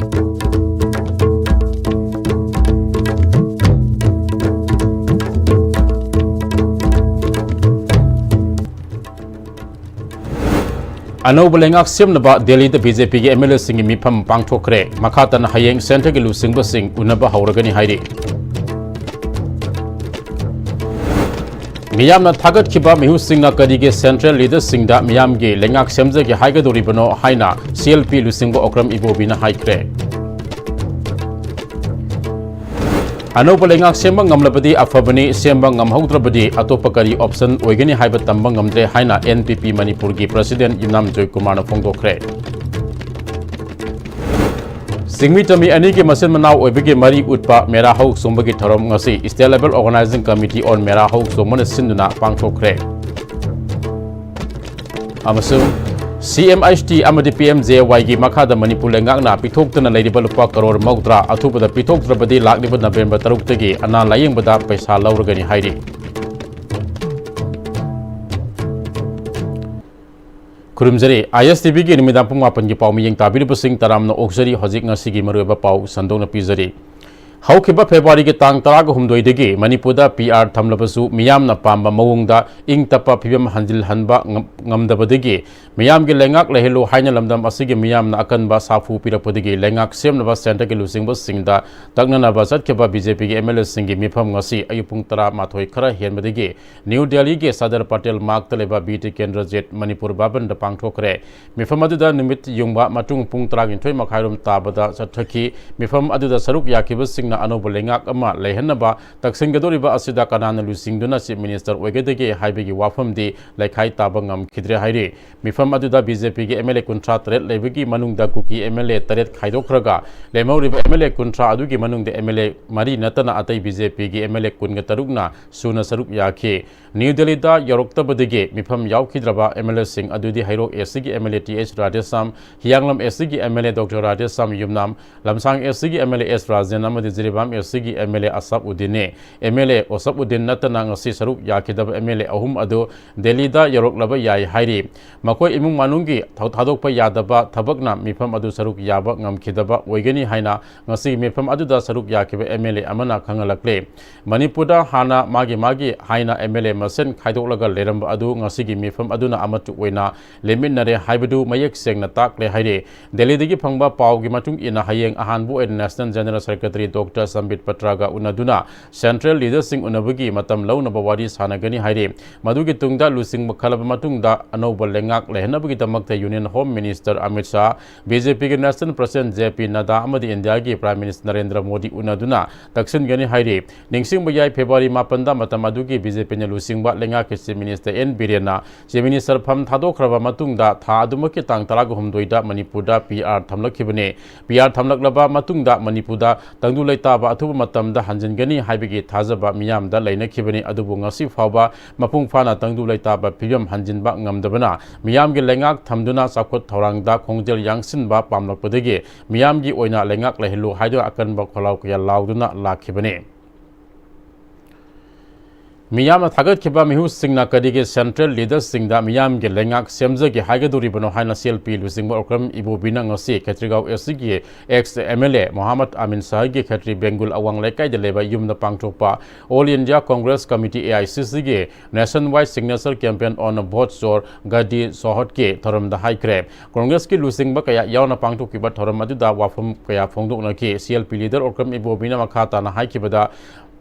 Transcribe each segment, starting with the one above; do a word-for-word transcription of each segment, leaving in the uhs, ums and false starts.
ꯑꯅꯧꯕ ꯂꯩꯉꯥꯛ ꯁꯦꯝꯅꯕ ꯗꯦꯜꯂꯤꯗ ꯕꯤ ꯖꯦ ꯄꯤꯒꯤ ꯑꯦꯝ ꯑꯦꯜ ꯑꯦꯁꯤꯡꯒꯤ ꯃꯤꯐꯝ ꯄꯥꯡꯊꯣꯛꯈ꯭ꯔꯦ꯫ ꯃꯈꯥ ꯇꯥꯅ ꯍꯌꯦꯡ ꯁꯦꯟꯇꯔꯒꯤ ꯂꯨꯆꯤꯡꯕꯁꯤꯡ ꯎꯅꯕ ꯍꯧꯔꯒꯅꯤ ꯍꯥꯏꯔꯤ꯫ ꯃꯤꯌꯥꯝꯅ ꯊꯥꯒꯠꯈꯤꯕ ꯃꯤꯍꯨꯠꯁꯤꯡꯅ ꯀꯔꯤꯒꯤ ꯁꯦꯟꯇ꯭ꯔꯦꯜ ꯂꯤꯗꯔꯁꯤꯡꯗ ꯃꯤꯌꯥꯝꯒꯤ ꯂꯩꯉꯥꯛ ꯁꯦꯝꯖꯒꯦ ꯍꯥꯏꯒꯗꯧꯔꯤꯕꯅꯣ ꯍꯥꯏꯅ ꯁꯤ ꯑꯦꯜ ꯄꯤ ꯂꯨꯆꯤꯡꯕ ꯑꯣꯀ꯭ꯔꯝ ꯏꯕꯣꯕꯤꯅ ꯍꯥꯏꯈ꯭ꯔꯦ꯫ ꯑꯅꯧꯕ ꯂꯩꯉꯥꯛ ꯁꯦꯝꯕ ꯉꯝꯂꯕꯗꯤ ꯑꯐꯕꯅꯤ, ꯁꯦꯝꯕ ꯉꯝꯍꯧꯗ꯭ꯔꯕꯗꯤ ꯑꯇꯣꯞꯄ ꯀꯔꯤ ꯑꯣꯞꯁꯟ ꯑꯣꯏꯒꯅꯤ ꯍꯥꯏꯕ ꯇꯝꯕ ꯉꯝꯗ꯭ꯔꯦ ꯍꯥꯏꯅ ꯑꯦꯟ ꯄꯤ ꯄꯤ ꯃꯅꯤꯄꯨꯔꯒꯤ ꯄ꯭ꯔꯁꯤꯗꯦꯟ ꯌꯨꯝꯅꯥꯝ ꯖꯣꯏꯀꯨꯃꯥꯔꯅ ꯐꯣꯡꯗꯣꯛꯈ꯭ꯔꯦ꯫ ꯆꯤꯡꯃꯤ ꯇꯝꯃꯤ ꯑꯅꯤꯒꯤ ꯃꯆꯤꯟ ꯃꯅꯥꯎ ꯑꯣꯏꯕꯒꯤ ꯃꯔꯤ ꯎꯠꯄ ꯃꯦꯔꯥ ꯍꯧ ꯆꯣꯡꯕꯒꯤ ꯊꯧꯔꯝ ꯉꯁꯤ State Level Organizing Committee on ꯃꯦꯔꯥ ꯍꯧ ꯆꯣꯡꯕꯅ ꯁꯤꯟꯗꯨꯅ ꯄꯥꯡꯊꯣꯛꯈ꯭ꯔꯦ꯫ ꯑꯃꯁꯨꯡ ꯁꯤ ꯑꯦꯝ ꯑꯩꯆ ꯇꯤ ꯑꯃꯗꯤ ꯄꯤ ꯑꯦꯝ ꯖꯦ ꯋꯥꯏꯒꯤ ꯃꯈꯥꯗ ꯃꯅꯤꯄꯨꯔ ꯂꯩꯉꯥꯛꯅ ꯄꯤꯊꯣꯛꯇꯅ ꯂꯩꯔꯤꯕ ꯂꯨꯄꯥ ꯀꯔꯣꯔ ꯃꯧꯗ꯭ꯔꯥ ꯑꯊꯨꯕꯗ ꯄꯤꯊꯣꯛꯇ꯭ꯔꯕꯗꯤ ꯂꯥꯛꯂꯤꯕ ꯅꯕꯦꯝꯕꯔ ꯇꯔꯨꯛꯇꯒꯤ ꯑꯅꯥ ꯂꯥꯌꯦꯡꯕꯗ ꯄꯩꯁꯥ ꯂꯧꯔꯒꯅꯤ ꯍꯥꯏꯔꯤ꯫ ꯈꯨꯔꯨꯝꯖꯔꯤ꯫ ꯑꯥꯏ ꯑꯦꯁ ꯇꯤ ꯚꯤꯒꯤ ꯅꯨꯃꯤꯗꯥꯡ ꯄꯨꯡ ꯃꯥꯄꯟꯒꯤ ꯄꯥꯎ ꯃꯤꯠꯌꯦꯡ ꯇꯥꯕꯤꯔꯤꯕꯁꯤꯡ ꯇꯔꯥꯝꯅ ꯑꯣꯛꯆꯔꯤ꯫ ꯍꯧꯖꯤꯛ ꯉꯁꯤꯒꯤ ꯃꯔꯨꯑꯣꯏꯕ ꯄꯥꯎ ꯁꯟꯗꯣꯛꯅ ꯄꯤꯖꯔꯤ꯫ ꯍꯧꯈꯤꯕ ꯐꯦꯕ꯭ꯔꯨꯋꯥꯔꯤꯒꯤ ꯇꯥꯡ ꯇꯔꯥꯒ ꯍꯨꯝꯗꯣꯏꯗꯒꯤ ꯃꯅꯤꯄꯨꯔꯗ ꯄꯤ ꯑꯥꯔ ꯊꯝꯂꯕꯁꯨ ꯃꯤꯌꯥꯝꯅ ꯄꯥꯝꯕ ꯃꯑꯣꯡꯗ ꯏꯪ ꯇꯞꯄ ꯐꯤꯕꯝ ꯍꯟꯖꯤꯜꯍꯟꯕ ꯉꯝ-, ꯉꯝꯗꯕꯗꯒꯤ ꯃꯤꯌꯥꯝꯒꯤ ꯂꯩꯉꯥꯛ ꯂꯩꯍꯜꯂꯨ ꯍꯥꯏꯅ ꯂꯝꯗꯝ ꯑꯁꯤꯒꯤ ꯃꯤꯌꯥꯝꯅ ꯑꯀꯟꯕ ꯁꯥꯐꯨ ꯄꯤꯔꯛꯄꯗꯒꯤ ꯂꯩꯉꯥꯛ ꯁꯦꯝꯅꯕ ꯁꯦꯟꯇꯔꯒꯤ ꯂꯨꯆꯤꯡꯕꯁꯤꯡꯗ ꯇꯛꯅꯅꯕ ꯆꯠꯈꯤꯕ ꯕꯤ ꯖꯦ ꯄꯤꯒꯤ ꯑꯦꯝ ꯑꯦꯜ ꯑꯦꯁꯤꯡꯒꯤ ꯃꯤꯐꯝ ꯉꯁꯤ ꯑꯌꯨꯛ ꯄꯨꯡ ꯇꯔꯥꯃꯥꯊꯣꯏ ꯈꯔ ꯍꯦꯟꯕꯗꯒꯤ ꯅ꯭ꯌꯨ ꯗꯦꯜꯂꯤꯒꯤ ꯁꯔꯗꯥꯔ ꯄꯇꯦꯜ ꯃꯥꯔꯛꯇ ꯂꯩꯕ ꯕꯤ ꯇꯤꯀꯦꯟꯗ꯭ꯔꯖꯤꯠ ꯃꯅꯤꯄꯨꯔ ꯚꯕꯟꯗ ꯄꯥꯡꯊꯣꯛꯈ꯭ꯔꯦ꯫ ꯃꯤꯐꯝ ꯑꯗꯨꯗ ꯅꯨꯃꯤꯠ ꯌꯨꯡꯕ ꯃꯇꯨꯡ ꯄꯨꯡ ꯇꯔꯥꯅꯤꯊꯣꯏ ꯃꯈꯥꯏꯔꯣꯝ ꯇꯥꯕꯗ ꯆꯠꯊꯈꯤ꯫ ꯃꯤꯐꯝ ꯑꯗꯨꯗ ꯁꯔꯨꯛ ꯌꯥꯈꯤꯕꯁꯤꯡꯅ ꯑꯅꯧꯕ ꯂꯩꯉꯥꯛ ꯑꯃ ꯂꯩꯍꯟꯅꯕ ꯇꯛꯁꯤꯟꯒꯗꯧꯔꯤꯕ ꯑꯁꯤꯗ ꯀꯅꯥꯅ ꯂꯨꯆꯤꯡꯗꯨꯅ ꯆꯤꯐ ꯃꯤꯅꯤꯁꯇꯔ ꯑꯣꯏꯒꯗꯒꯦ ꯍꯥꯏꯕꯒꯤ ꯋꯥꯐꯝꯗꯤ ꯂꯩꯈꯥꯏ ꯇꯥꯕ ꯉꯝꯈꯤꯗ꯭ꯔꯦ ꯍꯥꯏꯔꯤ꯫ ꯃꯤꯐꯝ ꯑꯗꯨꯗ ꯕꯤ ꯖꯦ ꯄꯤꯒꯤ ꯑꯦꯝ ꯑꯦꯜ ꯑꯦ ꯀꯨꯟꯊ꯭ꯔꯥ ꯇꯔꯦꯠ ꯂꯩꯕꯒꯤ ꯃꯅꯨꯡꯗ ꯀꯨꯀꯤ ꯑꯦꯝ ꯑꯦꯜ ꯑꯦ ꯇꯔꯦꯠ ꯈꯥꯏꯗꯣꯛꯈ꯭ꯔꯒ ꯂꯦꯝꯍꯧꯔꯤꯕ ꯑꯦꯝ ꯑꯦꯜ ꯑꯦ ꯀꯨꯟꯊ꯭ꯔꯥ ꯑꯗꯨꯒꯤ ꯃꯅꯨꯡꯗ ꯑꯦꯝ ꯑꯦꯜ ꯑꯦ ꯃꯔꯤ ꯅꯠꯇꯅ ꯑꯇꯩ ꯕꯤ ꯖꯦ ꯄꯤꯒꯤ ꯑꯦꯝ ꯑꯦꯜ ꯑꯦ ꯀꯨꯟꯒ ꯇꯔꯨꯛꯅ ꯁꯨꯅ ꯁꯔꯨꯛ ꯌꯥꯈꯤ꯫ ꯅ꯭ꯌꯨ ꯗꯦꯜꯂꯤꯗ ꯌꯧꯔꯛꯇꯕꯗꯒꯤ ꯃꯤꯐꯝ ꯌꯥꯎꯈꯤꯗ꯭ꯔꯕ ꯑꯦꯝ ꯑꯦꯜ ꯑꯦꯁꯤꯡ ꯑꯗꯨꯗꯤ ꯍꯩꯔꯣꯛ ꯑꯦꯁ ꯁꯤꯒꯤ M L A T H Radheshyam, Hiyanglam S ꯁꯤꯒꯤ M L A doctor Radheshyam Yumnam, Lamshang S ꯁꯤꯒꯤ M L A S Rajen ꯑꯃꯗꯤ ꯖꯤꯔꯤꯕꯥꯝ ꯑꯦꯁ ꯁꯤꯒꯤ ꯑꯦꯝ ꯑꯦꯜ ꯑꯦ ꯑꯁꯥꯞ ꯎꯗꯤꯟꯅꯤ꯫ M L A Ashab Uddin ꯅꯠꯇꯅ ꯉꯁꯤ ꯁꯔꯨꯛ ꯌꯥꯈꯤꯗꯕ ꯑꯦꯝ ꯑꯦꯜ ꯑꯦ ꯑꯍꯨꯝ ꯑꯗꯨ ꯗꯦꯜꯂꯤꯗ ꯌꯧꯔꯛꯂꯕ ꯌꯥꯏ ꯍꯥꯏꯔꯤ꯫ ꯃꯈꯣꯏ ꯏꯃꯨꯡ ꯃꯅꯨꯡꯒꯤ ꯊꯧ-, ꯊꯥꯗꯣꯛꯄ ꯌꯥꯗꯕ ꯊꯕꯛꯅ ꯃꯤꯐꯝ ꯑꯗꯨ ꯁꯔꯨꯛ ꯌꯥꯕ ꯉꯝꯈꯤꯗꯕ ꯑꯣꯏꯒꯅꯤ ꯍꯥꯏꯅ ꯉꯁꯤꯒꯤ ꯃꯤꯐꯝ ꯑꯗꯨꯗ ꯁꯔꯨꯛ ꯌꯥꯈꯤꯕ ꯑꯦꯝ ꯑꯦꯜ ꯑꯦ ꯑꯃꯅ ꯈꯪꯍꯜꯂꯛꯂꯦ꯫ ꯃꯅꯤꯄꯨꯔꯗ ꯍꯥꯟꯅ ꯃꯥꯒꯤ ꯃꯥꯒꯤ ꯍꯥꯏꯅ ꯑꯦꯝ ꯑꯦꯜ ꯑꯦ ꯃꯁꯦꯟ ꯈꯥꯏꯗꯣꯛꯂꯒ ꯂꯩꯔꯝꯕ ꯑꯗꯨ ꯉꯁꯤꯒꯤ ꯃꯤꯐꯝ ꯑꯗꯨꯅ ꯑꯃꯠꯇ ꯑꯣꯏꯅ ꯂꯦꯞꯃꯤꯟꯅꯔꯦ ꯍꯥꯏꯕꯗꯨ ꯃꯌꯦꯛ ꯁꯦꯡꯅ ꯇꯥꯛꯂꯦ ꯍꯥꯏꯔꯤ꯫ ꯗꯦꯜꯂꯤꯗꯒꯤ ꯐꯪꯕ ꯄꯥꯎꯒꯤ ꯃꯇꯨꯡ ꯏꯟꯅ, ꯍꯌꯦꯡ ꯑꯍꯥꯟꯕ ꯑꯣꯏꯅ National General Secretary Doctor ꯁꯝꯕꯤꯠ ꯄꯇ꯭ꯔꯥꯒ ꯎꯅꯗꯨꯅ central leaderꯁꯤꯡ ꯎꯅꯕꯒꯤ ꯃꯇꯝ ꯂꯧꯅꯕ ꯋꯥꯔꯤ ꯁꯥꯟꯅꯒꯅꯤ ꯍꯥꯏꯔꯤ꯫ ꯃꯗꯨꯒꯤ ꯇꯨꯡꯗ ꯂꯨꯆꯤꯡꯕ ꯈꯜꯂꯕ ꯃꯇꯨꯡꯗ ꯑꯅꯧꯕ ꯂꯩꯉꯥꯛ ꯂꯩꯍꯟꯅꯕꯒꯤꯗꯃꯛꯇ Union Home Minister Amit Shah, B J ꯄꯤꯒꯤ National President ꯖꯦ ꯄꯤ ꯅꯗꯥ ꯑꯃꯗꯤ ꯏꯟꯗꯤꯌꯥꯒꯤ Prime Minister ꯅꯔꯦꯟꯗ꯭ꯔ ꯃꯣꯗꯤ ꯎꯅꯗꯨꯅ ꯇꯛꯁꯤꯟꯒꯅꯤ ꯍꯥꯏꯔꯤ꯫ ꯅꯤꯡꯁꯤꯡꯕ ꯌꯥꯏ, ꯐꯦꯕ꯭ꯔꯨꯋꯥꯔꯤ ꯃꯥꯄꯟꯗ ꯃꯇꯝ ꯑꯗꯨꯒꯤ ꯕꯤ ꯖꯦ ꯄꯤꯅ ꯂꯨꯆꯤꯡꯕ ꯂꯩꯉꯥꯛꯀꯤ Chief Minister ꯑꯦꯟ ꯕꯤꯔꯦꯟꯅ Chief Minister ꯐꯝ ꯊꯥꯗꯣꯛꯈ꯭ꯔꯕ ꯃꯇꯨꯡꯗ ꯊꯥ ꯑꯗꯨꯃꯛꯀꯤ ꯇꯥꯡ ꯇꯔꯥꯒ ꯍꯨꯝꯗꯣꯏꯗ ꯃꯅꯤꯄꯨꯔꯗ ꯄꯤ ꯑꯥꯔ ꯊꯝꯂꯛꯈꯤꯕꯅꯤ꯫ ꯄꯤ ꯑꯥꯔ ꯊꯝꯂꯛꯂꯕ ꯃꯇꯨꯡꯗ ꯃꯅꯤꯄꯨꯔꯗ ꯇꯪꯗꯨ ꯂꯩꯇꯥꯕ ꯑꯊꯨꯕ ꯃꯇꯝꯗ ꯍꯟꯖꯤꯟꯒꯅꯤ ꯍꯥꯏꯕꯒꯤ ꯊꯥꯖꯕ ꯃꯤꯌꯥꯝꯗ ꯂꯩꯅꯈꯤꯕꯅꯤ꯫ ꯑꯗꯨꯕꯨ ꯉꯁꯤ ꯐꯥꯎꯕ ꯃꯄꯨꯡ ꯐꯥꯅ ꯇꯪꯗꯨ ꯂꯩꯇꯥꯕ ꯐꯤꯕꯝ ꯍꯟꯖꯤꯟꯕ ꯉꯝꯗꯕꯅ ꯃꯤꯌꯥꯝꯒꯤ ꯂꯩꯉꯥꯛ ꯊꯝꯗꯨꯅ ꯆꯥꯎꯈꯠ ꯊꯧꯔꯥꯡꯗ ꯈꯣꯡꯖꯦꯜ ꯌꯥꯡꯁꯤꯟꯕ ꯄꯥꯝꯂꯛꯄꯗꯒꯤ ꯃꯤꯌꯥꯝꯒꯤ ꯑꯣꯏꯅ ꯂꯩꯉꯥꯛ ꯂꯩꯍꯜꯂꯨ ꯍꯥꯏꯗꯨꯅ ꯑꯀꯟꯕ ꯈꯣꯜꯂꯥꯎ ꯀꯌꯥ ꯂꯥꯎꯗꯨꯅ ꯂꯥꯛꯈꯤꯕꯅꯤ꯫ ꯃꯤꯌꯥꯝꯅ ꯊꯥꯒꯠꯈꯤꯕ ꯃꯤꯍꯨꯠꯁꯤꯡꯅ ꯀꯔꯤꯒꯤ central leaderꯁꯤꯡꯗ ꯃꯤꯌꯥꯝꯒꯤ ꯂꯩꯉꯥꯛ ꯁꯦꯝꯖꯒꯦ ꯍꯥꯏꯒꯗꯧꯔꯤꯕꯅꯣ ꯍꯥꯏꯅ ꯁꯤ ꯑꯦꯜ ꯄꯤ ꯂꯨꯆꯤꯡꯕ ꯑꯣꯀ꯭ꯔꯝ ꯏꯕꯣꯕꯤꯅ ꯉꯁꯤ ꯈꯦꯇ꯭ꯔꯤꯒꯥꯎ ꯑꯦꯁ ꯁꯤꯒꯤ ex ꯑꯦꯝ ꯑꯦꯜ ꯑꯦ ꯃꯣꯍꯥꯃꯗ ꯑꯃꯤꯟ ꯁꯥꯍꯒꯤ ꯈꯦꯇ꯭ꯔꯤ ꯕꯦꯡꯒꯨꯜ ꯑꯋꯥꯡ ꯂꯩꯀꯥꯏꯗ ꯂꯩꯕ ꯌꯨꯝꯗ ꯄꯥꯡꯊꯣꯛꯄ All India Congress Committee, A I C ꯁꯤꯒꯤ Nationwide Signature Campaign on Vote Chor Gaddi Sohotꯀꯤ ꯊꯧꯔꯝꯗ ꯍꯥꯏꯈ꯭ꯔꯦ꯫ ꯀꯣꯡꯒ꯭ꯔꯦꯁꯀꯤ ꯂꯨꯆꯤꯡꯕ ꯀꯌꯥ ꯌꯥꯎꯅ ꯄꯥꯡꯊꯣꯛꯈꯤꯕ ꯊꯧꯔꯝ ꯑꯗꯨꯗ ꯋꯥꯐꯝ ꯀꯌꯥ ꯐꯣꯡꯗꯣꯛꯅꯈꯤ꯫ C L P leader Okram ꯏꯕꯣꯕꯤꯅ ꯃꯈꯥ ꯇꯥꯅ ꯍꯥꯏꯈꯤꯕꯗ,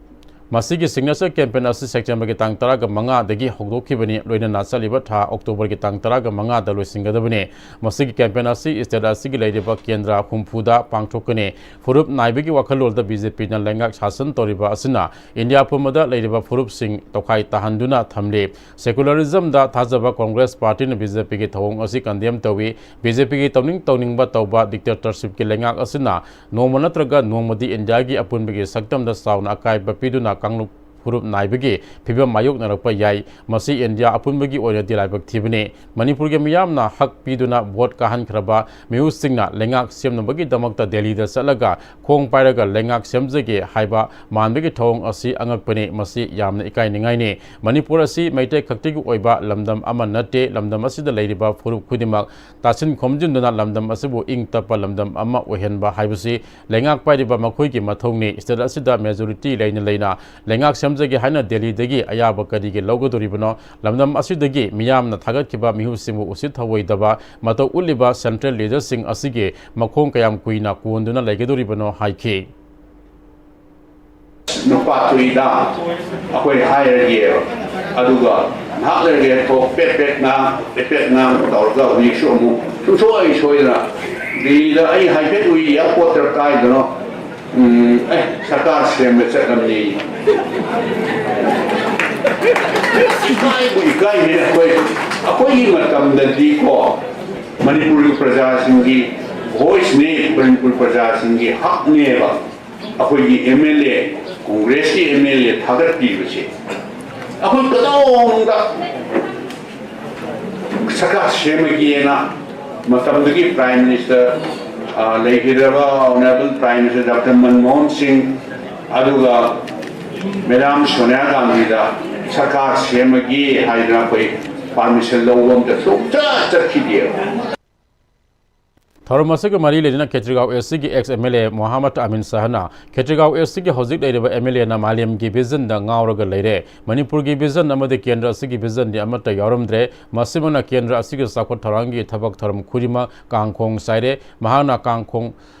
ꯃꯁꯤꯒꯤ signature campaign ꯑꯁꯤ ꯁꯦꯞꯇꯦꯝꯕꯔꯒꯤ ꯇꯥꯡ ꯇꯔꯥꯒ ꯃꯉꯥꯗꯒꯤ ꯍꯧꯗꯣꯛꯈꯤꯕꯅꯤ, ꯂꯣꯏꯅꯅ ꯆꯠꯂꯤꯕ ꯊꯥ ꯑꯣꯛꯇꯣꯕꯔꯒꯤ ꯇꯥꯡ ꯇꯔꯥꯒ ꯃꯉꯥꯗ ꯂꯣꯏꯁꯤꯟꯒꯗꯕꯅꯤ꯫ ꯃꯁꯤꯒꯤ campaign ꯑꯁꯤ state ꯑꯁꯤꯒꯤ ꯂꯩꯔꯤꯕ ꯀꯦꯟꯗ꯭ꯔ ꯍꯨꯝꯐꯨꯗ ꯄꯥꯡꯊꯣꯛꯀꯅꯤ꯫ ꯐꯨꯔꯨꯞ ꯅꯥꯏꯕꯒꯤ ꯋꯥꯈꯜꯂꯣꯟꯗ ꯕꯤ ꯖꯦ ꯄꯤꯅ ꯂꯩꯉꯥꯛ ꯁꯥꯁꯟ ꯇꯧꯔꯤꯕ ꯑꯁꯤꯅ ꯏꯟꯗꯤꯌꯥ ꯄꯨꯝꯕꯗ ꯂꯩꯔꯤꯕ ꯐꯨꯔꯨꯞꯁꯤꯡ ꯇꯣꯈꯥꯏ ꯇꯥꯍꯟꯗꯨꯅ ꯊꯝꯂꯤ꯫ Secularismꯗ ꯊꯥꯖꯕ ꯀꯣꯡꯒ꯭ꯔꯦꯁ ꯄꯥꯔꯇꯤꯅ ꯕꯤ ꯖꯦ ꯄꯤꯒꯤ ꯊꯧꯑꯣꯡ ꯑꯁꯤ condemn ꯇꯧꯏ꯫ ꯕꯤ ꯖꯦ ꯄꯤꯒꯤ ꯇꯧꯅꯤꯡ ꯇꯧꯅꯤꯡꯕ ꯇꯧꯕ dictatorshipꯀꯤ ꯂꯩꯉꯥꯛ ꯑꯁꯤꯅ ꯅꯣꯡꯃ ꯅꯠꯇ꯭ꯔꯒ ꯅꯣꯡꯃꯗꯤ ꯏꯟꯗꯤꯌꯥꯒꯤ ꯑꯄꯨꯟꯕꯒꯤ ꯁꯛꯇꯝꯗ ꯆꯥꯎꯅ ꯑꯀꯥꯏꯕ ꯄꯤꯗꯨꯅ ꯀꯥꯡꯂꯨꯞ ꯐꯨꯔꯨꯞ ꯅꯥꯏꯕꯒꯤ ꯐꯤꯕꯝ ꯃꯥꯌꯣꯛꯅꯔꯛꯄ ꯌꯥꯏ꯫ ꯃꯁꯤ ꯏꯟꯗꯤꯌꯥ ꯑꯄꯨꯟꯕꯒꯤ ꯑꯣꯏꯅꯗꯤ ꯂꯥꯏꯕꯛ ꯊꯤꯕꯅꯤ꯫ ꯃꯅꯤꯄꯨꯔꯒꯤ ꯃꯤꯌꯥꯝꯅ ꯍꯛ ꯄꯤꯗꯨꯅ ꯚꯣꯠ ꯀꯥꯍꯟꯈ꯭ꯔꯕ ꯃꯤꯍꯨꯠꯁꯤꯡꯅ ꯂꯩꯉꯥꯛ ꯁꯦꯝꯅꯕꯒꯤꯗꯃꯛꯇ ꯗꯦꯜꯂꯤꯗ ꯆꯠꯂꯒ ꯈꯣꯡ ꯄꯥꯏꯔꯒ ꯂꯩꯉꯥꯛ ꯁꯦꯝꯖꯒꯦ ꯍꯥꯏꯕ ꯃꯥꯟꯕꯒꯤ ꯊꯧꯑꯣꯡ ꯑꯁꯤ ꯑꯉꯛꯄꯅꯤ꯫ ꯃꯁꯤ ꯌꯥꯝꯅ ꯏꯀꯥꯏꯅꯤꯡꯉꯥꯏꯅꯤ꯫ ꯃꯅꯤꯄꯨꯔ ꯑꯁꯤ ꯃꯩꯇꯩ ꯈꯛꯇꯒꯤ ꯑꯣꯏꯕ ꯂꯝꯗꯝ ꯑꯃ ꯅꯠꯇꯦ꯫ ꯂꯝꯗꯝ ꯑꯁꯤꯗ ꯂꯩꯔꯤꯕ ꯐꯨꯔꯨꯞ ꯈꯨꯗꯤꯡꯃꯛ ꯇꯥꯁꯤꯟ ꯈꯣꯝꯖꯤꯟꯗꯨꯅ ꯂꯝꯗꯝ ꯑꯁꯤꯕꯨ ꯏꯪ ꯇꯞꯄ ꯂꯝꯗꯝ ꯑꯃ ꯑꯣꯏꯍꯟꯕ ꯍꯥꯏꯕꯁꯤ ꯂꯩꯉꯥꯛ ꯄꯥꯏꯔꯤꯕ ꯃꯈꯣꯏꯒꯤ ꯃꯊꯧꯅꯤ꯫ ꯁ꯭ꯇꯦꯠ ꯑꯁꯤꯗ ꯃꯦꯖꯣꯔꯤꯇꯤ ꯂꯩꯅ ꯂꯩꯅ ꯂꯩꯉꯥꯛ ꯁꯦꯝꯖꯒꯦ ꯍꯥꯏꯅ ꯗꯦꯜꯂꯤꯗꯒꯤ ꯑꯌꯥꯕ ꯀꯔꯤꯒꯤ ꯂꯧꯒꯗꯧꯔꯤꯕꯅꯣ? ꯂꯝꯗꯝ ꯑꯁꯤꯗꯒꯤ ꯃꯤꯌꯥꯝꯅ ꯊꯥꯒꯠꯈꯤꯕ ꯃꯤꯍꯨꯠꯁꯤꯡꯕꯨ ꯎꯁꯤꯠ ꯊꯑꯣꯏꯗꯕ ꯃꯇꯧ ꯎꯠꯂꯤꯕ ꯁꯦꯟꯇ꯭ꯔꯦꯜ ꯂꯤꯗꯔꯁꯤꯡ ꯑꯁꯤꯒꯤ ꯃꯈꯣꯡ ꯀꯌꯥꯝ ꯀꯨꯏꯅ ꯀꯣꯟꯗꯨꯅ ꯂꯩꯒꯗꯧꯔꯤꯕꯅꯣ ꯍꯥꯏꯈꯤ꯫ ꯅꯨꯄꯥ ꯊꯣꯛꯏꯗ ꯑꯩꯈꯣꯏ ꯍꯥꯏꯔꯒꯦꯕ꯫ ꯑꯗꯨꯒ ꯉꯥꯏꯍꯥꯛ ꯂꯩꯔꯒꯦ ꯊꯣꯛ ꯄꯦꯠ ꯄꯦꯠ ꯉꯥꯡ, ꯄꯦꯠ ꯄꯦꯠ ꯉꯥꯡ ꯇꯧꯔꯒ ꯍꯧꯖꯤꯛꯁꯨ ꯑꯃꯨꯛ ꯁꯨꯡꯁꯣꯏ ꯁꯣꯏꯗꯅ ꯗꯤꯜꯂꯤꯗ ꯑꯩ ꯍꯥꯏꯐꯦꯠ ꯎꯏ, ꯑꯦꯌꯥꯔꯄꯣꯔꯠꯇ ꯀꯥꯏꯗꯅꯣ, ꯎꯝ, ꯑꯦ, ꯁꯔꯀꯥꯔ ꯁꯦꯝꯕ ꯆꯠꯂꯝꯅꯤ꯫ ꯏꯀꯥꯏꯕꯨ ꯏꯀꯥꯏꯅꯦ ꯑꯩꯈꯣꯏ꯫ ꯑꯩꯈꯣꯏꯒꯤ ꯃꯇꯝꯗꯗꯤꯀꯣ, ꯃꯅꯤꯄꯨꯔꯒꯤ ꯄ꯭ꯔꯖꯥꯁꯤꯡꯒꯤ ꯚꯣꯏꯁꯅꯦ, ꯃꯅꯤꯄꯨꯔ ꯄ꯭ꯔꯖꯥꯁꯤꯡꯒꯤ ꯍꯛꯅꯦꯕ꯫ ꯑꯩꯈꯣꯏꯒꯤ ꯑꯦꯝ ꯑꯦꯜ ꯑꯦ, ꯀꯣꯡꯒ꯭ꯔꯦꯁꯀꯤ ꯑꯦꯝ ꯑꯦꯜ ꯑꯦ ꯊꯥꯒꯠꯄꯤꯕꯁꯦ ꯑꯩꯈꯣꯏ ꯀꯗꯣꯝꯗ ꯁꯔꯀꯥꯔ ꯁꯦꯝꯃꯒꯦꯅ ꯃꯇꯝꯗꯨꯒꯤ ꯄ꯭ꯔꯥꯏꯝ ꯃꯤꯅꯤꯁꯇꯔ, ꯑ, ꯂꯩꯈꯤꯗ꯭ꯔꯕ honourable prime minister doctor Manmohan Singh, ꯑꯗꯨꯒ ꯃꯦꯗꯥꯝ ꯁꯣꯅꯤꯌꯥ ꯒꯥꯟꯙꯤꯗ ꯁꯔꯀꯥꯔ ꯁꯦꯝꯃꯒꯦ ꯍꯥꯏꯗꯅ ꯑꯩꯈꯣꯏ ꯄꯥꯔꯃꯤꯁꯟ ꯂꯧꯕ ꯑꯝꯇ ꯁꯨꯡꯆꯠ ꯆꯠꯈꯤꯗꯦꯕ꯫ ꯊꯧꯔꯝ ꯑꯁꯤꯒ ꯃꯔꯤ ꯂꯩꯅꯅ ꯈꯦꯇ꯭ꯔꯤꯒꯥꯎ ꯑꯦꯁ ꯁꯤꯒꯤ ex M L A Mohammad Amin ꯁꯍꯅ ꯈꯦꯇ꯭ꯔꯤꯒꯥꯎ ꯑꯦꯁ ꯁꯤꯒꯤ ꯍꯧꯖꯤꯛ ꯂꯩꯔꯤꯕ ꯑꯦꯝ ꯑꯦꯜ ꯑꯦꯅ ꯃꯥꯂꯦꯝꯒꯤ ꯚꯤꯖꯟꯗ ꯉꯥꯎꯔꯒ ꯂꯩꯔꯦ꯫ ꯃꯅꯤꯄꯨꯔꯒꯤ ꯚꯤꯖꯟ ꯑꯃꯗꯤ ꯀꯦꯟꯗ꯭ꯔ ꯑꯁꯤꯒꯤ ꯚꯤꯖꯟꯗꯤ ꯑꯃꯠꯇ ꯌꯥꯎꯔꯝꯗ꯭ꯔꯦ꯫ ꯃꯁꯤꯃꯛꯅ ꯀꯦꯟꯗ꯭ꯔ ꯑꯁꯤꯒꯤ ꯆꯥꯎꯈꯠ ꯊꯧꯔꯥꯡꯒꯤ ꯊꯕꯛ ꯊꯧꯔꯝ ꯈꯨꯗꯤꯡꯃꯛ ꯀꯥꯡꯈꯣꯡ ꯆꯥꯏꯔꯦ꯫ ꯃꯍꯥꯛꯅ ꯀꯥꯡꯈꯣꯡ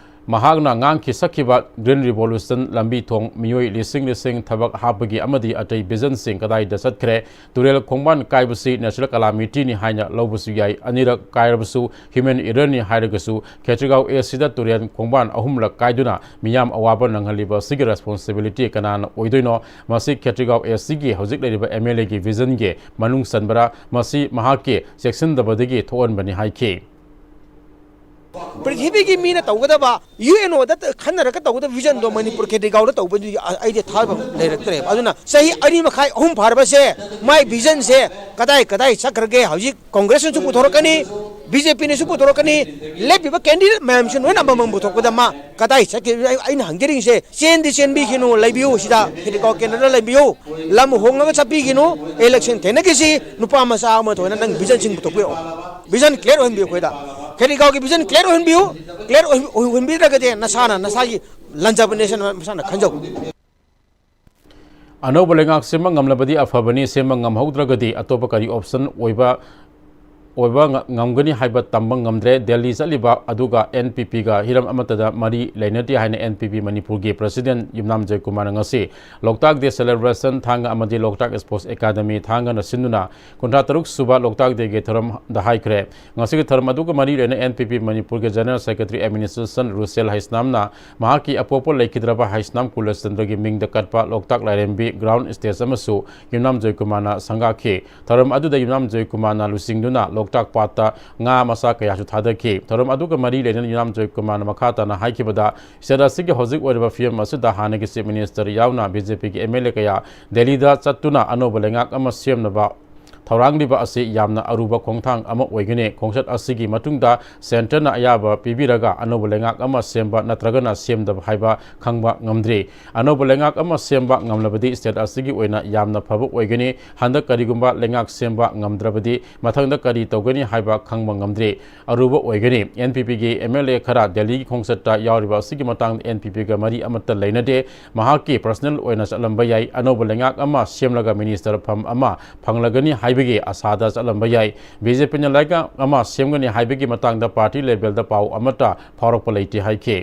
ꯃꯍꯥꯛꯅ ꯉꯥꯡꯈꯤ ꯁꯛꯈꯤꯕ ꯒ꯭ꯔꯤꯟ ꯔꯤꯚꯣꯂꯨꯁꯟ, ꯂꯝꯕꯤ ꯊꯣꯡ, ꯃꯤꯑꯣꯏ ꯂꯤꯁꯤꯡ ꯂꯤꯁꯤꯡ ꯊꯕꯛ ꯍꯥꯞꯄꯒꯤ ꯑꯃꯗꯤ ꯑꯇꯩ ꯚꯤꯖꯟꯁꯤꯡ ꯀꯗꯥꯏꯗ ꯆꯠꯈ꯭ꯔꯦ? ꯇꯨꯔꯦꯜ ꯈꯣꯡꯕꯥꯟ ꯀꯥꯏꯕꯁꯤ ꯅꯦꯆꯔꯦꯜ ꯀꯂꯥꯃꯤꯇꯤꯅꯤ ꯍꯥꯏꯅ ꯂꯧꯕꯁꯨ ꯌꯥꯏ꯫ ꯑꯅꯤꯔꯛ ꯀꯥꯏꯔꯕꯁꯨ ꯍ꯭ꯌꯨꯃꯦꯟ ꯏꯔꯔꯅꯤ ꯍꯥꯏꯔꯒꯁꯨ ꯈꯦꯇ꯭ꯔꯤꯒꯥꯎ ꯑꯦꯁ ꯁꯤꯗ ꯇꯨꯔꯦꯜ ꯈꯣꯡꯕꯥꯟ ꯑꯍꯨꯝꯂꯛ ꯀꯥꯏꯗꯨꯅ ꯃꯤꯌꯥꯝ ꯑꯋꯥꯕ ꯅꯪꯍꯜꯂꯤꯕ ꯑꯁꯤꯒꯤ ꯔꯦꯁꯄꯣꯟꯁꯤꯕꯤꯂꯤꯇꯤ ꯀꯅꯥꯅ ꯑꯣꯏꯗꯣꯏꯅꯣ? ꯃꯁꯤ ꯈꯦꯇ꯭ꯔꯤꯒꯥꯎ ꯑꯦꯁ ꯁꯤꯒꯤ ꯍꯧꯖꯤꯛ ꯂꯩꯔꯤꯕ ꯑꯦꯝ ꯑꯦꯜ ꯑꯦꯒꯤ ꯚꯤꯖꯟꯒꯤ ꯃꯅꯨꯡ ꯆꯟꯕꯔꯥ? ꯃꯁꯤ ꯃꯍꯥꯛꯀꯤ ꯆꯦꯛꯁꯤꯟꯗꯕꯗꯒꯤ ꯊꯣꯛꯍꯟꯕꯅꯤ ꯍꯥꯏꯈꯤ꯫ ꯄ꯭ꯔꯤꯊꯤꯕꯤꯒꯤ ꯃꯤꯅ ꯇꯧꯒꯗꯕ, ꯌꯨ ꯑꯦꯟ ꯑꯣꯗ ꯈꯟꯅꯔꯒ ꯇꯧꯒꯗꯕ ꯚꯤꯖꯟꯗꯣ ꯃꯅꯤꯄꯨꯔ ꯈꯦꯇ꯭ꯔꯤꯒꯥꯎꯗ ꯇꯧꯕꯗꯨꯗꯤ ꯑ-, ꯑꯩꯗꯤ ꯊꯥꯖꯕ ꯂꯩꯔꯛꯇ꯭ꯔꯦꯕ꯫ ꯑꯗꯨꯅ ꯆꯍꯤ ꯑꯅꯤ ꯃꯈꯥꯏ ꯑꯍꯨꯝ ꯐꯥꯔꯕꯁꯦ, ꯃꯥꯏ ꯚꯤꯖꯟꯁꯦ ꯀꯗꯥꯏ ꯀꯗꯥꯏ ꯆꯠꯈ꯭ꯔꯒꯦ? ꯍꯧꯖꯤꯛ ꯀꯣꯡꯒ꯭ꯔꯦꯁꯅꯁꯨ ꯄꯨꯊꯣꯔꯛꯀꯅꯤ, ꯕꯤ ꯖꯦ ꯄꯤꯅꯁꯨ ꯄꯨꯊꯣꯔꯛꯀꯅꯤ, ꯂꯦꯞꯄꯤꯕ ꯀꯦꯟꯗꯤꯗꯦꯠ ꯃꯌꯥꯝꯁꯤ ꯂꯣꯏꯅ ꯑꯃꯃꯝ ꯄꯨꯊꯣꯛꯄꯗ ꯃꯥ ꯀꯗꯥꯏ ꯆꯠꯈꯤꯕ? ꯑꯩ-, ꯑꯩꯅ ꯍꯪꯖꯅꯤꯡꯉꯤꯁꯦ, ꯆꯦꯟꯗꯤ ꯆꯦꯟꯕꯤꯈꯤꯅꯨ, ꯂꯩꯕꯤꯌꯨ, ꯁꯤꯗ ꯈꯦꯇ꯭ꯔꯤꯒꯥꯎ ꯀꯦꯟꯗ꯭ꯔꯗ ꯂꯩꯕꯤꯌꯨ, ꯂꯝ ꯍꯣꯡꯉꯒ ꯆꯠꯄꯤꯈꯤꯅꯨ, ꯏꯂꯦꯛꯁꯟ ꯊꯦꯡꯅꯈꯤꯁꯤ, ꯅꯨꯄꯥ ꯃꯆꯥ ꯑꯃ ꯊꯣꯛꯅ ꯅꯪ ꯚꯤꯖꯟꯁꯤꯡ ꯄꯨꯊꯣꯛꯄꯤꯔꯛꯑꯣ, ꯚꯤꯖꯟ ꯀ꯭ꯂꯤꯌꯥꯔ ꯑꯣꯏꯍꯟꯕꯤꯌꯨ ꯑꯩꯈꯣꯏꯗ꯫ ꯈꯦꯇ꯭ꯔꯤꯒꯥꯎꯒꯤ ꯚꯤꯖꯟ ꯀ꯭ꯂꯤꯌꯥꯔ ꯑꯣꯏꯍꯟꯕꯤꯌꯨ, ꯀ꯭ꯂꯤꯌꯥꯔ ꯑꯣꯏꯍꯟꯕꯤꯗ꯭ꯔꯒꯗꯤ ꯅꯁꯥꯅ ꯅꯁꯥꯒꯤ ꯂꯟꯖꯕꯅꯦ, ꯅꯁꯥꯅ ꯈꯟꯖꯧ꯫ ꯑꯅꯧꯕ ꯂꯩꯉꯥꯛ ꯁꯦꯝꯕ ꯉꯝꯂꯕꯗꯤ ꯑꯐꯕꯅꯤ, ꯁꯦꯝꯕ ꯉꯝꯍꯧꯗ꯭ꯔꯒꯗꯤ ꯑꯇꯣꯞꯄ ꯀꯔꯤ ꯑꯣꯞꯁꯟ ꯑꯣꯏꯕ, ꯑꯣꯏꯕ ꯉ-, ꯉꯝꯒꯅꯤ ꯍꯥꯏꯕ ꯇꯝꯕ ꯉꯝꯗ꯭ꯔꯦ꯫ ꯗꯦꯜꯂꯤ ꯆꯠꯂꯤꯕ ꯑꯗꯨꯒ ꯑꯦꯟ ꯄꯤ ꯄꯤꯒ ꯍꯤꯔꯝ ꯑꯃꯠꯇꯗ ꯃꯔꯤ ꯂꯩꯅꯗꯦ ꯍꯥꯏꯅ ꯑꯦꯟ ꯄꯤ ꯄꯤ ꯃꯅꯤꯄꯨꯔꯒꯤ ꯄ꯭ꯔꯁꯤꯗꯦꯟꯠ ꯌꯨꯝꯅꯥꯝ ꯖꯣꯏꯀꯨꯃꯥꯔꯅ ꯉꯁꯤ ꯂꯣꯛꯇꯥꯛ ꯗꯦ ꯁꯦꯂꯦꯕ꯭ꯔꯦꯁꯟ ꯊꯥꯡꯒ ꯑꯃꯗꯤ ꯂꯣꯛꯇꯥꯛ ꯁ꯭ꯄꯣꯔꯠꯁ ꯑꯦꯀꯥꯗꯃꯤ ꯊꯥꯡꯒꯅ ꯁꯤꯟꯗꯨꯅ ꯀꯨꯟꯊ꯭ꯔꯥ ꯇꯔꯨꯛ ꯁꯨꯕ ꯂꯣꯛꯇꯥꯛ ꯗꯦꯒꯤ ꯊꯧꯔꯝꯗ ꯍꯥꯏꯈ꯭ꯔꯦ꯫ ꯉꯁꯤꯒꯤ ꯊꯧꯔꯝ ꯑꯗꯨꯒ ꯃꯔꯤ ꯂꯩꯅ ꯑꯦꯟ ꯄꯤ ꯄꯤ ꯃꯅꯤꯄꯨꯔꯒꯤ ꯖꯦꯅꯔꯦꯜ ꯁꯦꯀ꯭ꯔꯦꯇꯔꯤ ꯑꯦꯗꯃꯤꯅꯤꯁꯇ꯭ꯔꯦꯁꯟ ꯔꯨꯁꯦꯜ ꯍꯩꯁꯅꯥꯝꯅ ꯃꯍꯥꯛꯀꯤ ꯑꯄꯣꯛꯄ ꯂꯩꯈꯤꯗ꯭ꯔꯕ ꯍꯩꯁꯅꯥꯝ ꯀꯨꯂꯆꯟꯗ꯭ꯔꯒꯤ ꯃꯤꯡꯗ ꯀꯠꯄ ꯂꯣꯛꯇꯥꯛ ꯂꯥꯏꯔꯦꯝꯕꯤ ꯒ꯭ꯔꯥꯎꯟ ꯁ꯭ꯇꯦꯖ ꯑꯃꯁꯨ ꯌꯨꯝꯅꯥꯝ ꯖꯣꯏꯀꯨꯃꯥꯔꯅ ꯁꯪꯒꯥꯈꯤ꯫ ꯊꯧꯔꯝ ꯑꯗꯨꯗ ꯌꯨꯝꯅꯥꯝ ꯖꯣꯏꯀꯨꯃꯥꯔꯅ ꯂꯨꯆꯤꯡꯗꯨꯅ ꯂꯣꯛꯇꯥꯛ ꯄꯥꯠꯇ ꯉꯥ ꯃꯆꯥ ꯀꯌꯥꯁꯨ ꯊꯥꯗꯈꯤ꯫ ꯊꯧꯔꯝ ꯑꯗꯨꯒ ꯃꯔꯤ ꯂꯩꯅꯅ ꯌꯨꯝꯅꯥꯝ ꯖꯣꯏꯀꯨꯃꯥꯔꯅ ꯃꯈꯥ ꯇꯥꯅ ꯍꯥꯏꯈꯤꯕꯗ, ꯁ꯭ꯇꯦꯠ ꯑꯁꯤꯒꯤ ꯍꯧꯖꯤꯛ ꯑꯣꯏꯔꯤꯕ ꯐꯤꯕꯝ ꯑꯁꯤꯗ ꯍꯥꯟꯅꯒꯤ ꯆꯤꯐ ꯃꯤꯅꯤꯁꯇꯔ ꯌꯥꯎꯅ ꯕꯤ ꯖꯦ ꯄꯤꯒꯤ ꯑꯦꯝ ꯑꯦꯜ ꯑꯦ ꯀꯌꯥ ꯗꯦꯜꯂꯤꯗ ꯆꯠꯇꯨꯅ ꯑꯅꯧꯕ ꯂꯩꯉꯥꯛ ꯑꯃ ꯁꯦꯝꯅꯕ ꯊꯧꯔꯥꯡꯂꯤꯕ ꯑꯁꯤ ꯌꯥꯝꯅ ꯑꯔꯨꯕ ꯈꯣꯡꯊꯥꯡ ꯑꯃ ꯑꯣꯏꯒꯅꯤ꯫ ꯈꯣꯡꯆꯠ ꯑꯁꯤꯒꯤ ꯃꯇꯨꯡꯗ ꯁꯦꯟꯇꯔꯅ ꯑꯌꯥꯕ ꯄꯤꯕꯤꯔꯒ ꯑꯅꯧꯕ ꯂꯩꯉꯥꯛ ꯑꯃ ꯁꯦꯝꯕ ꯅꯠꯇ꯭ꯔꯒꯅ ꯁꯦꯝꯗꯕ ꯍꯥꯏꯕ ꯈꯪꯕ ꯉꯝꯗ꯭ꯔꯤ꯫ ꯑꯅꯧꯕ ꯂꯩꯉꯥꯛ ꯑꯃ ꯁꯦꯝꯕ ꯉꯝꯂꯕꯗꯤ ꯁ꯭ꯇꯦꯠ ꯑꯁꯤꯒꯤ ꯑꯣꯏꯅ ꯌꯥꯝꯅ ꯐꯕ ꯑꯣꯏꯒꯅꯤ꯫ ꯍꯟꯗꯛ ꯀꯔꯤꯒꯨꯝꯕ ꯂꯩꯉꯥꯛ ꯁꯦꯝꯕ ꯉꯝꯗ꯭ꯔꯕꯗꯤ ꯃꯊꯪꯗ ꯀꯔꯤ ꯇꯧꯒꯅꯤ ꯍꯥꯏꯕ ꯈꯪꯕ ꯉꯝꯗ꯭ꯔꯤ꯫ ꯑꯔꯨꯕ ꯑꯣꯏꯒꯅꯤ꯫ ꯑꯦꯟ ꯄꯤ ꯄꯤꯒꯤ ꯑꯦꯝ ꯑꯦꯜ ꯑꯦ ꯈꯔ ꯗꯦꯜꯂꯤꯒꯤ ꯈꯣꯡꯆꯠꯇ ꯌꯥꯎꯔꯤꯕ ꯑꯁꯤꯒꯤ ꯃꯇꯥꯡꯗ ꯑꯦꯟ ꯄꯤ ꯄꯤꯒ ꯃꯔꯤ ꯑꯃꯠꯇ ꯂꯩꯅꯗꯦ꯫ ꯃꯍꯥꯛꯀꯤ ꯄꯔꯁꯅꯦꯜ ꯑꯣꯏꯅ ꯆꯠꯂꯝꯕ ꯌꯥꯏ꯫ ꯑꯅꯧꯕ ꯂꯩꯉꯥꯛ ꯑꯃ ꯁꯦꯝꯂꯒ ꯃꯤꯅꯤꯁꯇꯔ ꯐꯝ ꯑꯃ ꯐꯪꯂꯒꯅꯤ ꯍꯥꯏꯕꯒꯤ ꯑꯁꯥꯗ ꯆꯠꯂꯝꯕ ꯌꯥꯏ꯫ ꯕꯤ ꯖꯦ ꯄꯤꯅ ꯂꯩꯉꯥꯛ ꯑꯃ ꯁꯦꯝꯒꯅꯤ ꯍꯥꯏꯕꯒꯤ ꯃꯇꯥꯡꯗ ꯄꯥꯔꯇꯤ ꯂꯦꯚꯦꯜꯗ ꯄꯥꯎ ꯑꯃꯠꯇ ꯐꯥꯎꯔꯛꯄ ꯂꯩꯇꯦ ꯍꯥꯏꯈꯤ꯫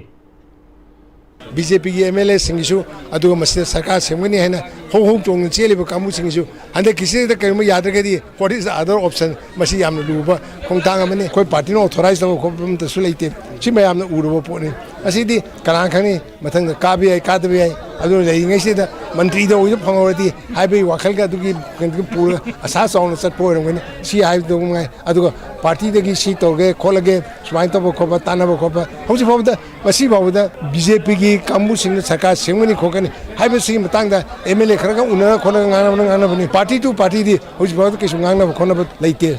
ꯕꯤ ꯖꯦ ꯄꯤꯒꯤ ꯑꯦꯝ ꯑꯦꯜ ꯑꯦꯁꯤꯡꯒꯤꯁꯨ, ꯑꯗꯨꯒ ꯃꯁꯤꯗ ꯁꯔꯀꯥꯔ ꯁꯦꯝꯒꯅꯤ ꯍꯥꯏꯅ ꯍꯧ ꯍꯧ ꯆꯣꯡꯅ ꯆꯦꯜꯂꯤꯕ ꯀꯥꯡꯕꯨꯁꯤꯡꯒꯤꯁꯨ ꯍꯟꯗꯛꯀꯤꯁꯤꯗ ꯀꯔꯤꯒꯨꯝꯕ ꯌꯥꯗ꯭ꯔꯒꯗꯤ, what is the other option? ꯃꯁꯤ ꯌꯥꯝꯅ ꯂꯨꯕ ꯈꯣꯡꯊꯥꯡ ꯑꯃꯅꯤ꯫ ꯑꯩꯈꯣꯏ ꯄꯥꯔꯇꯤꯅ ꯑꯣꯊꯣꯔꯥꯏꯖ ꯇꯧꯕ ꯈꯣꯠꯄ ꯑꯃꯠꯇꯁꯨ ꯂꯩꯇꯦ꯫ ꯁꯤ ꯃꯌꯥꯝꯅ ꯎꯔꯕ ꯄꯣꯠꯅꯤ꯫ ꯑꯁꯤꯗꯤ ꯀꯅꯥ ꯈꯪꯅꯤ, ꯃꯊꯪꯗ ꯀꯥꯕ ꯌꯥꯏ, ꯀꯥꯗꯕ ꯌꯥꯏ꯫ ꯑꯗꯨꯅ ꯂꯩꯔꯤꯉꯩꯁꯤꯗ ꯃꯟꯇ꯭ꯔꯤꯗ ꯑꯣꯏꯕ ꯐꯪꯍꯧꯔꯗꯤ ꯍꯥꯏꯕꯒꯤ ꯋꯥꯈꯜꯒ ꯑꯗꯨꯒꯤ ꯀꯩꯅꯣꯗꯨ ꯄꯨꯔꯒ ꯑꯁꯥ ꯆꯥꯎꯅ ꯆꯠꯄ ꯑꯣꯏꯔꯝꯒꯅꯤ꯫ ꯁꯤ ꯍꯥꯏꯕꯗꯨ ꯃꯉꯥꯏ꯫ ꯑꯗꯨꯒ ꯄꯥꯔꯇꯤꯗꯒꯤ ꯁꯤ ꯇꯧꯔꯒꯦ ꯈꯣꯠꯂꯒꯦ, ꯁꯨꯃꯥꯏꯅ ꯇꯧꯕ ꯈꯣꯠꯄ, ꯇꯥꯟꯅꯕ ꯈꯣꯠꯄ, ꯍꯧꯖꯤꯛ ꯐꯥꯎꯕꯗ, ꯃꯁꯤ ꯐꯥꯎꯕꯗ ꯕꯤ ꯖꯦ ꯄꯤꯒꯤ ꯀꯥꯡꯕꯨꯁꯤꯡꯅ ꯁꯔꯀꯥꯔ ꯁꯦꯝꯒꯅꯤ ꯈꯣꯠꯀꯅꯤ ꯍꯥꯏꯕꯁꯤꯒꯤ ꯃꯇꯥꯡꯗ ꯑꯦꯝ ꯑꯦꯜ ꯑꯦ ꯈꯔꯒ ꯎꯅꯔ ꯈꯣꯠꯂꯒ ꯉꯥꯡꯅꯕꯅ ꯉꯥꯡꯅꯕꯅꯤ꯫ ꯄꯥꯔꯇꯤ ꯇꯨ ꯄꯥꯔꯇꯤꯗꯤ ꯍꯧꯖꯤꯛ ꯐꯥꯎꯕꯗ ꯀꯩꯁꯨ ꯉꯥꯡꯅꯕ ꯈꯣꯠꯅꯕ ꯂꯩꯇꯦ꯫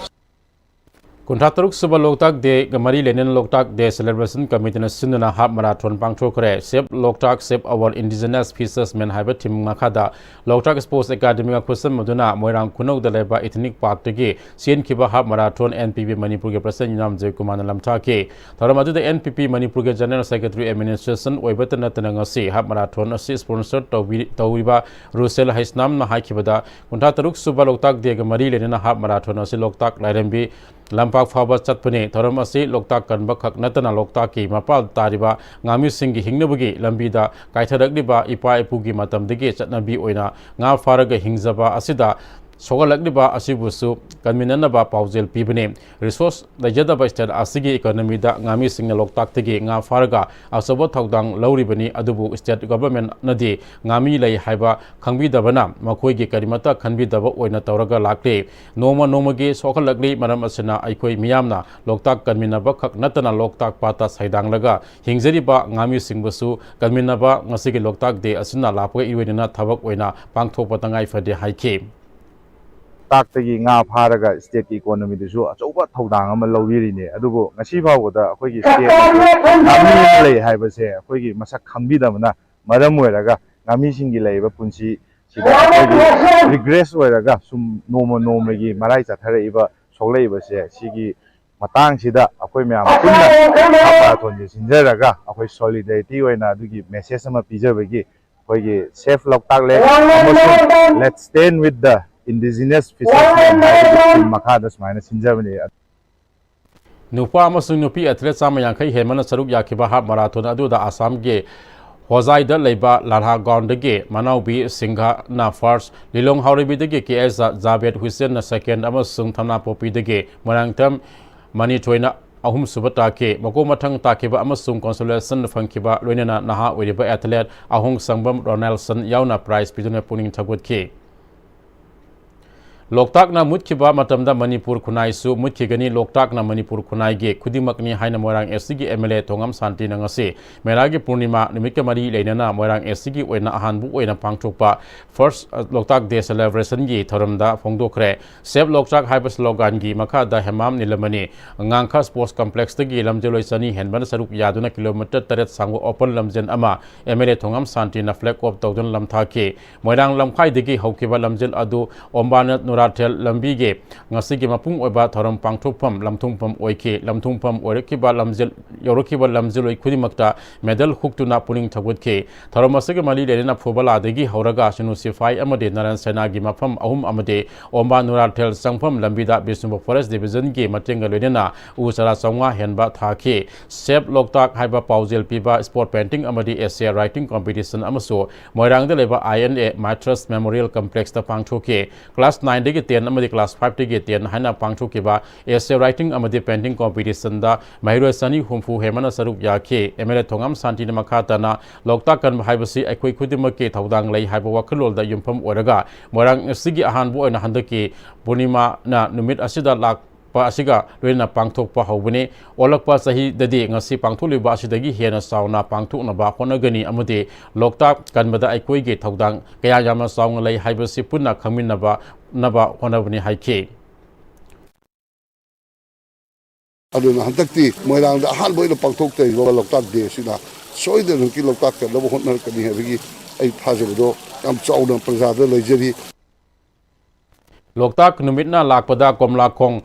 ꯀꯨꯟꯊ꯭ꯔꯥ ꯇꯔꯨꯛ ꯁꯨꯕ ꯂꯣꯛꯇꯥꯛ ꯗꯦꯒ ꯃꯔꯤ ꯂꯩꯅꯅ ꯂꯣꯛꯇꯥꯛ ꯗꯦ ꯁꯦꯂꯦꯕ꯭ꯔꯦꯁꯟ ꯀꯃꯤꯇꯤꯅ ꯁꯤꯟꯗꯨꯅ ꯍꯥꯞ ꯃꯔꯥꯊꯣꯟ ꯄꯥꯡꯊꯣꯛꯈ꯭ꯔꯦ꯫ Save Loktak, Save Our Indigenous Fishermen ꯍꯥꯏꯕ ꯊꯤꯝ ꯃꯈꯥꯗ ꯂꯣꯛꯇꯥꯛ ꯁ꯭ꯄꯣꯔꯠꯁ ꯑꯦꯀꯥꯗꯃꯤꯒ ꯈꯨꯠꯁꯝꯅꯗꯨꯅ ꯃꯣꯏꯔꯥꯡ ꯈꯨꯅꯧꯗ ꯂꯩꯕ ꯏꯊꯅꯤꯛ ꯄꯥꯔꯛꯇꯒꯤ ꯆꯦꯟꯈꯤꯕ half marathon N P P ꯃꯅꯤꯄꯨꯔꯒꯤ ꯄ꯭ꯔꯁꯤꯗꯦꯟ ꯌꯨꯝꯅꯥꯝ ꯖꯣꯏꯀꯨꯃꯥꯔꯅ ꯂꯝꯊꯥꯈꯤ꯫ ꯊꯧꯔꯝ ꯑꯗꯨꯗ ꯑꯦꯟ ꯄꯤ ꯄꯤ ꯃꯅꯤꯄꯨꯔꯒꯤ ꯖꯦꯅꯔꯦꯜ ꯁꯦꯀ꯭ꯔꯦꯇꯔꯤ ꯑꯦꯗꯃꯤꯅꯤꯁꯇ꯭ꯔꯦꯁꯟ ꯑꯣꯏꯕꯇ ꯅꯠꯇꯅ ꯉꯁꯤ ꯍꯥꯞ ꯃꯔꯥꯊꯣꯟ ꯑꯁꯤ ꯁ꯭ꯄꯣꯟꯁꯔ ꯇꯧꯕꯤ-, ꯇꯧꯔꯤꯕ ꯔꯨꯁꯦꯜ ꯍꯩꯁꯅꯥꯝꯅ ꯍꯥꯏꯈꯤꯕꯗ, ꯀꯨꯟꯊ꯭ꯔꯥ ꯇꯔꯨꯛ ꯁꯨꯕ ꯂꯣꯛꯇꯥꯛ ꯗꯦꯒ ꯃꯔꯤ ꯂꯩꯅꯅ ꯍꯥꯞ ꯃꯔꯥꯊꯣꯟ ꯑꯁꯤ ꯂꯣꯛꯇꯥꯛ ꯂꯥꯏꯔꯦꯝꯕꯤ ꯂꯝꯄꯥꯛ ꯐꯥꯎꯕ ꯆꯠꯄꯅꯤ꯫ ꯊꯧꯔꯝ ꯑꯁꯤ ꯂꯣꯛꯇꯥꯛ ꯀꯟꯕ ꯈꯛ ꯅꯠꯇꯅ ꯂꯣꯛꯇꯥꯛꯀꯤ ꯃꯄꯥꯜ ꯇꯥꯔꯤꯕ ꯉꯥꯃꯤꯁꯤꯡꯒꯤ ꯍꯤꯡꯅꯕꯒꯤ ꯂꯝꯕꯤꯗ ꯀꯥꯏꯊꯔꯛꯂꯤꯕ ꯏꯄꯥ ꯏꯄꯨꯒꯤ ꯃꯇꯝꯗꯒꯤ ꯆꯠꯅꯕꯤ ꯑꯣꯏꯅ ꯉꯥ ꯐꯥꯔꯒ ꯍꯤꯡꯖꯕ ꯑꯁꯤꯗ ꯁꯣꯛꯍꯜꯂꯛꯂꯤꯕ ꯑꯁꯤꯕꯨꯁꯨ ꯀꯟꯃꯤꯟꯅꯅꯕ ꯄꯥꯎꯖꯦꯜ ꯄꯤꯕꯅꯤ꯫ ꯔꯤꯁꯣꯔꯁ ꯂꯩꯖꯗꯕ ꯁ꯭ꯇꯦꯠ ꯑꯁꯤꯒꯤ ꯏꯀꯣꯅꯣꯃꯤꯗ ꯉꯥꯃꯤꯁꯤꯡꯅ ꯂꯣꯛꯇꯥꯛꯇꯒꯤ ꯉꯥ ꯐꯥꯔꯒ ꯑꯆꯧꯕ ꯊꯧꯗꯥꯡ ꯂꯧꯔꯤꯕꯅꯤ, ꯑꯗꯨꯕꯨ ꯁ꯭ꯇꯦꯠ ꯒꯚꯔꯟꯃꯦꯟꯠꯅꯗꯤ ꯉꯥꯃꯤ ꯂꯩ ꯍꯥꯏꯕ ꯈꯪꯕꯤꯗꯕꯅ ꯃꯈꯣꯏꯒꯤ ꯀꯔꯤꯃꯠꯇ ꯈꯟꯕꯤꯗꯕ ꯑꯣꯏꯅ ꯇꯧꯔꯒ ꯂꯥꯛꯂꯤ꯫ ꯅꯣꯡꯃ ꯅꯣꯡꯃꯒꯤ ꯁꯣꯛꯍꯜꯂꯛꯂꯤ꯫ ꯃꯔꯝ ꯑꯁꯤꯅ ꯑꯩꯈꯣꯏ ꯃꯤꯌꯥꯝꯅ ꯂꯣꯛꯇꯥꯛ ꯀꯟꯃꯤꯟꯅꯕ ꯈꯛ ꯅꯠꯇꯅ ꯂꯣꯛꯇꯥꯛ ꯄꯥꯠꯇ ꯁꯩꯗꯥꯡꯂꯒ ꯍꯤꯡꯖꯔꯤꯕ ꯉꯥꯃꯤꯁꯤꯡꯕꯨꯁꯨ ꯀꯟꯃꯤꯟꯅꯕ ꯉꯁꯤꯒꯤ ꯂꯣꯛꯇꯥꯛ ꯗꯦ ꯑꯁꯤꯅ ꯂꯥꯛꯄꯒ ꯏꯔꯣꯏꯅꯅ ꯊꯕꯛ ꯑꯣꯏꯅ ꯄꯥꯡꯊꯣꯛꯄ ꯇꯉꯥꯏ ꯐꯗꯦ ꯍꯥꯏꯈꯤ꯫ ꯂꯣꯛꯇꯥꯛꯇꯒꯤ ꯉꯥ ꯐꯥꯔꯒ ꯁ꯭ꯇꯦꯠꯀꯤ ꯏꯀꯣꯅꯣꯃꯤꯗꯁꯨ ꯑꯆꯧꯕ ꯊꯧꯗꯥꯡ ꯑꯃ ꯂꯧꯕꯤꯔꯤꯅꯦ꯫ ꯑꯗꯨꯕꯨ ꯉꯁꯤ ꯐꯥꯎꯕꯗ ꯑꯩꯈꯣꯏꯒꯤ ꯁ꯭ꯇꯦꯠ ꯉꯥꯃꯤ ꯑꯃ ꯂꯩ ꯍꯥꯏꯕꯁꯦ ꯑꯩꯈꯣꯏꯒꯤ ꯃꯁꯛ ꯈꯪꯕꯤꯗꯕꯅ ꯃꯔꯝ ꯑꯣꯏꯔꯒ ꯉꯥꯃꯤꯁꯤꯡꯒꯤ ꯂꯩꯔꯤꯕ ꯄꯨꯟꯁꯤ ꯁꯤꯗ ꯑꯩꯈꯣꯏꯒꯤ ꯔꯤꯒ꯭ꯔꯦꯁ ꯑꯣꯏꯔꯒ ꯁꯨꯝ ꯅꯣꯡꯃ ꯅꯣꯡꯃꯒꯤ ꯃꯔꯥꯏ ꯆꯠꯊꯔꯛꯏꯕ ꯁꯣꯛꯂꯛꯏꯕꯁꯦ ꯁꯤꯒꯤ ꯃꯇꯥꯡꯁꯤꯗ ꯑꯩꯈꯣꯏ ꯃꯌꯥꯝ ꯄꯨꯟꯅ ꯃꯥꯔꯥꯊꯣꯟꯁꯦ ꯁꯤꯟꯖꯔꯒ ꯑꯩꯈꯣꯏ ꯁꯣꯂꯤꯗꯥꯔꯤꯇꯤ ꯑꯣꯏꯅ ꯑꯗꯨꯒꯤ ꯃꯦꯁꯦꯖ ꯑꯃ ꯄꯤꯖꯕꯒꯤ ꯑꯩꯈꯣꯏꯒꯤ Save Loktak Lake ꯑꯃꯁꯨꯡ Let's Stand with the Indigenous Fishermen ꯍꯥꯏꯕꯒꯤ ꯊꯤꯝ ꯃꯈꯥꯗ ꯁꯨꯃꯥꯏꯅ ꯁꯤꯟꯖꯕꯅꯤ꯫ ꯅꯨꯄꯥ ꯑꯃꯁꯨꯡ ꯅꯨꯄꯤ ꯑꯦꯊꯂꯦꯠ ꯆꯥꯝꯃ ꯌꯥꯡꯈꯩ ꯍꯦꯟꯕꯅ ꯁꯔꯨꯛ ꯌꯥꯈꯤꯕ ꯍꯥꯞ ꯃꯔꯥꯊꯣꯟ ꯑꯗꯨꯗ ꯑꯁꯥꯝꯒꯤ ꯍꯣꯖꯥꯏꯗ ꯂꯩꯕ ꯂꯥꯜꯍꯥ ꯒ꯭ꯔꯥꯎꯟꯗꯒꯤ ꯃꯅꯥꯎꯕꯤ ꯁꯤꯡꯍꯅ ꯐꯥꯔꯁ, ꯂꯤꯂꯣꯡ ꯍꯥꯎꯔꯩꯕꯤꯗꯒꯤ ꯀꯦ ꯑꯦꯁ ꯖꯥꯕꯦꯗ ꯍꯨꯏꯁꯦꯟꯅ ꯁꯦꯀꯦꯟ ꯑꯃꯁꯨꯡ ꯊꯝꯅꯥꯄꯣꯛꯄꯤꯗꯒꯤ ꯃꯣꯏꯔꯥꯡꯊꯦꯝ ꯃꯅꯤꯊꯣꯏꯅ ꯑꯍꯨꯝꯁꯨꯕ ꯇꯥꯈꯤ꯫ ꯃꯀꯣꯛ ꯃꯊꯪ ꯇꯥꯈꯤꯕ ꯑꯃꯁꯨꯡ consolation ꯐꯪꯈꯤꯕ ꯂꯣꯏꯅꯅ ꯅꯍꯥ ꯑꯣꯏꯔꯤꯕ athlete ꯑꯍꯣꯡ ꯁꯪꯕꯝ ꯔꯣꯅꯦꯜꯁꯟ ꯌꯥꯎꯅ prize ꯄꯤꯗꯨꯅ ꯄꯨꯛꯅꯤꯡ ꯊꯧꯒꯠꯈꯤ꯫ ꯂꯣꯛꯇꯥꯛꯅ ꯃꯨꯠꯈꯤꯕ ꯃꯇꯝꯗ ꯃꯅꯤꯄꯨꯔ ꯈꯨꯟꯅꯥꯏꯁꯨ ꯃꯨꯠꯈꯤꯒꯅꯤ꯫ ꯂꯣꯛꯇꯥꯛꯅ ꯃꯅꯤꯄꯨꯔ ꯈꯨꯟꯅꯥꯏꯒꯤ ꯈꯨꯗꯤꯡꯃꯛꯅꯤ ꯍꯥꯏꯅ ꯃꯣꯏꯔꯥꯡ SCꯒꯤ MLA ꯊꯣꯉꯥꯝ ꯁꯥꯟꯇꯤꯅ ꯉꯁꯤ ꯃꯦꯔꯥꯒꯤ ꯄꯨꯔꯅꯤꯃꯥ ꯅꯨꯃꯤꯠꯀ ꯃꯔꯤ ꯂꯩꯅꯅ ꯃꯣꯏꯔꯥꯡ SCꯒꯤ ꯑꯣꯏꯅ ꯑꯍꯥꯟꯕ ꯑꯣꯏꯅ ꯄꯥꯡꯊꯣꯛꯄ First ꯂꯣꯛꯇꯥꯛ Day Celebrationꯒꯤ ꯊꯧꯔꯝꯗ ꯐꯣꯡꯗꯣꯛꯈ꯭ꯔꯦ꯫ Save ꯂꯣꯛꯇꯥꯛ ꯍꯥꯏꯕ sloganꯒꯤ ꯃꯈꯥꯗ ꯍꯦꯃꯥꯝ ꯅꯤꯂꯃꯅꯤ ꯉꯥꯡꯈ Sports Complexꯇꯒꯤ ꯂꯝꯖꯦꯜꯂꯣꯏ ꯆꯅꯤ ꯍꯦꯟꯕꯅ ꯁꯔꯨꯛ ꯌꯥꯗꯨꯅ kilometre ꯇꯔꯦꯠ ꯁꯥꯡꯕ open ꯂꯝꯖꯦꯜ ꯑꯃ MLA ꯊꯣꯉꯥꯝ ꯁꯥꯟꯇꯤꯅ flag off ꯇꯧꯗꯨꯅ ꯂꯝꯊꯥꯈꯤ꯫ ꯃꯣꯏꯔꯥꯡ ꯂꯝꯈꯥꯏꯗꯒꯤ ꯍꯧꯈꯤꯕ ꯂꯝꯖꯦꯜ ꯑꯗꯨ ꯑꯣꯝꯕꯥꯅ ꯅꯨꯔꯥꯊꯦꯜ ꯂꯝꯕꯤꯒꯤ ꯉꯁꯤꯒꯤ ꯃꯄꯨꯡ ꯑꯣꯏꯕ ꯊꯧꯔꯝ ꯄꯥꯡꯊꯣꯛꯐꯝ ꯂꯝꯊꯨꯡꯐꯝ ꯑꯣꯏꯈꯤ꯫ ꯂꯝꯊꯨꯡꯐꯝ ꯑꯣꯏꯔꯛꯈꯤꯕ ꯂꯝꯖꯦꯜ, ꯌꯧꯔꯛꯈꯤꯕ ꯂꯝꯖꯦꯜꯂꯣꯏ ꯈꯨꯗꯤꯡꯃꯛꯇ medal ꯍꯨꯛꯇꯨꯅ ꯄꯨꯛꯅꯤꯡ ꯊꯧꯒꯠꯈꯤ꯫ ꯊꯧꯔꯝ ꯑꯁꯤꯒ ꯃꯔꯤ ꯂꯩꯅꯅ ꯐꯨꯕꯂꯥꯗꯒꯤ ꯍꯧꯔꯒ ꯁꯤꯅꯨ ꯁꯤꯐꯥꯏ ꯑꯃꯗꯤ ꯅꯔꯥꯌꯟ ꯁꯦꯅꯥꯒꯤ ꯃꯐꯝ ꯑꯍꯨꯝ ꯑꯃꯗꯤ ꯑꯣꯝꯕꯥ ꯅꯨꯔꯥꯊꯦꯜ ꯆꯪꯐꯝ ꯂꯝꯕꯤꯗ ꯕꯤꯁꯅꯨꯄꯨꯔ Forest Divisionꯒꯤ ꯃꯇꯦꯡꯒ ꯂꯣꯏꯅꯅ ꯎ ꯆꯥꯔꯥ ꯆꯥꯝꯃꯉꯥ ꯍꯦꯟꯕ ꯊꯥꯈꯤ꯫ Save ꯂꯣꯛꯇꯥꯛ ꯍꯥꯏꯕ ꯄꯥꯎꯖꯦꯜ ꯄꯤꯕ sport painting ꯑꯃꯗꯤ essay writing competition ꯑꯃꯁꯨ ꯃꯣꯏꯔꯥꯡꯗ ꯂꯩꯕ INA Mithras Memorial Complexꯇ ꯄꯥꯡꯊꯣꯛꯈꯤ꯫ Class nineꯗꯒꯤ ten ꯑꯃꯗꯤ class fiveꯇꯒꯤ ten ꯍꯥꯏꯅ ꯄꯥꯡꯊꯣꯛꯈꯤꯕ essay writing ꯑꯃꯗꯤ painting competitionꯗ ꯃꯍꯩꯔꯣꯏ ꯆꯅꯤ ꯍꯨꯝꯐꯨ ꯍꯦꯟꯕꯅ ꯁꯔꯨꯛ ꯌꯥꯈꯤ꯫ MLA ꯊꯣꯉꯥꯝ ꯁꯥꯟꯇꯤꯅ ꯃꯈꯥ ꯇꯥꯅ ꯂꯣꯛꯇꯥꯛ ꯀꯟꯕ ꯍꯥꯏꯕꯁꯤ ꯑꯩꯈꯣꯏ ꯈꯨꯗꯤꯡꯃꯛꯀꯤ ꯊꯧꯗꯥꯡ ꯂꯩ ꯍꯥꯏꯕ ꯋꯥꯈꯜꯂꯣꯟꯗ ꯌꯨꯝꯐꯝ ꯑꯣꯏꯔꯒ ꯃꯣꯏꯔꯥꯡ SCꯒꯤ ꯑꯍꯥꯟꯕ ꯑꯣꯏꯅ ꯍꯟꯗꯛꯀꯤ ꯄꯨꯔꯅꯤꯃꯥꯅ ꯅꯨꯃꯤꯠ ꯑꯁꯤꯗ ꯂꯥꯛꯄ ꯑꯁꯤꯒ ꯂꯣꯏꯅꯅ ꯄꯥꯡꯊꯣꯛꯄ ꯍꯧꯕꯅꯤ꯫ ꯑꯣꯜꯂꯛꯄ ꯆꯍꯤꯗꯗꯤ ꯉꯁꯤ ꯄꯥꯡꯊꯣꯛꯂꯤꯕ ꯑꯁꯤꯗꯒꯤ ꯍꯦꯟꯅ ꯆꯥꯎꯅ ꯄꯥꯡꯊꯣꯛꯅꯕ ꯍꯣꯠꯅꯒꯅꯤ ꯑꯃꯗꯤ ꯂꯣꯛꯇꯥꯛ ꯀꯟꯕꯗ ꯑꯩꯈꯣꯏꯒꯤ ꯊꯧꯗꯥꯡ ꯀꯌꯥ ꯌꯥꯝꯅ ꯆꯥꯎꯅ ꯂꯩ ꯍꯥꯏꯕꯁꯤ ꯄꯨꯟꯅ ꯈꯪꯃꯤꯟꯅꯕ ꯅꯕ ꯍꯣꯠꯅꯕꯅꯤ ꯍꯥꯏꯈꯤ꯫ ꯑꯗꯨꯅ ꯍꯟꯗꯛꯇꯤ ꯃꯣꯏꯔꯥꯡꯗ ꯑꯍꯥꯟꯕ ꯑꯣꯏꯅ ꯄꯥꯡꯊꯣꯛꯆꯔꯤꯕ ꯂꯣꯛꯇꯥꯛ Day ꯑꯁꯤꯅ ꯁꯣꯏꯗꯅꯃꯛꯀꯤ ꯂꯣꯛꯇꯥꯛ ꯀꯟꯅꯕ ꯍꯣꯠꯅꯔꯛꯀꯅꯤ ꯍꯥꯏꯕꯒꯤ ꯑꯩ ꯊꯥꯖꯕꯗꯣ ꯌꯥꯝ ꯆꯥꯎꯅ ꯄ꯭ꯔꯖꯥꯗ ꯂꯩꯖꯔꯤ꯫ ꯂꯣꯛꯇꯥꯛ ꯅꯨꯃꯤꯠꯅ ꯂꯥꯛꯄꯗ ꯀꯣꯝꯂꯥꯈꯣꯡ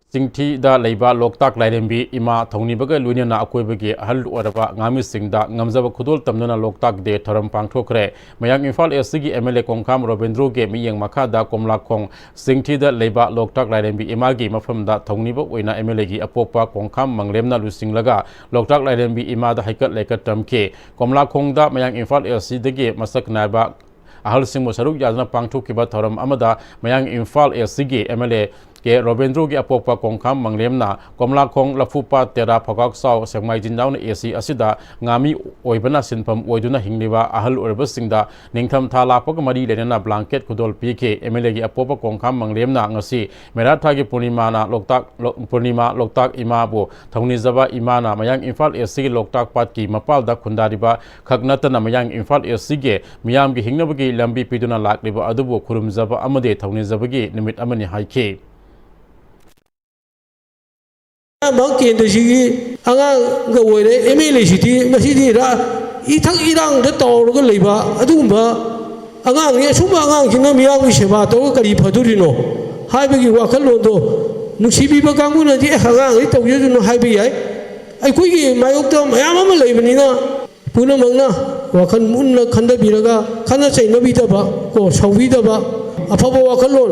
ꯆꯤꯡꯊꯤꯗ ꯂꯩꯕ ꯂꯣꯛꯇꯥꯛ ꯂꯥꯏꯔꯦꯝꯕꯤ ꯏꯃꯥ ꯊꯧꯅꯤꯕꯒ ꯂꯣꯏꯅꯅ ꯑꯀꯣꯏꯕꯒꯤ ꯑꯍꯜ ꯑꯣꯏꯔꯕ ꯉꯥꯃꯤꯁꯤꯡꯗ ꯉꯝꯖꯕ ꯈꯨꯗꯣꯜ ꯇꯝꯗꯨꯅ ꯂꯣꯛꯇꯥꯛ Day ꯊꯧꯔꯝ ꯄꯥꯡꯊꯣꯛꯈ꯭ꯔꯦ꯫ ꯃꯌꯥꯡ ꯏꯝꯐꯥꯜ SCꯒꯤ MLA ꯀꯣꯡꯈꯥꯝ ꯔꯣꯕꯤꯟꯗ꯭ꯔꯣꯒꯤ ꯃꯤꯠꯌꯦꯡ ꯃꯈꯥꯗ ꯀꯣꯝꯂꯥꯈꯣꯡ ꯆꯤꯡꯊꯤꯗ ꯂꯩꯕ ꯂꯣꯛꯇꯥꯛ ꯂꯥꯏꯔꯦꯝꯕꯤ ꯏꯃꯥꯒꯤ ꯃꯐꯝꯗ ꯊꯧꯅꯤꯕ ꯑꯣꯏꯅ MLAꯒꯤ ꯑꯄꯣꯛꯄ ꯀꯣꯡꯈꯥꯝ ꯃꯪꯂꯦꯝꯅ ꯂꯨꯆꯤꯡꯂꯒ ꯂꯣꯛꯇꯥꯛ ꯂꯥꯏꯔꯦꯝꯕꯤ ꯏꯃꯥꯗ ꯍꯩꯀꯠ ꯂꯩꯀꯠ ꯇꯝꯈꯤ꯫ ꯀꯣꯝꯂꯥꯈꯣꯡꯗ ꯃꯌꯥꯡ ꯏꯝꯐꯥꯜ SCꯗꯒꯤ ꯃꯁꯛ ꯅꯥꯏꯕ ꯑꯍꯜꯁꯤꯡꯕꯨ ꯁꯔꯨꯛ ꯌꯥꯗꯨꯅ ꯄꯥꯡꯊꯣꯛꯈꯤꯕ ꯊꯧꯔꯝ ꯑꯃꯗ ꯃꯌꯥꯡ ꯏꯝꯐꯥꯜ SCꯒꯤ MLA ꯀꯦ ꯔꯣꯕꯤꯟꯗ꯭ꯔꯣꯒꯤ ꯑꯄꯣꯛꯄ ꯀꯣꯡꯈꯥꯝ ꯃꯪꯂꯦꯝꯅ ꯀꯣꯝꯂꯥꯈꯣꯡ, ꯂꯐꯨꯄꯥꯠ, ꯇꯦꯔꯥ, ꯐꯒꯥꯛꯆꯥꯎ, ꯁꯦꯛꯃꯥꯏ ꯖꯤꯟꯖꯥꯎꯅ ꯑꯦ ꯁꯤ ꯑꯁꯤꯗ ꯉꯥꯃꯤ ꯑꯣꯏꯕꯅ ꯁꯤꯟꯐꯝ ꯑꯣꯏꯗꯨꯅ ꯍꯤꯡꯂꯤꯕ ꯑꯍꯜ ꯑꯣꯏꯔꯕꯁꯤꯡꯗ ꯅꯤꯡꯊꯝ ꯊꯥ ꯂꯥꯛꯄꯒ ꯃꯔꯤ ꯂꯩꯅꯅ ꯕ꯭ꯂꯥꯡꯀꯦꯠ ꯈꯨꯗꯣꯜ ꯄꯤꯈꯤ꯫ ꯑꯦꯝ ꯑꯦꯜ ꯑꯦꯒꯤ ꯑꯄꯣꯛꯄ ꯀꯣꯡꯈꯥꯝ ꯃꯪꯂꯦꯝꯅ ꯉꯁꯤ ꯃꯦꯔꯥ ꯊꯥꯒꯤ ꯄꯨꯔꯅꯤꯃꯥꯅ ꯂꯣꯛꯇꯥꯛ, ꯂꯣ-, ꯄꯨꯔꯅꯤꯃꯥ ꯂꯣꯛꯇꯥꯛ ꯏꯃꯥꯕꯨ ꯊꯧꯅꯤꯖꯕ ꯏꯃꯥꯅ ꯃꯌꯥꯡ ꯏꯝꯐꯥꯜ ꯏꯁꯀꯤ ꯂꯣꯛꯇꯥꯛ ꯄꯥꯠꯀꯤ ꯃꯄꯥꯜꯗ ꯈꯨꯟꯗꯥꯔꯤꯕ ꯈꯛ ꯅꯠꯇꯅ ꯃꯌꯥꯡ ꯏꯝꯐꯥꯜ ꯏꯁꯀꯤ ꯃꯤꯌꯥꯝꯒꯤ ꯍꯤꯡꯅꯕꯒꯤ ꯂꯝꯕꯤ ꯄꯤꯗꯨꯅ ꯂꯥꯛꯂꯤꯕ ꯑꯗꯨꯕꯨ ꯈꯨꯔꯨꯝꯖꯕ ꯑꯃꯗꯤ ꯊꯧꯅꯤꯖꯕꯒꯤ ꯅꯨꯃꯤꯠ ꯑꯃꯅꯤ ꯍꯥꯏꯈꯤ꯫ ꯑꯌꯥꯝꯕ ꯀꯦꯟꯗ꯭ꯔꯁꯤꯒꯤ ꯑꯉꯥꯡꯒ ꯑꯣꯏꯔꯦ, ꯑꯦꯝ ꯑꯦꯜ ꯑꯦꯁꯤꯗꯤ ꯃꯁꯤꯗꯤ ꯏꯔꯥ-, ꯏꯊꯛ ꯏꯔꯥꯡꯗ ꯇꯥꯎꯔꯒ ꯂꯩꯕ ꯑꯗꯨꯒꯨꯝꯕ ꯑꯉꯥꯡꯅꯤ꯫ ꯑꯁꯨꯝꯕ ꯑꯉꯥꯡꯁꯤꯅ ꯃꯤꯌꯥꯝꯒꯤ ꯁꯦꯕꯥ ꯇꯧꯔꯒ ꯀꯔꯤ ꯐꯗꯣꯔꯤꯅꯣ ꯍꯥꯏꯕꯒꯤ ꯋꯥꯈꯜꯂꯣꯟꯗꯣ ꯅꯨꯡꯁꯤꯕꯤꯕ ꯀꯥꯡꯕꯨꯅꯗꯤ "ꯑꯦ, ꯑꯉꯥꯡꯅꯤ, ꯇꯧꯖꯁꯅꯨ" ꯍꯥꯏꯕ ꯌꯥꯏ꯫ ꯑꯩꯈꯣꯏꯒꯤ ꯃꯥꯌꯣꯛꯇ ꯃꯌꯥꯝ ꯑꯃ ꯂꯩꯕꯅꯤꯅ ꯄꯨꯝꯅꯃꯛꯅ ꯋꯥꯈꯜ ꯃꯨꯟꯅ ꯈꯟꯊꯕꯤꯔꯒ ꯈꯠꯅ ꯆꯩꯅꯕꯤꯗꯕ ꯀꯣ, ꯁꯥꯎꯕꯤꯗꯕ, ꯑꯐꯕ ꯋꯥꯈꯜꯂꯣꯟ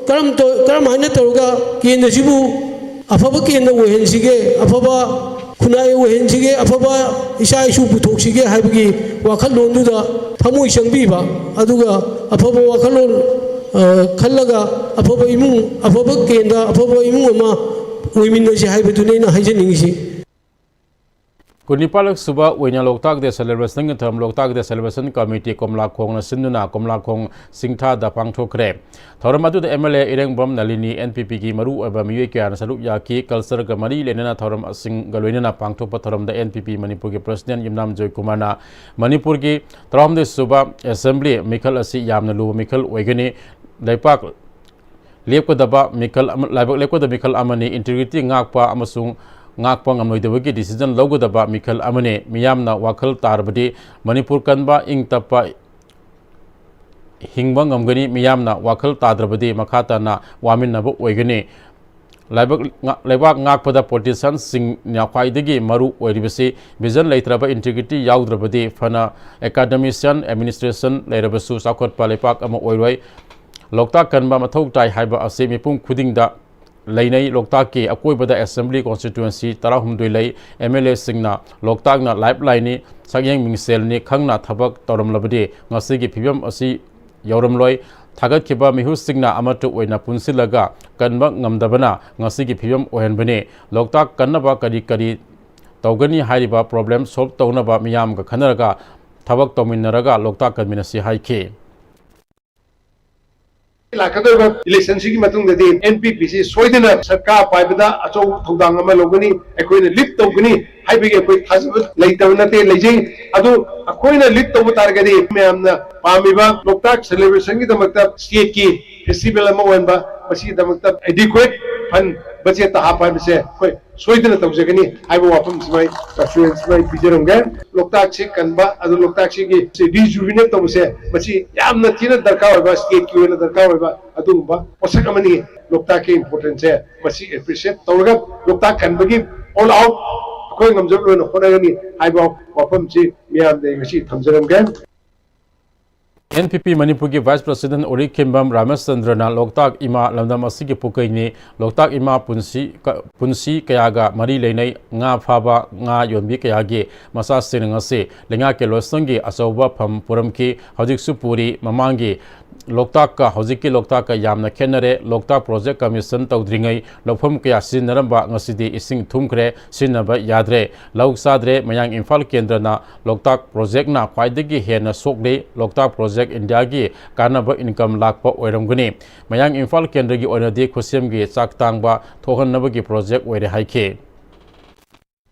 ꯀꯔꯝ ꯇꯧ-, ꯀꯔꯝ ꯍꯥꯏꯅ ꯇꯧꯔꯒ ꯀꯦꯟꯗ꯭ꯔꯁꯤꯕꯨ ꯑꯐꯕ ꯀꯦꯟꯗ꯭ꯔ ꯑꯣꯏꯍꯟꯁꯤꯒꯦ, ꯑꯐꯕ ꯈꯨꯟꯅꯥꯏ ꯑꯣꯏꯍꯟꯁꯤꯒꯦ, ꯑꯐꯕ ꯏꯆꯥ ꯏꯁꯨ ꯄꯨꯊꯣꯛꯁꯤꯒꯦ ꯍꯥꯏꯕꯒꯤ ꯋꯥꯈꯜꯂꯣꯟꯗꯨꯗ ꯊꯃꯣꯏ ꯆꯪꯕꯤꯕ, ꯑꯗꯨꯒ ꯑꯐꯕ ꯋꯥꯈꯜꯂꯣꯟ, ꯑ, ꯈꯜꯂꯒ ꯑꯐꯕ ꯏꯃꯨꯡ, ꯑꯐꯕ ꯀꯦꯟꯗ꯭ꯔ, ꯑꯐꯕ ꯏꯃꯨꯡ ꯑꯃ ꯑꯣꯏꯃꯤꯟꯅꯁꯤ ꯍꯥꯏꯕꯗꯨꯅꯤ ꯑꯩꯅ ꯍꯥꯏꯖꯅꯤꯡꯉꯤꯁꯤ꯫ ꯀꯨꯟꯅꯤꯄꯥꯜꯂꯛ ꯁꯨꯕ ꯑꯣꯏꯅ ꯂꯣꯛꯇꯥꯛ ꯗꯦ ꯁꯦꯂꯦꯕ꯭ꯔꯦꯁꯟꯒꯤ ꯊꯧꯔꯝ ꯂꯣꯛꯇꯥꯛ ꯗꯦ ꯁꯦꯂꯦꯕ꯭ꯔꯦꯁꯟ ꯀꯃꯤꯇꯤ ꯀꯣꯝꯂꯥꯈꯣꯡꯅ ꯁꯤꯟꯗꯨꯅ ꯀꯣꯝꯂꯥꯈꯣꯡ ꯆꯤꯡꯊꯥꯗ ꯄꯥꯡꯊꯣꯛꯈ꯭ꯔꯦ꯫ ꯊꯧꯔꯝ ꯑꯗꯨꯗ M L A Irengbam Nalini, N P ꯄꯤꯒꯤ ꯃꯔꯨꯑꯣꯏꯕ ꯃꯤꯑꯣꯏ ꯀꯌꯥꯅ ꯁꯔꯨꯛ ꯌꯥꯈꯤ꯫ ꯀꯜꯆꯔꯒ ꯃꯔꯤ ꯂꯩꯅꯅ ꯊꯧꯔꯝꯁꯤꯡꯒ ꯂꯣꯏꯅꯅ ꯄꯥꯡꯊꯣꯛꯄ ꯊꯧꯔꯝꯗ ꯑꯦꯟ ꯄꯤ ꯄꯤ ꯃꯅꯤꯄꯨꯔꯒꯤ ꯄ꯭ꯔꯁꯤꯗꯦꯟ ꯌꯨꯝꯅꯥꯝ ꯖꯣꯏꯀꯨꯃꯥꯔꯅ ꯃꯅꯤꯄꯨꯔꯒꯤ ꯇꯔꯥꯍꯨꯝꯗꯣꯏ ꯁꯨꯕ ꯑꯦꯁꯦꯝꯕ꯭ꯂꯤ ꯃꯤꯈꯜ ꯑꯁꯤ ꯌꯥꯝꯅ ꯂꯨꯕ ꯃꯤꯈꯜ ꯑꯣꯏꯒꯅꯤ꯫ ꯂꯩꯄꯥꯛ ꯂꯦꯞꯀꯗꯕ ꯃꯤꯈꯜ ꯑꯃ, ꯂꯥꯏꯕꯛ ꯂꯦꯞꯀꯗꯕ ꯃꯤꯈꯜ ꯑꯃꯅꯤ꯫ ꯏꯟꯇꯤꯒ꯭ꯔꯤꯇꯤ ꯉꯥꯛꯄ ꯑꯃꯁꯨꯡ ꯉꯥꯛꯄ ꯉꯝꯂꯣꯏꯗꯕꯒꯤ ꯗꯤꯁꯤꯖꯟ ꯂꯧꯒꯗꯕ ꯃꯤꯈꯜ ꯑꯃꯅꯤ꯫ ꯃꯤꯌꯥꯝꯅ ꯋꯥꯈꯜ ꯇꯥꯔꯕꯗꯤ ꯃꯅꯤꯄꯨꯔ ꯀꯟꯕ, ꯏꯪ ꯇꯞꯄ ꯍꯤꯡꯕ ꯉꯝꯒꯅꯤ꯫ ꯃꯤꯌꯥꯝꯅ ꯋꯥꯈꯜ ꯇꯥꯗ꯭ꯔꯕꯗꯤ ꯃꯈꯥ ꯇꯥꯅ ꯋꯥꯃꯤꯟꯅꯕ ꯑꯣꯏꯒꯅꯤ꯫ ꯂꯥꯏꯕꯛ ꯉꯥ-, ꯂꯩꯕꯥꯛ ꯉꯥꯛꯄꯗ ꯄꯣꯂꯤꯇꯤꯁꯤꯌꯥꯟꯁꯤꯡꯅ ꯈ꯭ꯋꯥꯏꯗꯒꯤ ꯃꯔꯨ ꯑꯣꯏꯔꯤꯕꯁꯤ ꯚꯤꯖꯟ ꯂꯩꯇ꯭ꯔꯕ, ꯏꯟꯇꯤꯒ꯭ꯔꯤꯇꯤ ꯌꯥꯎꯗ꯭ꯔꯕꯗꯤ ꯐꯅ ꯑꯦꯀꯥꯗꯃꯤꯁꯤꯌꯥꯟ, ꯑꯦꯗꯃꯤꯅꯤꯁꯇ꯭ꯔꯦꯁꯟ ꯂꯩꯔꯕꯁꯨ ꯆꯥꯎꯈꯠꯄ ꯂꯩꯄꯥꯛ ꯑꯃ ꯑꯣꯏꯔꯣꯏ꯫ ꯂꯣꯛꯇꯥꯛ ꯀꯟꯕ ꯃꯊꯧ ꯇꯥꯏ ꯍꯥꯏꯕ ꯑꯁꯤ ꯃꯤꯄꯨꯝ ꯈꯨꯗꯤꯡꯗ ꯂꯩꯅꯩ꯫ ꯂꯣꯛꯇꯥꯛꯀꯤ ꯑꯀꯣꯏꯕꯗ ꯑꯦꯁꯦꯝꯕ꯭ꯂꯤ ꯀꯣꯟꯁꯇꯤꯇ꯭ꯋꯨꯑꯦꯟꯁꯤ ꯇꯔꯥꯍꯨꯝꯗꯣꯏ ꯂꯩ꯫ ꯑꯦꯝ ꯑꯦꯜ ꯑꯦꯁꯤꯡꯅ ꯂꯣꯛꯇꯥꯛꯅ ꯂꯥꯏꯐ ꯂꯥꯏꯟꯅꯤ, ꯁꯛꯌꯦꯡ ꯃꯤꯡꯁꯦꯜꯅꯤ ꯈꯪꯅ ꯊꯕꯛ ꯇꯧꯔꯝꯂꯕꯗꯤ ꯉꯁꯤꯒꯤ ꯐꯤꯕꯝ ꯑꯁꯤ ꯌꯧꯔꯝꯂꯣꯏ꯫ ꯊꯥꯒꯠꯈꯤꯕ ꯃꯤꯍꯨꯠꯁꯤꯡꯅ ꯑꯃꯠꯇ ꯑꯣꯏꯅ ꯄꯨꯟꯁꯤꯜꯂꯒ ꯀꯟꯕ ꯉꯝꯗꯕꯅ ꯉꯁꯤꯒꯤ ꯐꯤꯕꯝ ꯑꯣꯏꯍꯟꯕꯅꯤ꯫ ꯂꯣꯛꯇꯥꯛ ꯀꯟꯅꯕ ꯀꯔꯤ ꯀꯔꯤ ꯇꯧꯒꯅꯤ ꯍꯥꯏꯔꯤꯕ problem solve ꯇꯧꯅꯕ ꯃꯤꯌꯥꯝꯒ ꯈꯟꯅꯔꯒ ꯊꯕꯛ ꯇꯧꯃꯤꯟꯅꯔꯒ ꯂꯣꯛꯇꯥꯛ ꯀꯟꯃꯤꯟꯅꯁꯤ ꯍꯥꯏꯈꯤ꯫ ꯂꯥꯛꯀꯗꯧꯔꯤꯕ election ꯁꯤꯒꯤ ꯃꯇꯨꯡꯗꯗꯤ N P P ꯁꯤ ꯁꯣꯏꯗꯅ ꯁꯔꯀꯥꯔ ꯄꯥꯏꯕꯗ ꯑꯆꯧꯕ ꯊꯧꯗꯥꯡ ꯑꯃ ꯂꯧꯒꯅꯤ, ꯑꯩꯈꯣꯏꯅ lead ꯇꯧꯒꯅꯤ ꯍꯥꯏꯕꯒꯤ ꯑꯩꯈꯣꯏ ꯊꯥꯖꯕ ꯂꯩꯇꯕ ꯅꯠꯇꯦ, ꯂꯩꯖꯩ꯫ ꯑꯗꯨ ꯑꯩꯈꯣꯏꯅ lead ꯇꯧꯕ ꯇꯥꯔꯒꯗꯤ ꯃꯌꯥꯝꯅ ꯄꯥꯝꯃꯤꯕ ꯂꯣꯛꯇꯥꯛ celebration ꯒꯤꯗꯃꯛꯇ state ꯀꯤ festival ꯑꯃ ꯑꯣꯏꯍꯟꯕ, ꯃꯁꯤꯒꯤꯗꯃꯛꯇ adequate fund budget ꯇ ꯍꯥꯞꯄ ꯍꯥꯏꯕꯁꯦ ꯑꯩꯈꯣꯏ ꯁꯣꯏꯗꯅ ꯇꯧꯖꯒꯅꯤ ꯍꯥꯏꯕ ꯋꯥꯐꯝꯁꯤꯃ ꯑꯩ ꯄꯤꯖꯔꯝꯒꯦ꯫ ꯂꯣꯛꯇꯥꯛꯁꯤ ꯀꯟꯕ, ꯑꯗꯨ ꯂꯣꯛꯇꯥꯛꯁꯤꯒꯤ rejuvenate ꯇꯧꯕꯁꯦ, ꯃꯁꯤ ꯌꯥꯝꯅ ꯊꯤꯅ ꯗꯔꯀꯥꯔ ꯑꯣꯏꯕ, state ꯀꯤ ꯑꯣꯏꯅ ꯗꯔꯀꯥꯔ ꯑꯣꯏꯕ ꯑꯗꯨꯒꯨꯝꯕ ꯄꯣꯠꯁꯛ ꯑꯃꯅꯤ꯫ ꯂꯣꯛꯇꯥꯛꯀꯤ importance ꯁꯦ ꯃꯁꯤ appreciate ꯇꯧꯔꯒ ꯂꯣꯛꯇꯥꯛ ꯀꯟꯕꯒꯤ all out ꯑꯩꯈꯣꯏ ꯉꯝꯖꯕ ꯂꯣꯏꯅ ꯍꯣꯠꯅꯒꯅꯤ ꯍꯥꯏꯕ ꯋꯥꯐꯝꯁꯤ ꯃꯤꯌꯥꯝꯗ ꯑꯩ ꯉꯁꯤ ꯊꯝꯖꯔꯝꯒꯦ꯫ N P P ꯃꯅꯤꯄꯨꯔꯒꯤ Vice President ꯎꯔꯤꯈꯦꯝꯕꯝ ꯔꯥꯃꯆꯟꯗ꯭ꯔꯅ ꯂꯣꯛꯇꯥꯛ ꯏꯃꯥ ꯂꯝꯗꯝ ꯑꯁꯤꯒꯤ ꯄꯨꯀꯩꯅꯤ, ꯂꯣꯛꯇꯥꯛ ꯏꯃꯥ ꯄꯨꯟꯁꯤ ꯀ-, ꯄꯨꯟꯁꯤ ꯀꯌꯥꯒ ꯃꯔꯤ ꯂꯩꯅꯩ, ꯉꯥ ꯐꯥꯕ, ꯉꯥ ꯌꯣꯟꯕꯤ ꯀꯌꯥꯒꯤ ꯃꯆꯥꯁꯤꯡ ꯑꯁꯤ ꯂꯩꯉꯥꯛꯀꯤ ꯂꯣꯏꯁꯪꯒꯤ ꯑꯆꯧꯕ ꯐꯝ ꯄꯨꯔꯝꯈꯤ, ꯍꯧꯖꯤꯛꯁꯨ ꯄꯨꯔꯤ꯫ ꯃꯃꯥꯡꯒꯤ ꯂꯣꯛꯇꯥꯛꯀ ꯍꯧꯖꯤꯛꯀꯤ ꯂꯣꯛꯇꯥꯛꯀ ꯌꯥꯝꯅ ꯈꯦꯠꯅꯔꯦ꯫ ꯂꯣꯛꯇꯥꯛ project commission ꯇꯧꯗ꯭ꯔꯤꯉꯩ ꯂꯧꯐꯝ ꯀꯌꯥ ꯁꯤꯖꯤꯟꯅꯔꯝꯕ ꯉꯁꯤꯗꯤ ꯏꯁꯤꯡ ꯊꯨꯝꯈ꯭ꯔꯦ, ꯁꯤꯖꯤꯟꯅꯕ ꯌꯥꯗ꯭ꯔꯦ꯫ ꯂꯧ ꯆꯥꯗ꯭ꯔꯦ꯫ ꯃꯌꯥꯡ ꯏꯝꯐꯥꯜ ꯀꯦꯟꯗ꯭ꯔꯅ ꯂꯣꯛꯇꯥꯛ project ꯅ ꯈ꯭ꯋꯥꯏꯗꯒꯤ ꯍꯦꯟꯅ ꯁꯣꯛꯂꯤ꯫ ꯂꯣꯛꯇꯥꯛ project India ꯒꯤ ꯀꯥꯟꯅꯕ income ꯂꯥꯛꯄ ꯑꯣꯏꯔꯝꯒꯅꯤ꯫ ꯃꯌꯥꯡ ꯏꯝꯐꯥꯜ ꯀꯦꯟꯗ꯭ꯔꯒꯤ ꯑꯣꯏꯅꯗꯤ ꯈꯨꯠꯁꯦꯝꯒꯤ ꯆꯥꯛ ꯇꯥꯡꯕ ꯊꯣꯛꯍꯟꯅꯕꯒꯤ project ꯑꯣꯏꯔꯦ ꯍꯥꯏꯈꯤ꯫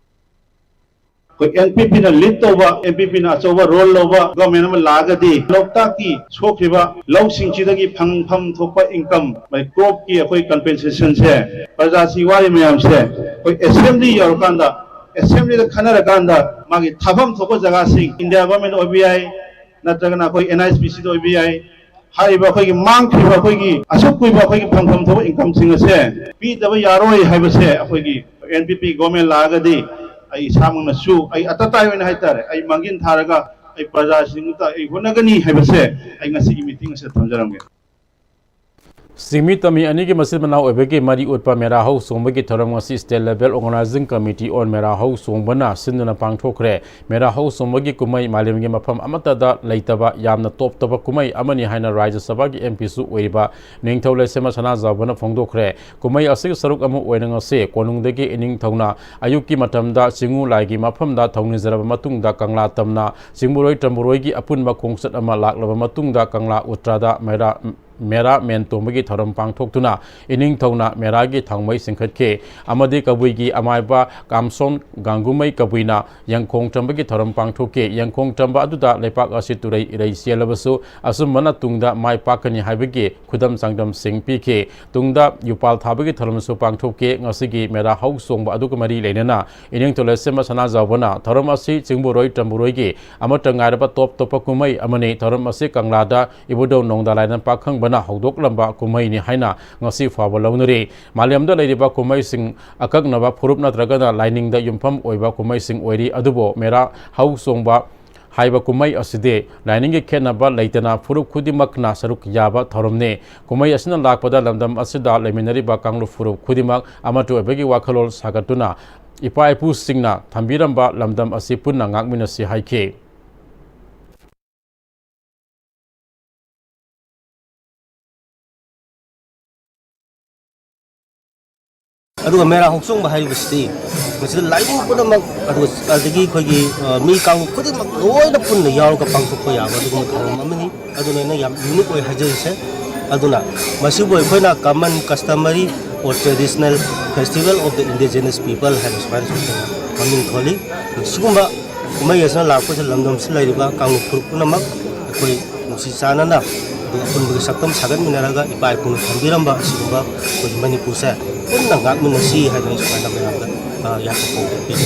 ꯑꯩꯈꯣꯏ N P P ꯅ lead ꯇꯧꯕ, N P P ꯅ ꯑꯆꯧꯕ role ꯂꯧꯕ government ꯑꯃ ꯂꯥꯛꯑꯒꯗꯤ ꯂꯣꯛꯇꯥꯛꯀꯤ ꯁꯣꯛꯈꯤꯕ ꯂꯧꯁꯤꯡꯁꯤꯗꯒꯤ ꯐꯪꯐꯝ ꯊꯣꯛꯄ income, ꯃꯥꯏ crop ꯀꯤ ꯑꯩꯈꯣꯏ compensation ꯁꯦ, ꯄ꯭ꯔꯖꯥꯁꯤ ꯋꯥꯔꯤ ꯃꯌꯥꯝꯁꯦ ꯑꯩꯈꯣꯏ assembly ꯌꯧꯔꯀꯥꯟꯗ, assembly ꯗ ꯈꯟꯅꯔꯀꯥꯟꯗ ꯃꯥꯒꯤ ꯊꯥꯐꯝ ꯊꯣꯛꯄ ꯖꯒꯥꯁꯤꯡ India government ꯑꯣꯏꯕ ꯌꯥꯏ, ꯅꯠꯇ꯭ꯔꯒꯅ ꯑꯩꯈꯣꯏ N H P C ꯗ ꯑꯣꯏꯕ ꯌꯥꯏ, ꯍꯥꯏꯔꯤꯕ ꯑꯩꯈꯣꯏꯒꯤ ꯃꯥꯡꯈꯤꯕ ꯑꯩꯈꯣꯏꯒꯤ ꯑꯁꯨꯛ ꯀꯨꯏꯕ ꯑꯩꯈꯣꯏꯒꯤ ꯐꯪꯐꯝ ꯊꯣꯛꯄ income ꯁꯤꯡ ꯑꯁꯦ ꯄꯤꯗꯕ ꯌꯥꯔꯣꯏ ꯍꯥꯏꯕꯁꯦ ꯑꯩꯈꯣꯏꯒꯤ N P P government ꯂꯥꯛꯑꯒꯗꯤ ꯑꯩ ꯏꯁꯥꯃꯛꯅꯁꯨ ꯑꯩ ꯑꯇꯇꯥꯏ ꯑꯣꯏꯅ ꯍꯥꯏꯇꯥꯔꯦ, ꯑꯩ ꯃꯥꯡꯖꯤꯟ ꯊꯥꯔꯒ ꯑꯩ ꯄ꯭ꯔꯖꯥꯁꯤꯡꯗ ꯑꯩ ꯍꯣꯠꯅꯒꯅꯤ ꯍꯥꯏꯕꯁꯦ ꯑꯩ ꯉꯁꯤꯒꯤ meeting ꯑꯁꯤꯗ ꯊꯝꯖꯔꯝꯒꯦ꯫ ꯆꯤꯡꯃꯤ ꯇꯝꯃꯤ ꯑꯅꯤꯒꯤ ꯃꯆꯤꯟ ꯃꯅꯥꯎ ꯑꯣꯏꯕꯒꯤ ꯃꯔꯤ ꯎꯠꯄ ꯃꯦꯔꯥ ꯍꯧ ꯆꯣꯡꯕꯒꯤ ꯊꯧꯔꯝ ꯉꯁꯤ State Level Organizing Committee on ꯃꯦꯔꯥ ꯍꯧ ꯆꯣꯡꯕꯅ ꯁꯤꯟꯗꯨꯅ ꯄꯥꯡꯊꯣꯛꯈ꯭ꯔꯦ꯫ ꯃꯦꯔꯥ ꯍꯧ ꯆꯣꯡꯕꯒꯤ ꯀꯨꯝꯍꯩ ꯃꯥꯂꯦꯝꯒꯤ ꯃꯐꯝ ꯑꯃꯠꯇꯗ ꯂꯩꯇꯕ ꯌꯥꯝꯅ ꯇꯣꯞ ꯇꯣꯞꯄ ꯀꯨꯝꯍꯩ ꯑꯃꯅꯤ ꯍꯥꯏꯅ ꯔꯥꯖ꯭ꯌ ꯁꯚꯥꯒꯤ M Pꯁꯨ ꯑꯣꯏꯔꯤꯕ ꯅꯤꯡꯊꯧ ꯂꯩꯁꯦꯝꯕ ꯁꯅꯥꯖꯥꯎꯕꯅ ꯐꯣꯡꯗꯣꯛꯈ꯭ꯔꯦ꯫ ꯀꯨꯝꯍꯩ ꯑꯁꯤꯒꯤ ꯁꯔꯨꯛ ꯑꯃ ꯑꯣꯏꯅ ꯉꯁꯤ ꯀꯣꯅꯨꯡꯗꯒꯤ ꯏꯅꯤꯡꯊꯧꯅ ꯑꯌꯨꯛꯀꯤ ꯃꯇꯝꯗ ꯆꯤꯡꯉꯨ ꯂꯥꯏꯒꯤ ꯃꯐꯝꯗ ꯊꯧꯅꯤꯖꯔꯕ ꯃꯇꯨꯡꯗ ꯀꯪꯂꯥ ꯇꯝꯅ ꯆꯤꯡꯕꯨꯔꯣꯏ ꯇ꯭ꯔꯝꯕꯨꯔꯣꯏꯒꯤ ꯑꯄꯨꯟꯕ ꯈꯣꯡꯆꯠ ꯑꯃ ꯂꯥꯛꯂꯕ ꯃꯇꯨꯡꯗ ꯀꯪꯂꯥ ꯎꯇ꯭ꯔꯥꯗ ꯃꯦꯔꯥ ꯃꯦꯔꯥ ꯃꯦꯟ ꯇꯣꯡꯕꯒꯤ ꯊꯧꯔꯝ ꯄꯥꯡꯊꯣꯛꯇꯨꯅ ꯏꯅꯤꯡꯊꯧꯅ ꯃꯦꯔꯥꯒꯤ ꯊꯥꯎꯃꯩ ꯆꯤꯡꯈꯠꯈꯤ ꯑꯃꯗꯤ ꯀꯕꯨꯏꯒꯤ ꯑꯃꯥꯏꯕ ꯀꯥꯝꯁꯣꯟ ꯒꯥꯡꯒꯨꯃꯩ ꯀꯕꯨꯏꯅ ꯌꯦꯡꯈꯣꯡ ꯇꯝꯕꯒꯤ ꯊꯧꯔꯝ ꯄꯥꯡꯊꯣꯛꯈꯤ꯫ ꯌꯦꯡꯈꯣꯡ ꯇꯝꯕ ꯑꯗꯨꯗ ꯂꯩꯄꯥꯛ ꯑꯁꯤ ꯇꯨꯔꯩ ꯏꯔꯩ ꯆꯦꯜꯂꯕꯁꯨ ꯑꯆꯨꯝꯕꯅ ꯇꯨꯡꯗ ꯃꯥꯏ ꯄꯥꯛꯀꯅꯤ ꯍꯥꯏꯕꯒꯤ ꯈꯨꯗꯝ ꯆꯥꯡꯗꯝꯁꯤꯡ ꯄꯤꯈꯤ꯫ ꯇꯨꯡꯗ ꯌꯨꯄꯥꯜ ꯊꯥꯕꯒꯤ ꯊꯧꯔꯝꯁꯨ ꯄꯥꯡꯊꯣꯛꯈꯤ꯫ ꯉꯁꯤꯒꯤ ꯃꯦꯔꯥ ꯍꯧ ꯆꯣꯡꯕ ꯑꯗꯨꯒ ꯃꯔꯤ ꯂꯩꯅꯅ ꯏꯅꯤꯡꯊꯧ ꯂꯩꯁꯦꯝꯕ ꯁꯅꯥꯖꯥꯎꯕꯅ ꯊꯧꯔꯝ ꯑꯁꯤ ꯆꯤꯡꯕꯨꯔꯣꯏ ꯇ꯭ꯔꯝꯕꯨꯔꯣꯏꯒꯤ ꯑꯃꯠꯇ ꯉꯥꯏꯔꯕ ꯇꯣꯞ ꯇꯣꯞꯄ ꯀꯨꯝꯍꯩ ꯑꯃꯅꯤ꯫ ꯊꯧꯔꯝ ꯑꯁꯤ ꯀꯪꯂꯥꯗ ꯏꯕꯨꯙꯧ ꯅꯣꯡꯗꯥ ꯂꯥꯏꯔꯦꯝ ꯄꯥꯈꯪꯕꯅ ꯍꯧꯗꯣꯛꯂꯝꯕ ꯀꯨꯝꯍꯩꯅꯤ ꯍꯥꯏꯅ ꯉꯁꯤ ꯐꯥꯎꯕ ꯂꯧꯅꯔꯤ꯫ ꯃꯥꯂꯦꯝꯗ ꯂꯩꯔꯤꯕ ꯀꯨꯝꯍꯩꯁꯤꯡ ꯑꯀꯛꯅꯕ ꯐꯨꯔꯨꯞ ꯅꯠꯇ꯭ꯔꯒꯅ ꯂꯥꯏꯅꯤꯡꯗ ꯌꯨꯝꯐꯝ ꯑꯣꯏꯕ ꯀꯨꯝꯍꯩꯁꯤꯡ ꯑꯣꯏꯔꯤ, ꯑꯗꯨꯕꯨ ꯃꯦꯔꯥ ꯍꯧ ꯆꯣꯡꯕ ꯍꯥꯏꯕ ꯀꯨꯝꯍꯩ ꯑꯁꯤꯗꯤ ꯂꯥꯏꯅꯤꯡꯒꯤ ꯈꯦꯠꯅꯕ ꯂꯩꯇꯅ ꯐꯨꯔꯨꯞ ꯈꯨꯗꯤꯡꯃꯛꯅ ꯁꯔꯨꯛ ꯌꯥꯕ ꯊꯧꯔꯝꯅꯤ꯫ ꯀꯨꯝꯍꯩ ꯑꯁꯤꯅ ꯂꯥꯛꯄꯗ ꯂꯝꯗꯝ ꯑꯁꯤꯗ ꯂꯩꯃꯤꯟꯅꯔꯤꯕ ꯀꯥꯡꯂꯨꯞ ꯐꯨꯔꯨꯞ ꯈꯨꯗꯤꯡꯃꯛ ꯑꯃꯠꯇ ꯑꯣꯏꯕꯒꯤ ꯋꯥꯈꯜꯂꯣꯟ ꯁꯥꯒꯠꯇꯨꯅ ꯏꯄꯥ ꯏꯄꯨꯁꯤꯡꯅ ꯊꯝꯕꯤꯔꯝꯕ ꯂꯝꯗꯝ ꯑꯁꯤ ꯄꯨꯟꯅ ꯉꯥꯛꯃꯤꯟꯅꯁꯤ ꯍꯥꯏꯈꯤ꯫ ꯑꯗꯨꯒ ꯃꯦꯔꯥ ꯍꯧꯆꯣꯡꯕ ꯍꯥꯏꯔꯤꯕꯁꯤꯗꯤ ꯃꯁꯤꯗ ꯂꯥꯏꯅꯤꯡ ꯄꯨꯝꯅꯃꯛ, ꯑꯗꯨꯒ ꯑꯗꯒꯤ ꯑꯩꯈꯣꯏꯒꯤ, ꯑ, ꯃꯤ ꯀꯥꯡꯂꯨꯞ ꯈꯨꯗꯤꯡꯃꯛ ꯂꯣꯏꯅ ꯄꯨꯟꯅ ꯌꯥꯎꯔꯒ ꯄꯥꯡꯊꯣꯛꯄ ꯌꯥꯕ ꯑꯗꯨꯒꯨꯝꯕ ꯊꯧꯔꯝ ꯑꯃꯅꯤ꯫ ꯑꯗꯨꯅ ꯑꯩꯅ ꯌꯥꯝ ꯌꯨꯅꯤꯛ ꯑꯣꯏ ꯍꯥꯏꯖꯔꯤꯁꯦ꯫ ꯑꯗꯨꯅ ꯃꯁꯤꯕꯨ ꯑꯩꯈꯣꯏꯅ Common Customary or Traditional Festival of the Indigenous People ꯍꯥꯏꯅ ꯁꯨꯃꯥꯏꯅ ꯁꯨꯝ ꯃꯃꯤꯡ ꯊꯣꯜꯂꯤ꯫ ꯁꯤꯒꯨꯝꯕ ꯀꯨꯝꯍꯩ ꯑꯁꯤꯅ ꯂꯥꯛꯄꯁꯤꯗ ꯂꯝꯗꯝꯁꯤꯗ ꯂꯩꯔꯤꯕ ꯀꯥꯡꯂꯨꯞ ꯐꯨꯔꯨꯞ ꯄꯨꯝꯅꯃꯛ ꯑꯩꯈꯣꯏ ꯅꯨꯡꯁꯤ ꯆꯥꯟꯅꯅ, ꯑꯗꯨꯒ ꯑꯄꯨꯟꯕꯒꯤ ꯁꯛꯇꯝ ꯁꯥꯒꯠꯃꯤꯟꯅꯔꯒ ꯏꯄꯥ ꯏꯄꯨꯅ ꯊꯝꯕꯤꯔꯝꯕ ꯑꯁꯤꯒꯨꯝꯕ ꯑꯩꯈꯣꯏꯒꯤ ꯃꯅꯤꯄꯨꯔꯁꯦ ꯄꯨꯟꯅ ꯉꯥꯛꯃꯤꯟꯅꯁꯤ ꯍꯥꯏꯗꯅ ꯁꯨꯃꯥꯏꯅ ꯃꯌꯥꯝꯗ, ꯑ, ꯌꯥꯝꯅ ꯐꯣꯡꯗꯣꯛꯄꯤꯔꯤ꯫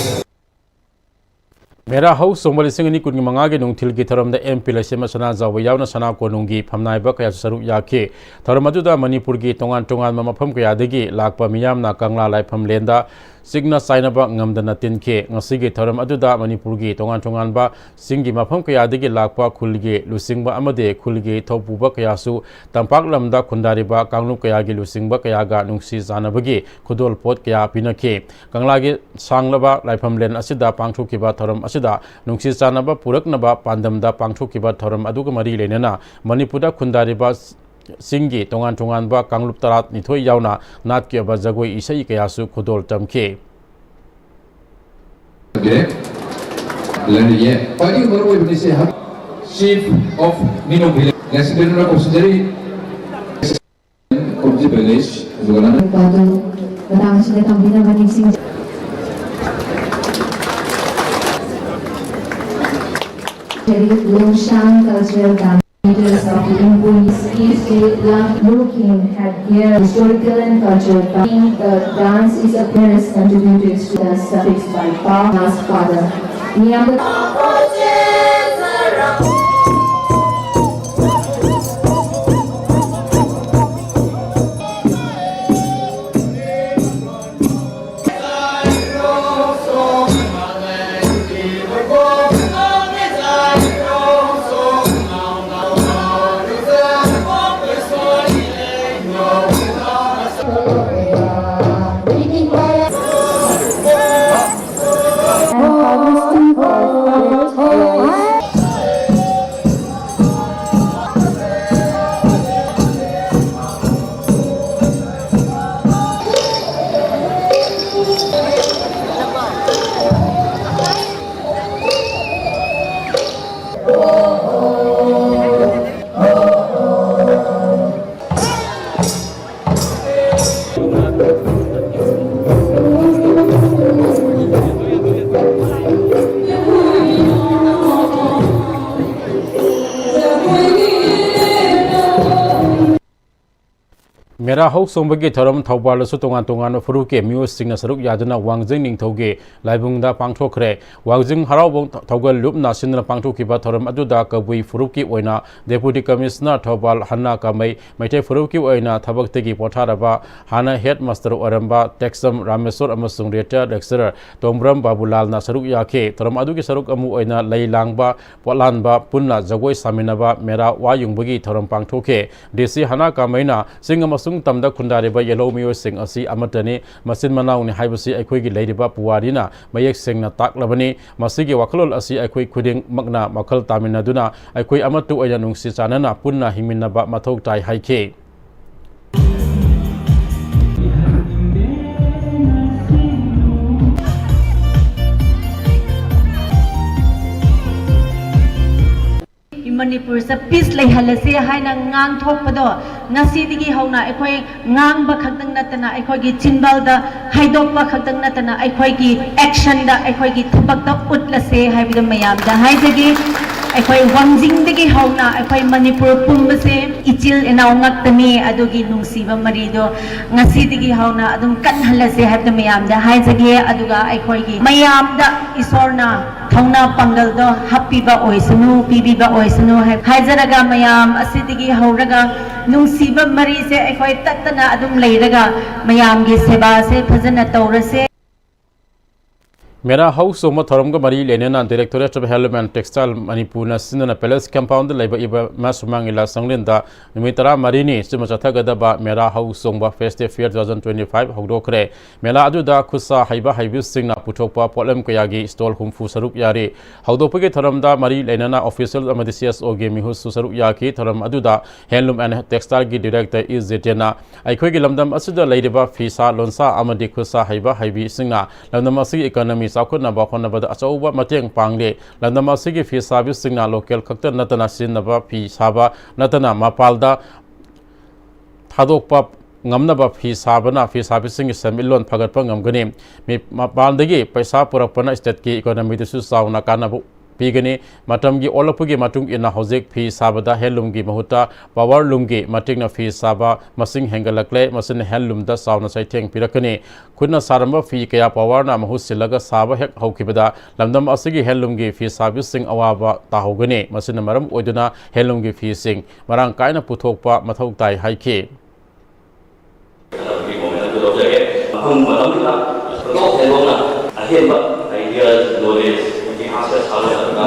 ꯃꯦꯔꯥ ꯍꯧ ꯆꯣꯡꯕ ꯂꯤꯁꯤꯡ ꯑꯅꯤ ꯀꯨꯟꯒꯤ ꯃꯉꯥꯒꯤ ꯅꯨꯡꯊꯤꯜꯒꯤ ꯊꯧꯔꯝꯗ M P ꯂꯩꯁꯦꯝꯕ ꯁꯅꯥꯖꯥꯎꯕ ꯌꯥꯎꯅ ꯁꯅꯥ ꯀꯣꯅꯨꯡꯒꯤ ꯐꯝꯅꯥꯏꯕ ꯀꯌꯥꯁꯨ ꯁꯔꯨꯛ ꯌꯥꯈꯤ꯫ ꯊꯧꯔꯝ ꯑꯗꯨꯗ ꯃꯅꯤꯄꯨꯔꯒꯤ ꯇꯣꯉꯥꯟ ꯇꯣꯉꯥꯟꯕ ꯃꯐꯝ ꯀꯌꯥꯗꯒꯤ ꯂꯥꯛꯄ ꯃꯤꯌꯥꯝꯅ ꯀꯪꯂꯥ ꯂꯥꯏꯐꯝꯂꯦꯟꯗ ꯆꯤꯛꯅ ꯆꯥꯏꯅꯕ ꯉꯝꯗꯅ ꯇꯤꯟꯈꯤ꯫ ꯉꯁꯤꯒꯤ ꯊꯧꯔꯝ ꯑꯗꯨꯗ ꯃꯅꯤꯄꯨꯔꯒꯤ ꯇꯣꯉꯥꯟ ꯇꯣꯉꯥꯟꯕ ꯆꯤꯡꯒꯤ ꯃꯐꯝ ꯀꯌꯥꯗꯒꯤ ꯂꯥꯛꯄ ꯈꯨꯜꯒꯤ ꯂꯨꯆꯤꯡꯕ ꯑꯃꯗꯤ ꯈꯨꯜꯒꯤ ꯊꯧꯄꯨꯕ ꯀꯌꯥꯁꯨ ꯇꯝꯄꯥꯛ ꯂꯝꯗ ꯈꯨꯟꯗꯥꯔꯤꯕ ꯀꯥꯡꯂꯨꯞ ꯀꯌꯥꯒꯤ ꯂꯨꯆꯤꯡꯕ ꯀꯌꯥꯒ ꯅꯨꯡꯁꯤ ꯆꯥꯟꯅꯕꯒꯤ ꯈꯨꯗꯣꯜ ꯄꯣꯠ ꯀꯌꯥ ꯄꯤꯅꯈꯤ꯫ ꯀꯪꯂꯥꯒꯤ ꯁꯥꯡꯂꯕ ꯂꯥꯏꯐꯝꯂꯦꯟ ꯑꯁꯤꯗ ꯄꯥꯡꯊꯣꯛꯈꯤꯕ ꯊꯧꯔꯝ ꯑꯁꯤꯗ ꯅꯨꯡꯁꯤ ꯆꯥꯟꯅꯕ ꯄꯨꯔꯛꯅꯕ ꯄꯥꯟꯗꯝꯗ ꯄꯥꯡꯊꯣꯛꯈꯤꯕ ꯊꯧꯔꯝ ꯑꯗꯨꯒ ꯃꯔꯤ ꯂꯩꯅꯅ ꯃꯅꯤꯄꯨꯔꯗ ꯈꯨꯟꯗꯥꯔꯤꯕ ꯆꯤꯡꯒꯤ ꯇꯣꯉꯥꯟ ꯇꯣꯉꯥꯟꯕ ꯀꯥꯡꯂꯨꯞ ꯇꯔꯥꯅꯤꯊꯣꯏ ꯌꯥꯎꯅ ꯅꯥꯠꯀꯤ ꯑꯣꯏꯕ ꯖꯒꯣꯏ ꯏꯁꯩ ꯀꯌꯥꯁꯨ ꯈꯨꯗꯣꯜ ꯇꯝꯈꯤ꯫ ꯂꯩꯔꯤꯌꯦ꯫ ꯈ꯭ꯋꯥꯏꯗꯒꯤ ꯃꯔꯨ ꯑꯣꯏꯕꯅꯤꯁꯦ, Chief of Mino Village, ꯉꯁꯤ ꯀꯩꯅꯣꯅ ꯀꯧꯁꯤꯟꯖꯔꯤ꯫ ꯀꯣꯝꯖꯤ Village, ꯑꯗꯨꯒ ꯅꯪ ꯅꯨꯄꯥꯗꯨ ꯃꯇꯥꯡ ꯑꯁꯤꯗ ꯊꯝꯕꯤꯅꯕ ꯅꯤꯡꯁꯤꯡꯖꯔꯤ꯫ Longshang Cultural Dance. Leaders of the Inpui Ski State Lam Looking had their historical and cultural dance. The dance is a parents contribute to its suffix by Pa, as father. Nyam- ꯃꯦꯔꯥ ꯍꯧ ꯆꯣꯡꯕꯒꯤ ꯊꯧꯔꯝ ꯊꯧꯕꯥꯜꯗꯁꯨ ꯇꯣꯉꯥꯟ ꯇꯣꯉꯥꯟꯕ ꯐꯨꯔꯨꯞꯀꯤ ꯃꯤꯑꯣꯏꯁꯤꯡꯅ ꯁꯔꯨꯛ ꯌꯥꯗꯨꯅ ꯋꯥꯡꯖꯤꯡ ꯅꯤꯡꯊꯧꯒꯤ ꯂꯥꯏꯕꯨꯡꯗ ꯄꯥꯡꯊꯣꯛꯈ꯭ꯔꯦ꯫ ꯋꯥꯡꯖꯤꯡ ꯍꯔꯥꯎꯕ ꯊꯧꯒꯜ ꯂꯨꯞꯅ ꯁꯤꯟꯗꯨꯅ ꯄꯥꯡꯊꯣꯛꯈꯤꯕ ꯊꯧꯔꯝ ꯑꯗꯨꯗ ꯀꯕꯨꯏ ꯐꯨꯔꯨꯞꯀꯤ ꯑꯣꯏꯅ Deputy Commissioner ꯊꯧꯕꯥꯜ ꯍꯟꯅ ꯀꯥꯃꯩ, ꯃꯩꯇꯩ ꯐꯨꯔꯨꯞꯀꯤ ꯑꯣꯏꯅ ꯊꯕꯛꯇꯒꯤ ꯄꯣꯊꯥꯔꯕ ꯍꯥꯟꯅ headmaster ꯑꯣꯏꯔꯝꯕ ꯇꯦꯛꯆꯝ ꯔꯥꯃꯦꯁꯣꯔ ꯑꯃꯁꯨꯡ retired lecturer ꯇꯣꯡꯕ꯭ꯔꯝ ꯕꯥꯕꯨꯂꯥꯜꯅ ꯁꯔꯨꯛ ꯌꯥꯈꯤ꯫ ꯊꯧꯔꯝ ꯑꯗꯨꯒꯤ ꯁꯔꯨꯛ ꯑꯃ ꯑꯣꯏꯅ ꯂꯩ ꯂꯥꯡꯕ, ꯄꯣꯠꯂꯥꯟꯕ, ꯄꯨꯟꯅ ꯖꯒꯣꯏ ꯁꯥꯃꯤꯟꯅꯕ, ꯃꯦꯔꯥ ꯋꯥ ꯌꯨꯡꯕꯒꯤ ꯊꯧꯔꯝ ꯄꯥꯡꯊꯣꯛꯈꯤ꯫ ꯗꯤ ꯁꯤ ꯍꯅꯥ ꯀꯥꯃꯩꯅ ꯆꯤꯡ ꯑꯃꯁꯨꯡ ꯇꯝꯗ ꯈꯨꯟꯗꯥꯔꯤꯕ ꯌꯦꯜꯍꯧ ꯃꯤꯑꯣꯏꯁꯤꯡ ꯑꯁꯤ ꯑꯃꯠꯇꯅꯤ, ꯃꯆꯤꯟ ꯃꯅꯥꯎꯅꯤ ꯍꯥꯏꯕꯁꯤ ꯑꯩꯈꯣꯏꯒꯤ ꯂꯩꯔꯤꯕ ꯄꯨꯋꯥꯔꯤꯅ ꯃꯌꯦꯛ ꯁꯦꯡꯅ ꯇꯥꯛꯂꯕꯅꯤ꯫ ꯃꯁꯤꯒꯤ ꯋꯥꯈꯜꯂꯣꯟ ꯑꯁꯤ ꯑꯩꯈꯣꯏ ꯈꯨꯗꯤꯡꯃꯛꯅ ꯋꯥꯈꯜ ꯇꯥꯃꯤꯟꯅꯗꯨꯅ ꯑꯩꯈꯣꯏ ꯑꯃꯠꯇ ꯑꯣꯏꯅ ꯅꯨꯡꯁꯤ ꯆꯥꯟꯅꯅ ꯄꯨꯟꯅ ꯍꯤꯡꯃꯤꯟꯅꯕ ꯃꯊꯧ ꯇꯥꯏ ꯍꯥꯏꯈꯤ꯫ ꯃꯅꯤꯄꯨꯔꯁꯦ ꯄꯤꯁ ꯂꯩꯍꯜꯂꯁꯦ ꯍꯥꯏꯅ ꯉꯥꯡꯊꯣꯛꯄꯗꯣ, ꯉꯁꯤꯗꯒꯤ ꯍꯧꯅ ꯑꯩꯈꯣꯏ ꯉꯥꯡꯕ ꯈꯛꯇꯪ ꯅꯠꯇꯅ, ꯑꯩꯈꯣꯏꯒꯤ ꯆꯤꯟꯕꯥꯜꯗ ꯍꯥꯏꯗꯣꯛꯄ ꯈꯛꯇꯪ ꯅꯠꯇꯅ, ꯑꯩꯈꯣꯏꯒꯤ ꯑꯦꯛꯁꯟꯗ, ꯑꯩꯈꯣꯏꯒꯤ ꯊꯕꯛꯇ ꯎꯠꯂꯁꯦ ꯍꯥꯏꯕꯗꯨ ꯃꯌꯥꯝꯗ ꯍꯥꯏꯖꯒꯦ꯫ ꯑꯩꯈꯣꯏ ꯋꯥꯡꯖꯤꯡꯗꯒꯤ ꯍꯧꯅ ꯑꯩꯈꯣꯏ ꯃꯅꯤꯄꯨꯔ ꯄꯨꯝꯕꯁꯦ ꯏꯆꯤꯜ ꯏꯅꯥꯎ ꯉꯥꯛꯇꯅꯤ꯫ ꯑꯗꯨꯒꯤ ꯅꯨꯡꯁꯤꯕ ꯃꯔꯤꯗꯣ ꯉꯁꯤꯗꯒꯤ ꯍꯧꯅ ꯑꯗꯨꯝ ꯀꯟꯍꯜꯂꯁꯦ ꯍꯥꯏꯕꯗꯨ ꯃꯌꯥꯝꯗ ꯍꯥꯏꯖꯒꯦ꯫ ꯑꯗꯨꯒ ꯑꯩꯈꯣꯏꯒꯤ ꯃꯌꯥꯝꯗ ꯏꯁꯣꯔꯅ ꯊꯧꯅꯥ ꯄꯥꯡꯒꯜꯗꯣ ꯍꯥꯞꯄꯤꯕ ꯑꯣꯏꯁꯅꯨ, ꯄꯤꯕꯤꯕ ꯑꯣꯏꯁꯅꯨ ꯍꯥꯏ-, ꯍꯥꯏꯖꯔꯒ, ꯃꯌꯥꯝ ꯑꯁꯤꯗꯒꯤ ꯍꯧꯔꯒ ꯅꯨꯡꯁꯤꯕ ꯃꯔꯤꯁꯦ ꯑꯩꯈꯣꯏ ꯇꯠꯇꯅ ꯑꯗꯨꯝ ꯂꯩꯔꯒ ꯃꯌꯥꯝꯒꯤ ꯁꯦꯕꯥꯁꯦ ꯐꯖꯅ ꯇꯧꯔꯁꯦ꯫ ꯃꯦꯔꯥ ꯍꯧ ꯆꯣꯡꯕ ꯊꯧꯔꯝꯒ ꯃꯔꯤ ꯂꯩꯅꯅ Directorate of Handloom and Textile ꯃꯅꯤꯄꯨꯔꯅ ꯁꯤꯟꯗꯨꯅ Palace Compoundꯗ ꯂꯩꯕ ꯏꯕꯦꯝꯃ ꯁꯨꯃꯥꯡ ꯂꯤꯂꯥ ꯁꯪꯂꯦꯟꯗ ꯅꯨꯃꯤꯠ ꯇꯔꯥꯃꯔꯤꯅꯤ ꯆꯨꯞꯅ ꯆꯠꯊꯒꯗꯕ ꯃꯦꯔꯥ ꯍꯧ ꯆꯣꯡꯕ Festive Fair two thousand twenty-five ꯍꯧꯗꯣꯛꯈ꯭ꯔꯦ꯫ ꯃꯦꯂꯥ ꯑꯗꯨꯗ ꯈꯨꯠꯁꯥ ꯍꯩꯕ ꯍꯩꯕꯤꯁꯤꯡꯅ ꯄꯨꯊꯣꯛꯄ ꯄꯣꯠꯂꯝ ꯀꯌꯥꯒꯤ stall ꯍꯨꯝꯐꯨ ꯁꯔꯨꯛ ꯌꯥꯔꯤ꯫ ꯍꯧꯗꯣꯛꯄꯒꯤ ꯊꯧꯔꯝꯗ ꯃꯔꯤ ꯂꯩꯅꯅ official ꯑꯃꯗꯤ C S Oꯒꯤ ꯃꯤꯍꯨꯠꯁꯨ ꯁꯔꯨꯛ ꯌꯥꯈꯤ꯫ ꯊꯧꯔꯝ ꯑꯗꯨꯗ Handloom and Textileꯒꯤ Director ꯏ ꯖꯤꯇꯦꯟꯅ ꯑꯩꯈꯣꯏꯒꯤ ꯂꯝꯗꯝ ꯑꯁꯤꯗ ꯂꯩꯔꯤꯕ ꯐꯤꯁꯥ ꯂꯣꯟꯁꯥ ꯑꯃꯗꯤ ꯈꯨꯠꯁꯥ ꯍꯩꯕ ꯍꯩꯕꯤꯁꯤꯡꯅ ꯂꯝꯗꯝ ꯑꯁꯤꯒꯤ economy ꯆꯥꯎꯈꯠꯅꯕ ꯍꯣꯠꯅꯕꯗ ꯑꯆꯧꯕ ꯃꯇꯦꯡ ꯄꯥꯡꯂꯤ꯫ ꯂꯝꯗꯝ ꯑꯁꯤꯒꯤ ꯐꯤ ꯁꯥꯕꯤꯁꯤꯡꯅ local ꯈꯛꯇ ꯅꯠꯇꯅ ꯁꯤꯖꯤꯟꯅꯕ ꯐꯤ ꯁꯥꯕ ꯅꯠꯇꯅ ꯃꯄꯥꯜꯗ ꯊꯥꯗꯣꯛꯄ ꯉꯝꯅꯕ ꯐꯤ ꯁꯥꯕꯅ ꯐꯤ ꯁꯥꯕꯤꯁꯤꯡꯒꯤ ꯁꯦꯟꯃꯤꯠꯂꯣꯟ ꯐꯒꯠꯄ ꯉꯝꯒꯅꯤ꯫ ꯃꯤ-, ꯃꯄꯥꯟꯗꯒꯤ ꯄꯩꯁꯥ ꯄꯨꯔꯛꯄꯅ stateꯀꯤ economyꯗꯁꯨ ꯆꯥꯎꯅ ꯀꯥꯟꯅꯕ ꯄꯤꯒꯅꯤ꯫ ꯃꯇꯝꯒꯤ ꯑꯣꯜꯂꯛꯄꯒꯤ ꯃꯇꯨꯡ ꯏꯟꯅ ꯍꯧꯖꯤꯛ ꯐꯤ ꯁꯥꯕꯗ ꯍꯦꯟꯂꯨꯝꯒꯤ ꯃꯍꯨꯠꯇ ꯄꯥꯋꯔ ꯂꯨꯝꯒꯤ ꯃꯇꯦꯡꯅ ꯐꯤ ꯁꯥꯕ ꯃꯁꯤꯡ ꯍꯦꯟꯒꯠꯂꯛꯂꯦ꯫ ꯃꯁꯤꯅ ꯍꯦꯟꯂꯨꯝꯗ ꯆꯥꯎꯅ ꯆꯩꯊꯦꯡ ꯄꯤꯔꯛꯀꯅꯤ꯫ ꯈꯨꯠꯅ ꯁꯥꯔꯝꯕ ꯐꯤ ꯀꯌꯥ ꯄꯥꯋꯔꯅ ꯃꯍꯨꯠ ꯁꯤꯜꯂꯒ ꯁꯥꯕ ꯍꯦꯛ ꯍꯧꯈꯤꯕꯗ ꯂꯝꯗꯝ ꯑꯁꯤꯒꯤ ꯍꯦꯟꯂꯨꯝꯒꯤ ꯐꯤ ꯁꯥꯕꯤꯁꯤꯡ ꯑꯋꯥꯕ ꯇꯥꯍꯧꯒꯅꯤ꯫ ꯃꯁꯤꯅ ꯃꯔꯝ ꯑꯣꯏꯗꯨꯅ ꯍꯦꯟꯂꯨꯝꯒꯤ ꯐꯤꯁꯤꯡ ꯃꯔꯥꯡ ꯀꯥꯏꯅ ꯄꯨꯊꯣꯛꯄ ꯃꯊꯧ ꯇꯥꯏ ꯍꯥꯏꯈꯤ꯫ ꯃꯐꯝ ꯃꯇꯝꯗ ꯊꯣꯏꯗꯣꯛ ꯍꯦꯟꯗꯣꯛꯅ ꯑꯍꯦꯟꯕ ideas, knowledge, ꯏꯇꯤꯍꯥꯁꯀ ꯁꯥꯒꯣꯟꯅꯔꯒ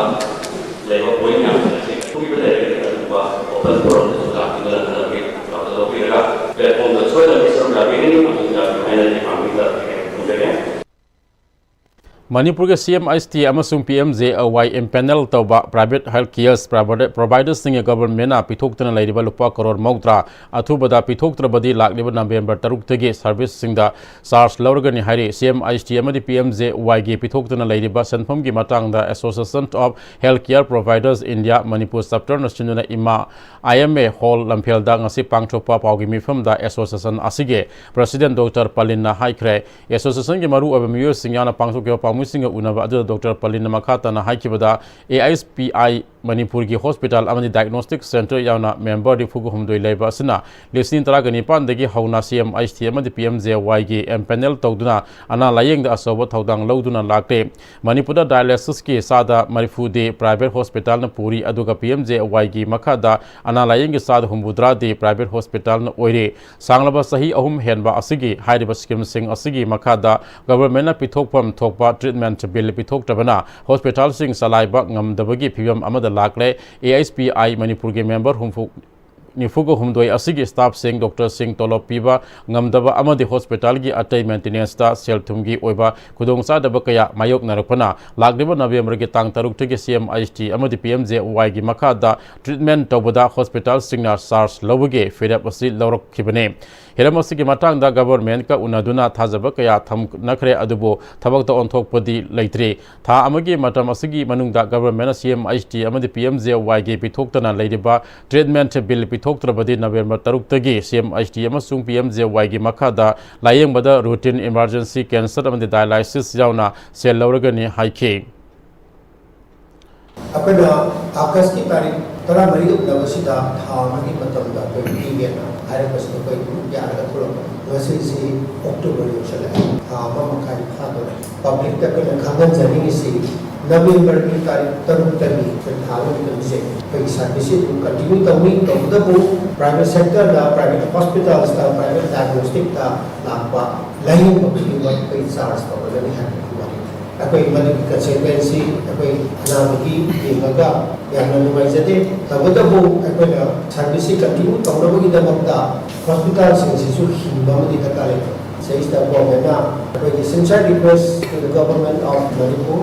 ꯂꯩꯕ point ꯃꯌꯥꯝꯁꯤꯡ ꯑꯁꯤ ꯈꯪꯕꯤꯕ ꯂꯩꯔꯒꯗꯤ ꯑꯗꯨꯒꯨꯝꯕ open forumꯗꯁꯨ ꯂꯥꯛꯄꯤꯗꯨꯅ ꯍꯟꯗꯛꯀꯤ ꯂꯥꯛꯄ ꯂꯧꯕꯤꯔꯒ platformꯗ ꯁꯣꯏꯗꯅ ꯁꯔꯨꯛ ꯌꯥꯕꯤꯒꯅꯤ ꯑꯃꯁꯨꯡ ꯌꯥꯕꯤꯌꯨ ꯍꯥꯏꯅ departmentꯇ ꯊꯝꯖꯒꯦ꯫ ꯃꯅꯤꯄꯨꯔꯒꯤ C M H T ꯑꯃꯁꯨꯡ P M J Y empanel ꯇꯧꯕ private health care providerꯁꯤꯡꯒꯤ governmentꯅ ꯄꯤꯊꯣꯛꯇꯨꯅ ꯂꯩꯔꯤꯕ ꯂꯨꯄꯥ ꯀꯔꯣꯔ ꯃꯧꯗ꯭ꯔꯥ ꯑꯊꯨꯕꯗ ꯄꯤꯊꯣꯛꯇ꯭ꯔꯕꯗꯤ ꯂꯥꯛꯂꯤꯕ ꯅꯕꯦꯝꯕꯔ ꯇꯔꯨꯛꯇꯒꯤ serviceꯁꯤꯡꯗ charge ꯂꯧꯔꯒꯅꯤ ꯍꯥꯏꯔꯤ꯫ C M H T ꯑꯃꯗꯤ P M J Yꯒꯤ ꯄꯤꯊꯣꯛꯇꯨꯅ ꯂꯩꯔꯤꯕ ꯁꯦꯟꯐꯝꯒꯤ ꯃꯇꯥꯡꯗ Association of Healthcare Providers India Manipur chapterꯅ ꯁꯤꯟꯗꯨꯅ ꯏꯃꯥ I M A hall ꯂꯝꯐꯦꯜꯗ ꯉꯁꯤ ꯄꯥꯡꯊꯣꯛꯄ ꯄꯥꯎꯒꯤ ꯃꯤꯐꯝꯗ association ꯑꯁꯤꯒꯤ president Doctor ꯄꯂꯤꯟꯅ ꯍꯥꯏꯈ꯭ꯔꯦ꯫ Associationꯒꯤ ꯃꯔꯨꯑꯣꯏꯕ ꯃꯤꯑꯣꯏꯁꯤꯡ ꯌꯥꯎꯅ ꯄꯥꯡꯊꯣꯛꯈꯤꯕ ꯄꯥꯎꯃꯤꯁꯤꯡꯒ ꯎꯅꯕ ꯑꯗꯨꯗ Doctor ꯄꯂꯤꯟꯅ ꯃꯈꯥ ꯇꯥꯅ ꯍꯥꯏꯈꯤꯕꯗ, A H P I ꯃꯅꯤꯄꯨꯔꯒꯤ hospital ꯑꯃꯗꯤ diagnostic centre ꯌꯥꯎꯅ member ꯅꯤꯐꯨꯒ ꯍꯨꯝꯗꯣꯏ ꯂꯩꯕ ꯑꯁꯤꯅ ꯂꯤꯁꯤꯡ ꯇꯔꯥꯒ ꯅꯤꯄꯥꯟꯗꯒꯤ ꯍꯧꯅ C M H T ꯑꯃꯗꯤ P M J Yꯒꯤ empanel ꯇꯧꯗꯨꯅ ꯑꯅꯥ ꯂꯥꯌꯦꯡꯗ ꯑꯆꯧꯕ ꯊꯧꯗꯥꯡ ꯂꯧꯗꯨꯅ ꯂꯥꯛꯂꯦ꯫ ꯃꯅꯤꯄꯨꯔꯗ dialysisꯀꯤ ꯆꯥꯗ ꯃꯔꯤꯐꯨꯗꯤ private hospitalꯅ ꯄꯨꯔꯤ, ꯑꯗꯨꯒ P M J Yꯒꯤ ꯃꯈꯥꯗ ꯑꯅꯥ ꯂꯥꯌꯦꯡꯒꯤ ꯆꯥꯗ ꯍꯨꯝꯐꯨꯇꯔꯥꯗꯤ private hospitalꯅ ꯑꯣꯏꯔꯤ꯫ ꯁꯥꯡꯂꯕ ꯆꯍꯤ ꯑꯍꯨꯝ ꯍꯦꯟꯕ ꯑꯁꯤꯒꯤ ꯍꯥꯏꯔꯤꯕ schemeꯁꯤꯡ ꯑꯁꯤꯒꯤ ꯃꯈꯥꯗ governmentꯅ ꯄꯤꯊꯣꯛꯐꯝ ꯊꯣꯛꯄ treatment bill ꯄꯤꯊꯣꯛꯇꯕꯅ hospitalꯁꯤꯡ ꯆꯂꯥꯏꯕ ꯉꯝꯗꯕꯒꯤ ꯐꯤꯚꯝ ꯑꯃꯗ ꯂꯥꯛꯂꯦ꯫ A H P I ꯃꯅꯤꯄꯨꯔꯒꯤ member ꯍꯨꯝꯐꯨ, ꯅꯤꯐꯨꯒ ꯍꯨꯝꯗꯣꯏ ꯑꯁꯤꯒꯤ staffꯁꯤꯡ, doctorꯁꯤꯡ ꯇꯣꯂꯣꯞ ꯄꯤꯕ ꯉꯝꯗꯕ ꯑꯃꯗꯤ hospitalꯒꯤ ꯑꯇꯩ maintenanceꯇ ꯁꯦꯜ ꯊꯨꯝꯒꯤ ꯑꯣꯏꯕ ꯈꯨꯗꯣꯡꯆꯥꯗꯕ ꯀꯌꯥ ꯃꯥꯌꯣꯛꯅꯔꯛꯄꯅ ꯂꯥꯛꯂꯤꯕ ꯅꯕꯦꯝꯕꯔꯒꯤ ꯇꯥꯡ ꯇꯔꯨꯛꯇꯒꯤ C M H T ꯑꯃꯗꯤ P M J Yꯒꯤ ꯃꯈꯥꯗ treatment ꯇꯧꯕꯗ hospitalꯁꯤꯡꯅ charge ꯂꯧꯕꯒꯤ ꯐꯤꯔꯦꯞ ꯑꯁꯤ ꯂꯧꯔꯛꯈꯤꯕꯅꯤ꯫ ꯍꯤꯔꯝ ꯑꯁꯤꯒꯤ ꯃꯇꯥꯡꯗ governmentꯀ ꯎꯅꯗꯨꯅ ꯊꯥꯖꯕ ꯀꯌꯥ ꯊꯝꯅꯈ꯭ꯔꯦ, ꯑꯗꯨꯕꯨ ꯊꯕꯛꯇ ꯑꯣꯟꯊꯣꯛꯄꯗꯤ ꯂꯩꯇ꯭ꯔꯤ꯫ ꯊꯥ ꯑꯃꯒꯤ ꯃꯇꯝ ꯑꯁꯤꯒꯤ ꯃꯅꯨꯡꯗ governmentꯅ C M H T ꯑꯃꯗꯤ P M J Yꯒꯤ ꯄꯤꯊꯣꯛꯇꯅ ꯂꯩꯔꯤꯕ treatment bill ꯄꯤꯊꯣꯛꯇ꯭ꯔꯕꯗꯤ ꯅꯕꯦꯝꯕꯔ ꯇꯔꯨꯛꯇꯒꯤ C M H T ꯑꯃꯁꯨꯡ P M J Yꯒꯤ ꯃꯈꯥꯗ ꯂꯥꯌꯦꯡꯕꯗ routine, emergency, cancer ꯑꯃꯗꯤ dialysis ꯌꯥꯎꯅ ꯁꯦꯜ ꯂꯧꯔꯒꯅꯤ ꯍꯥꯏꯈꯤ꯫ ꯑꯩꯈꯣꯏꯅ ꯑꯥꯒꯁꯀꯤ ꯇꯥꯔꯤꯛ ꯇꯔꯥꯃꯔꯤꯗ ꯎꯅꯕꯁꯤꯗ ꯊꯥ ꯑꯃꯒꯤ ꯃꯇꯝꯗ ꯑꯩꯈꯣꯏ ꯄꯤꯒꯦꯅ ꯍꯥꯏꯔꯛꯄꯁꯤꯗ ꯑꯩꯈꯣꯏ ꯑꯗꯨꯝ ꯌꯥꯔꯒ ꯊꯣꯛꯂꯛꯄ꯫ ꯉꯁꯤꯁꯤ ꯑꯣꯛꯇꯣꯕꯔ ꯌꯧꯁꯜꯂꯛꯑꯦ꯫ ꯊꯥ ꯑꯃ ꯃꯈꯥꯏ ꯐꯥꯗꯣꯔꯦ꯫ ꯄꯕ꯭ꯂꯤꯛꯇ ꯑꯩꯈꯣꯏꯅ ꯈꯪꯍꯟꯖꯅꯤꯡꯉꯤꯁꯤ, ꯅꯕꯦꯝꯕꯔꯒꯤ ꯇꯥꯔꯤꯛ ꯇꯔꯨꯛꯇꯒꯤ ꯑꯩꯈꯣꯏ ꯊꯥ ꯑꯃꯒꯤ ꯃꯇꯝꯁꯦ ꯑꯩꯈꯣꯏꯒꯤ ꯁꯥꯔꯚꯤꯁꯁꯤ ꯑꯗꯨꯝ ꯀꯟꯇꯤꯅ꯭ꯌꯨ ꯇꯧꯅꯤ꯫ ꯇꯧꯕꯇꯕꯨ ꯄ꯭ꯔꯥꯏꯚꯦꯠ ꯁꯦꯛꯇꯔꯗ, ꯄ꯭ꯔꯥꯏꯚꯦꯠ ꯍꯣꯁꯄꯤꯇꯥꯜꯁꯇ, ꯄ꯭ꯔꯥꯏꯚꯦꯠ ꯗꯥꯏꯒꯅꯣꯁꯇꯤꯛꯇ ꯂꯥꯛꯄ ꯂꯥꯏꯌꯦꯡꯕ ꯈꯨꯗꯤꯡꯃꯛ ꯑꯩꯈꯣꯏ ꯆꯥꯔꯖ ꯇꯧꯒꯗꯕꯅꯤ ꯍꯥꯏꯕꯒꯤ ꯋꯥꯔꯤ꯫ ꯑꯩꯈꯣꯏ ꯃꯗꯨꯒꯤ ꯀꯟꯁꯤꯀ꯭ꯋꯦꯟꯁꯁꯤ ꯑꯩꯈꯣꯏ ꯑꯅꯥꯕꯒꯤ ꯌꯦꯡꯉꯒ ꯌꯥꯝꯅ ꯅꯨꯡꯉꯥꯏꯖꯗꯦ꯫ ꯇꯧꯕꯇꯕꯨ ꯑꯩꯈꯣꯏꯅ ꯁꯥꯔꯚꯤꯁꯁꯤ ꯀꯟꯇꯤꯅ꯭ꯌꯨ ꯇꯧꯅꯕꯒꯤꯗꯃꯛꯇ ꯍꯣꯁꯄꯤꯇꯥꯜꯁꯤꯡꯁꯤꯁꯨ ꯍꯤꯡꯕ ꯑꯃꯗꯤ ꯗꯔꯀꯥꯔ ꯂꯩ꯫ ꯁꯤꯗꯩꯁꯤꯗ ꯒꯣꯔꯃꯦꯟꯅ, ꯑꯩꯈꯣꯏꯒꯤ sincere request to the Government of Manipur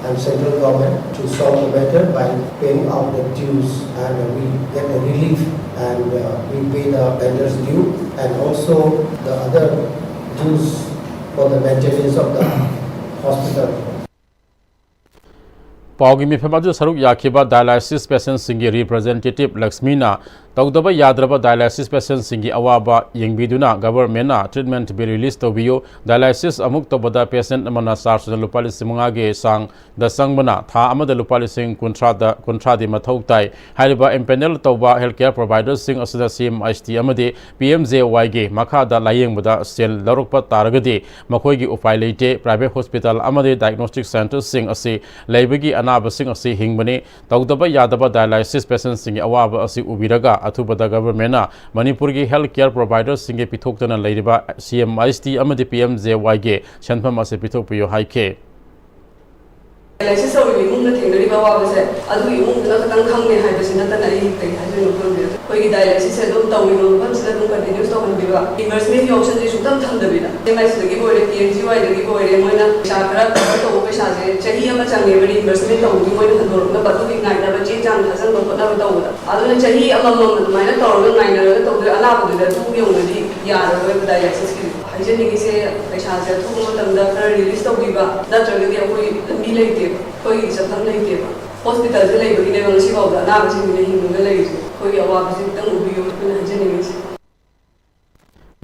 and central government to solve the matter by paying out the dues and we get a relief and uh, we pay the vendors due and also the other dues for the maintenance of the hospital. ꯄꯥꯎꯒꯤ ꯃꯤꯐꯝ ꯑꯗꯨꯗ ꯁꯔꯨꯛ ꯌꯥꯈꯤꯕ dialysis ꯄꯦꯁꯦꯟꯁꯤꯡꯒꯤ representative ꯂꯛꯁꯃꯤꯅ ꯇꯧꯗꯕ ꯌꯥꯗ꯭ꯔꯕ dialysis ꯄꯦꯁꯦꯟꯁꯤꯡꯒꯤ ꯑꯋꯥꯕ ꯌꯦꯡꯕꯤꯗꯨꯅ ꯒꯚꯔꯟꯃꯦꯟꯠꯅ treatment bill release ꯇꯧꯕꯤꯌꯨ, dialysis ꯑꯃꯨꯛ ꯇꯧꯕꯗ ꯄꯦꯁꯦꯟꯠ ꯑꯃꯅ ꯆꯥꯔꯖꯇ ꯂꯨꯄꯥ ꯂꯤꯁꯤꯡ ꯃꯉꯥꯒꯤ ꯆꯥꯡꯗ ꯆꯪꯕꯅ ꯊꯥ ꯑꯃꯗ ꯂꯨꯄꯥ ꯂꯤꯁꯤꯡ ꯀꯨꯟꯊ꯭ꯔꯥꯗ, ꯀꯨꯟꯊ꯭ꯔꯥꯗꯤ ꯃꯊꯧ ꯇꯥꯏ꯫ ꯍꯥꯏꯔꯤꯕ ꯑꯦꯝꯄꯦꯅꯦꯜ ꯇꯧꯕ ꯍꯦꯜꯊ ꯀꯦꯌꯔ ꯄ꯭ꯔꯣꯚꯥꯏꯗꯔꯁꯤꯡ ꯑꯁꯤꯗ ꯁꯤ ꯑꯦꯝ ꯑꯥꯏ ꯑꯦꯁ ꯇꯤ ꯑꯃꯗꯤ ꯄꯤ ꯑꯦꯝ ꯖꯦ ꯋꯥꯏꯒꯤ ꯃꯈꯥꯗ ꯂꯥꯌꯦꯡꯕꯗ ꯁꯦꯜ ꯂꯧꯔꯛꯄ ꯇꯥꯔꯒꯗꯤ ꯃꯈꯣꯏꯒꯤ ꯎꯄꯥꯏ ꯂꯩꯇꯦ꯫ ꯄ꯭ꯔꯥꯏꯚꯦꯠ ꯍꯣꯁꯄꯤꯇꯥꯜ ꯑꯃꯗꯤ ꯗꯥꯏꯒꯅꯣꯁꯇꯤꯛ ꯁꯦꯟꯇꯔꯁꯤꯡ ꯑꯁꯤ ꯂꯩꯕꯒꯤ ꯑꯅꯥꯕꯁꯤꯡ ꯑꯁꯤ ꯍꯤꯡꯕꯅꯤ꯫ ꯇꯧꯗꯕ ꯌꯥꯗꯕ ꯗꯥꯏꯂꯥꯏꯁꯤꯁ ꯄꯦꯁꯦꯟꯁꯤꯡꯒꯤ ꯑꯋꯥꯕ ꯑꯁꯤ ꯎꯕꯤꯔꯒ ꯑꯊꯨꯕꯗ ꯒꯚꯔꯟꯃꯦꯟꯠꯅ ꯃꯅꯤꯄꯨꯔꯒꯤ ꯍꯦꯜꯊ ꯀꯦꯌꯔ ꯄ꯭ꯔꯣꯚꯥꯏꯗꯔꯁꯤꯡꯒꯤ ꯄꯤꯊꯣꯛꯇꯨꯅ ꯂꯩꯔꯤꯕ ꯁꯤ ꯑꯦꯝ ꯑꯥꯏ ꯑꯦꯁ ꯇꯤ ꯑꯃꯗꯤ ꯄꯤ ꯑꯦꯝ ꯖꯦ ꯋꯥꯏꯒꯤ ꯁꯦꯟꯐꯝ ꯑꯁꯤ ꯄꯤꯊꯣꯛꯄꯤꯌꯨ ꯍꯥꯏꯈꯤ꯫ ꯗꯥꯏꯂꯥꯏꯁꯤꯁ ꯇꯧꯔꯤꯕ ꯏꯃꯨꯡꯅ ꯊꯦꯡꯅꯔꯤꯕ ꯑꯋꯥꯕꯁꯦ ꯑꯗꯨꯒꯤ ꯏꯃꯨꯡꯗꯨꯅ ꯈꯛꯇꯪ ꯈꯪꯉꯦ ꯍꯥꯏꯕꯁꯤ ꯅꯠꯇꯅ ꯑꯩ ꯀꯔꯤ ꯍꯥꯏꯗꯣꯏꯅꯣ ꯈꯪꯗꯦ꯫ ꯑꯩꯈꯣꯏꯒꯤ ꯗꯥꯏꯂꯥꯏꯁꯤꯁꯁꯦ ꯑꯗꯨꯝ ꯇꯧꯔꯤꯕ ꯃꯐꯝꯁꯤꯗ ꯑꯗꯨꯝ ꯀꯟꯇꯤꯅ꯭ꯌꯨꯁ ꯇꯧꯍꯟꯕꯤꯕ, ꯔꯤꯏꯝꯕꯔꯁꯃꯦꯟꯒꯤ ꯑꯣꯞꯁꯟꯁꯦ ꯁꯨꯡꯊꯝ ꯊꯝꯗꯕꯤꯗ, ꯁꯤ ꯑꯦꯝ ꯑꯥꯏ ꯑꯦꯁ ꯇꯤꯗꯒꯤꯕꯨ ꯑꯣꯏꯔꯦ, ꯄꯤ ꯑꯦꯝ ꯖꯤ ꯋꯥꯏꯗꯒꯤꯕꯨ ꯑꯣꯏꯔꯦ, ꯃꯣꯏꯅ ꯄꯩꯁꯥ ꯈꯔ ꯀꯚꯔ ꯇꯧꯕ ꯄꯩꯁꯥꯁꯦ ꯆꯍꯤ ꯑꯃ ꯆꯪꯉꯦꯕ ꯔꯤꯏꯝꯕꯔꯁꯃꯦꯟ ꯇꯧꯕꯒꯤ, ꯃꯣꯏꯅ ꯍꯟꯗꯣꯔꯛꯅꯕ ꯑꯗꯨꯒꯤ ꯉꯥꯏꯅꯕ ꯆꯦ ꯆꯥꯡ ꯊꯥꯖꯟꯕ ꯈꯣꯠꯅꯕ ꯇꯧꯕꯗ꯫ ꯑꯗꯨꯅ ꯆꯍꯤ ꯑꯃꯃꯝ ꯑꯗꯨꯃꯥꯏꯅ ꯇꯧꯔꯒ ꯉꯥꯏꯅꯔꯒ ꯇꯧꯗꯣꯏ ꯑꯅꯥꯕꯗꯨꯗꯤ ꯑꯗꯨ ꯌꯧꯅꯗꯤ ꯌꯥꯔꯔꯣꯏꯕ ꯗꯥꯏꯂꯥꯏꯁꯤꯁꯀꯤꯗꯤ꯫ ꯍꯥꯏꯖꯅꯤꯡꯉꯤꯁꯦ ꯄꯩꯁꯥꯁꯦ ꯑꯊꯨꯕ ꯃꯇꯝꯗ ꯈꯔ ꯔꯤꯂꯤꯁ ꯇꯧꯕꯤꯕ ꯅꯠꯇ꯭ꯔꯒꯗꯤ ꯑꯩꯈꯣꯏ ꯂꯝꯕꯤ ꯂꯩꯇꯦꯕ, ꯑꯩꯈꯣꯏꯒꯤ ꯆꯠꯐꯝ ꯂꯩꯇꯦꯕ꯫ ꯍꯣꯁꯄꯤꯇꯥꯜꯁꯦ ꯂꯩꯕꯒꯤꯅꯦꯕ ꯉꯁꯤ ꯐꯥꯎꯗ ꯑꯅꯥꯕꯁꯤꯡꯁꯤꯅ ꯍꯤꯡꯉꯒ ꯂꯩꯔꯤꯁꯦ꯫ ꯑꯩꯈꯣꯏꯒꯤ ꯑꯋꯥꯕꯁꯤ ꯈꯤꯇꯪ ꯎꯕꯤꯌꯨ ꯑꯩꯈꯣꯏꯅ ꯍꯥꯏꯖꯅꯤꯡꯉꯤꯁꯦ꯫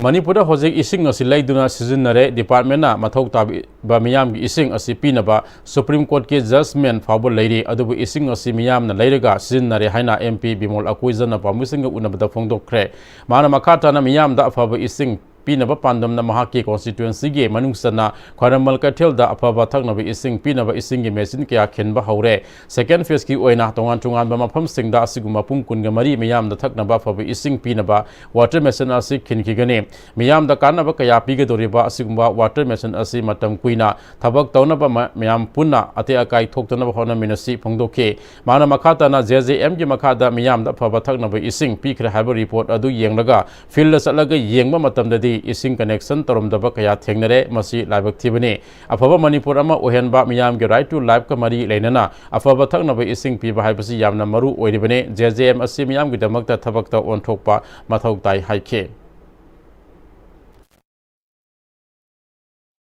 ꯃꯅꯤꯄꯨꯔꯗ ꯍꯧꯖꯤꯛ ꯏꯁꯤꯡ ꯑꯁꯤ ꯂꯩꯗꯨꯅ ꯁꯤꯖꯤꯟꯅꯔꯦ꯫ ꯗꯤꯄꯥꯔꯠꯃꯦꯟꯅ ꯃꯊꯧ ꯇꯥꯕ ꯃꯤꯌꯥꯝꯒꯤ ꯏꯁꯤꯡ ꯑꯁꯤ ꯄꯤꯅꯕ ꯁꯨꯄ꯭ꯔꯤꯝ ꯀꯣꯔꯠꯀꯤ ꯖꯖꯃꯦꯟ ꯐꯥꯎꯕ ꯂꯩꯔꯤ, ꯑꯗꯨꯕꯨ ꯏꯁꯤꯡ ꯑꯁꯤ ꯃꯤꯌꯥꯝꯅ ꯂꯩꯔꯒ ꯁꯤꯖꯤꯟꯅꯔꯦ ꯍꯥꯏꯅ ꯑꯦꯝ ꯄꯤ ꯕꯤꯃꯣꯜ ꯑꯀꯣꯏꯖꯅ ꯄꯥꯎꯃꯤꯁꯤꯡꯒ ꯎꯅꯕꯗ ꯐꯣꯡꯗꯣꯛꯈ꯭ꯔꯦ꯫ ꯃꯥꯅ ꯃꯈꯥ ꯇꯥꯅ ꯃꯤꯌꯥꯝꯗ ꯑꯐꯕ ꯏꯁꯤꯡ ꯄꯤꯅꯕ ꯄꯥꯟꯗꯝꯅ ꯃꯍꯥꯛꯀꯤ ꯀꯣꯟꯁꯇꯤꯇ꯭ꯋꯦꯟꯁꯤꯒꯤ ꯃꯅꯨꯡ ꯆꯟꯅ ꯈ꯭ꯋꯥꯏꯔꯝꯕꯟ ꯀꯩꯊꯦꯜꯗ ꯑꯐꯕ ꯊꯛꯅꯕ ꯏꯁꯤꯡ ꯄꯤꯅꯕ ꯏꯁꯤꯡꯒꯤ ꯃꯦꯆꯤꯟ ꯀꯌꯥ ꯈꯤꯟꯕ ꯍꯧꯔꯦ꯫ ꯁꯦꯀꯦꯟ ꯐꯦꯖꯀꯤ ꯑꯣꯏꯅ ꯇꯣꯉꯥꯟ ꯇꯣꯉꯥꯟꯕ ꯃꯐꯝꯁꯤꯡꯗ ꯑꯁꯤꯒꯨꯝꯕ ꯄꯨꯡ ꯀꯨꯟꯒ ꯃꯔꯤ ꯃꯤꯌꯥꯝꯗ ꯊꯛꯅꯕ ꯑꯐꯕ ꯏꯁꯤꯡ ꯄꯤꯅꯕ ꯋꯥꯇꯔ ꯃꯦꯆꯤꯟ ꯑꯁꯤ ꯈꯤꯟꯈꯤꯒꯅꯤ꯫ ꯃꯤꯌꯥꯝꯗ ꯀꯥꯟꯅꯕ ꯀꯌꯥ ꯄꯤꯒꯗꯧꯔꯤꯕ ꯑꯁꯤꯒꯨꯝꯕ ꯋꯥꯇꯔ ꯃꯦꯆꯤꯟ ꯑꯁꯤ ꯃꯇꯝ ꯀꯨꯏꯅ ꯊꯕꯛ ꯇꯧꯅꯕ ꯃ-, ꯃꯌꯥꯝ ꯄꯨꯟꯅ ꯑꯇꯦꯛ ꯑꯀꯥꯏ ꯊꯣꯛꯇꯅꯕ ꯍꯣꯠꯅꯃꯤꯟꯅꯁꯤ ꯐꯣꯡꯗꯣꯛꯈꯤ꯫ ꯃꯥꯅ ꯃꯈꯥ ꯇꯥꯅ ꯖꯦ ꯖꯦ ꯑꯦꯝꯒꯤ ꯃꯈꯥꯗ ꯃꯤꯌꯥꯝꯗ ꯑꯐꯕ ꯊꯛꯅꯕ ꯏꯁꯤꯡ ꯄꯤꯈ꯭ꯔꯦ ꯍꯥꯏꯕ ꯔꯤꯄꯣꯔꯠ ꯑꯗꯨ ꯌꯦꯡꯂꯒ ꯐꯤꯜꯗ ꯆꯠꯂꯒ ꯌꯦꯡꯕ ꯃꯇꯝꯗꯗꯤ ꯏꯁꯤꯡ ꯀꯅꯦꯛꯁꯟ ꯇꯧꯔꯝꯗꯕ ꯀꯌꯥ ꯊꯦꯡꯅꯔꯦ꯫ ꯃꯁꯤ ꯂꯥꯏꯕꯛ ꯊꯤꯕꯅꯤ꯫ ꯑꯐꯕ ꯃꯅꯤꯄꯨꯔ ꯑꯃ ꯑꯣꯏꯍꯟꯕ, ꯃꯤꯌꯥꯝꯒꯤ right to lifeꯀ ꯃꯔꯤ ꯂꯩꯅꯅ ꯑꯐꯕ ꯊꯛꯅꯕ ꯏꯁꯤꯡ ꯄꯤꯕ ꯍꯥꯏꯕꯁꯤ ꯌꯥꯝꯅ ꯃꯔꯨ ꯑꯣꯏꯔꯤꯕꯅꯤ꯫ ꯖꯦ ꯖꯦ ꯑꯦꯝ ꯑꯁꯤ ꯃꯤꯌꯥꯝꯒꯤꯗꯃꯛꯇ ꯊꯕꯛꯇ ꯑꯣꯟꯊꯣꯛꯄ ꯃꯊꯧ ꯇꯥꯏ ꯍꯥꯏꯈꯤ꯫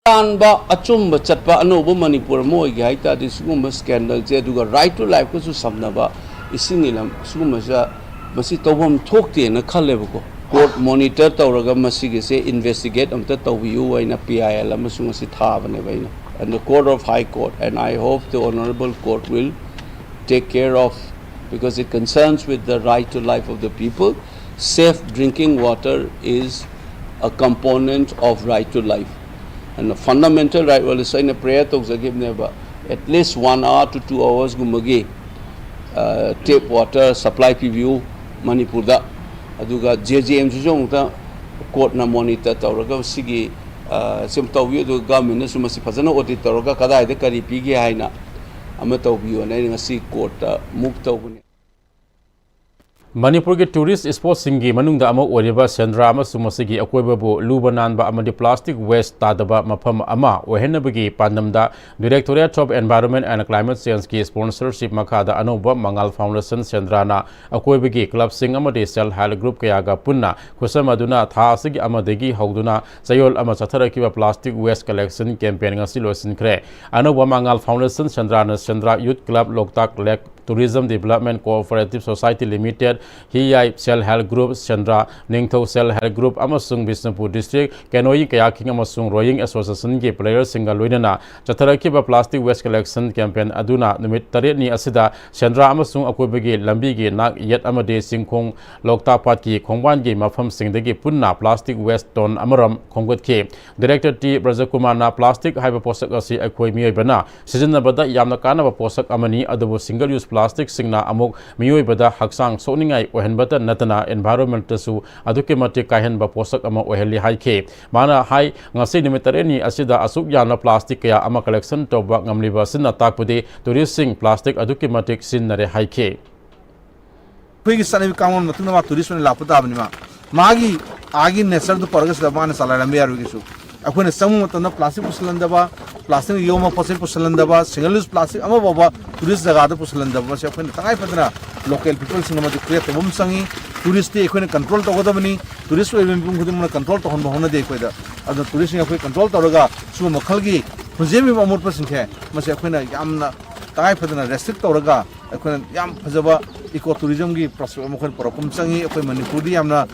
ꯑꯔꯥꯟꯕ ꯑꯆꯨꯝꯕ ꯆꯠꯄ ꯑꯅꯧꯕ ꯃꯅꯤꯄꯨꯔ ꯑꯃ ꯑꯣꯏꯒꯦ ꯍꯥꯏ ꯇꯥꯔꯗꯤ ꯁꯤꯒꯨꯝꯕ ꯁ꯭ꯀꯦꯟꯗꯜꯁꯦ, ꯑꯗꯨꯒ right to lifeꯀꯁꯨ ꯁꯝꯅꯕ ꯏꯁꯤꯡꯒꯤ ꯂꯝ ꯁꯤꯒꯨꯝꯕꯁꯤꯗ ꯃꯁꯤ ꯇꯧꯐꯝ ꯊꯣꯛꯇꯦꯅ ꯈꯜꯂꯦꯕꯀꯣ꯫ ꯀꯣꯔꯠ ꯃꯣꯅꯤꯇꯔ ꯇꯧꯔꯒ ꯃꯁꯤꯒꯤꯁꯦ ꯏꯟꯚꯦꯁꯇꯤꯒꯦꯠ ꯑꯝꯇ ꯇꯧꯕꯤꯌꯨ ꯍꯥꯏꯅ ꯄꯤ ꯑꯥꯏ ꯑꯦꯜ ꯑꯃꯁꯨ ꯉꯁꯤ ꯊꯥꯕꯅꯦꯕ ꯑꯩꯅ꯫ And the Court of High Court, and I hope the Honorable Court will take care of, because it concerns with the right to life of the people. Safe drinking water is a component of right to life. And the fundamental right, well, ꯑꯩꯅ prayer ꯇꯧꯖꯈꯤꯕꯅꯦꯕ, at least one hour to two hours ꯒꯨꯝꯕꯒꯤ, uh, tap water supply ꯄꯤꯕꯤꯌꯨ ꯃꯅꯤꯄꯨꯔꯗ꯫ ꯑꯗꯨꯒ J J ꯑꯦꯝꯁꯤꯁꯨ ꯑꯃꯨꯛꯇ ꯀꯣꯔꯠꯅ monitor ꯇꯧꯔꯒ ꯁꯤꯒꯤ, ꯑ, ꯁꯨꯝ ꯇꯧꯕꯤꯌꯨ꯫ ꯑꯗꯨꯒ ꯒꯚꯔꯟꯃꯦꯟꯅꯁꯨ ꯃꯁꯤ ꯐꯖꯅ ꯑꯣꯗꯤꯠ ꯇꯧꯔꯒ ꯀꯗꯥꯏꯗ ꯀꯔꯤ ꯄꯤꯒꯦ ꯍꯥꯏꯅ ꯑꯃ ꯇꯧꯕꯤꯌꯣꯅ ꯑꯩꯅ ꯉꯁꯤ ꯀꯣꯔꯠꯇ ꯃꯨꯚ ꯇꯧꯕꯅꯤ꯫ ꯃꯅꯤꯄꯨꯔꯒꯤ ꯇꯨꯔꯤꯁ ꯁ꯭ꯄꯣꯠꯁꯤꯡꯒꯤ ꯃꯅꯨꯡꯗ ꯑꯃ ꯑꯣꯏꯔꯤꯕ ꯁꯦꯟꯗ꯭ꯔꯥ ꯑꯃꯁꯨꯡ ꯃꯁꯤꯒꯤ ꯑꯀꯣꯏꯕꯕꯨ ꯂꯨꯕ ꯅꯥꯟꯕ ꯑꯃꯗꯤ plastic waste ꯇꯥꯗꯕ ꯃꯐꯝ ꯑꯃ ꯑꯣꯏꯍꯟꯅꯕꯒꯤ ꯄꯥꯟꯗꯝꯗ Directorate of Environment and Climate Changeꯀꯤ sponsorship ꯃꯈꯥꯗ ꯑꯅꯧꯕ ꯃꯉꯥꯜ Foundation ꯁꯦꯟꯗ꯭ꯔꯥꯅ ꯑꯀꯣꯏꯕꯒꯤ clubꯁꯤꯡ ꯑꯃꯗꯤ self help group ꯀꯌꯥꯒ ꯄꯨꯟꯅ ꯈꯨꯠꯁꯝꯅꯗꯨꯅ ꯊꯥ ꯑꯁꯤꯒꯤ ꯑꯃꯗꯒꯤ ꯍꯧꯗꯨꯅ ꯆꯌꯣꯜ ꯑꯃ ꯆꯠꯊꯔꯛꯈꯤꯕ plastic waste collection campaign ꯉꯁꯤ ꯂꯣꯏꯁꯤꯟꯈ꯭ꯔꯦ꯫ ꯑꯅꯧꯕ ꯃꯉꯥꯜ Foundation ꯁꯦꯟꯗ꯭ꯔꯥꯅ ꯁꯦꯟꯗ꯭ꯔꯥ Youth Club, ꯂꯣꯛꯇꯥꯛ Lake Tourism Development Cooperative Society Limited, ꯍꯤꯌꯥꯏ Self Help Group, ꯁꯦꯟꯗ꯭ꯔꯥ ꯅꯤꯡꯊꯧ Self Help Group ꯑꯃꯁꯨꯡ ꯕꯤꯁꯅꯨꯄꯨꯔ District Canoeing Kayaking ꯑꯃꯁꯨꯡ Rowing Associationꯒꯤ playerꯁꯤꯡꯒ ꯂꯣꯏꯅꯅ ꯆꯠꯊꯔꯛꯈꯤꯕ plastic waste collection campaign ꯑꯗꯨꯅ ꯅꯨꯃꯤꯠ ꯇꯔꯦꯠꯅꯤ ꯑꯁꯤꯗ ꯁꯦꯟꯗ꯭ꯔꯥ ꯑꯃꯁꯨꯡ ꯑꯀꯣꯏꯕꯒꯤ ꯂꯝꯕꯤꯒꯤ ꯅꯥꯛ ꯌꯦꯠ ꯑꯃꯗꯤ ꯆꯤꯡꯈꯣꯡ ꯂꯣꯛꯇꯥꯛ ꯄꯥꯠꯀꯤ ꯈꯣꯡꯕꯥꯟꯒꯤ ꯃꯐꯝꯁꯤꯡꯗꯒꯤ ꯄꯨꯟꯅ plastic waste ton ꯑꯃꯔꯣꯝ ꯈꯣꯝꯒꯠꯈꯤ꯫ Director ꯇꯤ ꯕ꯭ꯔꯖꯀꯨꯃꯥꯔꯅ plastic ꯍꯥꯏꯕ ꯄꯣꯠꯁꯛ ꯑꯁꯤ ꯑꯩꯈꯣꯏ ꯃꯤꯑꯣꯏꯕꯅ ꯁꯤꯖꯤꯟꯅꯕꯗ ꯌꯥꯝꯅ ꯀꯥꯟꯅꯕ ꯄꯣꯠꯁꯛ ꯑꯃꯅꯤ, ꯑꯗꯨꯕꯨ single use plasticꯁꯤꯡꯅ ꯑꯃꯨꯛ ꯃꯤꯑꯣꯏꯕꯗ ꯍꯛꯆꯥꯡ ꯁꯣꯛꯅꯤꯡꯉꯥꯏ ꯑꯣꯏꯍꯟꯕꯇ ꯅꯠꯇꯅ environmentꯇꯁꯨ ꯑꯗꯨꯛꯀꯤ ꯃꯇꯤꯛ ꯀꯥꯏꯍꯟꯕ ꯄꯣꯠꯁꯛ ꯑꯃ ꯑꯣꯏꯍꯜꯂꯤ ꯍꯥꯏꯈꯤ꯫ ꯃꯥꯅ ꯍꯥꯏ, ꯉꯁꯤ ꯅꯨꯃꯤꯠ ꯇꯔꯦꯠꯅꯤ ꯑꯁꯤꯗ ꯑꯁꯨꯛ ꯌꯥꯝꯅ plastic ꯀꯌꯥ ꯑꯃ collection ꯇꯧꯕ ꯉꯝꯂꯤꯕ ꯑꯁꯤꯅ ꯇꯥꯛꯄꯗꯤ touristꯁꯤꯡ plastic ꯑꯗꯨꯛꯀꯤ ꯃꯇꯤꯛ ꯁꯤꯖꯤꯟꯅꯔꯦ ꯍꯥꯏꯈꯤ꯫ ꯑꯩꯈꯣꯏꯒꯤ ꯆꯠꯅꯕꯤ ꯀꯥꯡꯂꯣꯟ ꯃꯇꯨꯡꯗ ꯃꯥ tourist ꯑꯣꯏꯅ ꯂꯥꯛꯄ ꯇꯥꯕꯅꯤ꯫ ꯃꯥ ꯃꯥꯒꯤ ꯑꯥꯒꯤ natureꯗꯨ ꯄꯨꯔꯒ ꯁꯤꯗ ꯃꯥꯅ ꯆꯂꯥꯏꯔꯝꯕ ꯌꯥꯔꯣꯏ ꯀꯩꯁꯨ꯫ ꯑꯩꯈꯣꯏꯅ ꯆꯪꯕ ꯃꯇꯝꯗ plastic ꯄꯨꯁꯤꯜꯍꯟꯗꯕ, plastic ꯌꯣꯝꯕ ꯄꯣꯠ ꯆꯩ ꯄꯨꯁꯤꯜꯍꯟꯗꯕ, single use plastic ꯑꯃ ꯐꯥꯎꯕ tourist ꯖꯒꯥꯗ ꯄꯨꯁꯤꯜꯍꯟꯗꯕ, ꯃꯁꯤ ꯑꯩꯈꯣꯏꯅ ꯇꯉꯥꯏ ꯐꯗꯅ local peopleꯁꯤꯡ ꯑꯃꯗꯤ create ꯇꯧꯕ ꯑꯃ ꯆꯪꯉꯤ꯫ Touristꯇꯤ ꯑꯩꯈꯣꯏꯅ control ꯇꯧꯒꯗꯕꯅꯤ꯫ Tourist ꯑꯣꯏꯕ ꯃꯤꯄꯨꯝ ꯈꯨꯗꯤꯡꯃꯛꯅ control ꯇꯧꯍꯟꯕ ꯍꯣꯠꯅꯗꯦ ꯑꯩꯈꯣꯏꯗ꯫ ꯑꯗꯨꯅ touristꯁꯤꯡ ꯑꯩꯈꯣꯏ control ꯇꯧꯔꯒ ꯁꯤꯒꯨꯝꯕ ꯃꯈꯜꯒꯤ ꯍꯨꯟꯖꯦꯝꯃꯤꯕ ꯑꯃꯣꯠꯄꯁꯤꯡꯁꯦ ꯃꯁꯤ ꯑꯩꯈꯣꯏꯅ ꯌꯥꯝꯅ ꯇꯉꯥꯏ ꯐꯗꯅ restrict ꯇꯧꯔꯒ ꯑꯩꯈꯣꯏꯅ ꯌꯥꯝ ꯐꯖꯕ eco tourismꯒꯤ prospect ꯑꯃ ꯑꯩꯈꯣꯏꯅ ꯄꯨꯔꯛꯄ ꯑꯃ ꯆꯪꯉꯤ꯫ ꯑꯩꯈꯣꯏ ꯃꯅꯤꯄꯨꯔꯗꯤ ꯌꯥꯝꯅ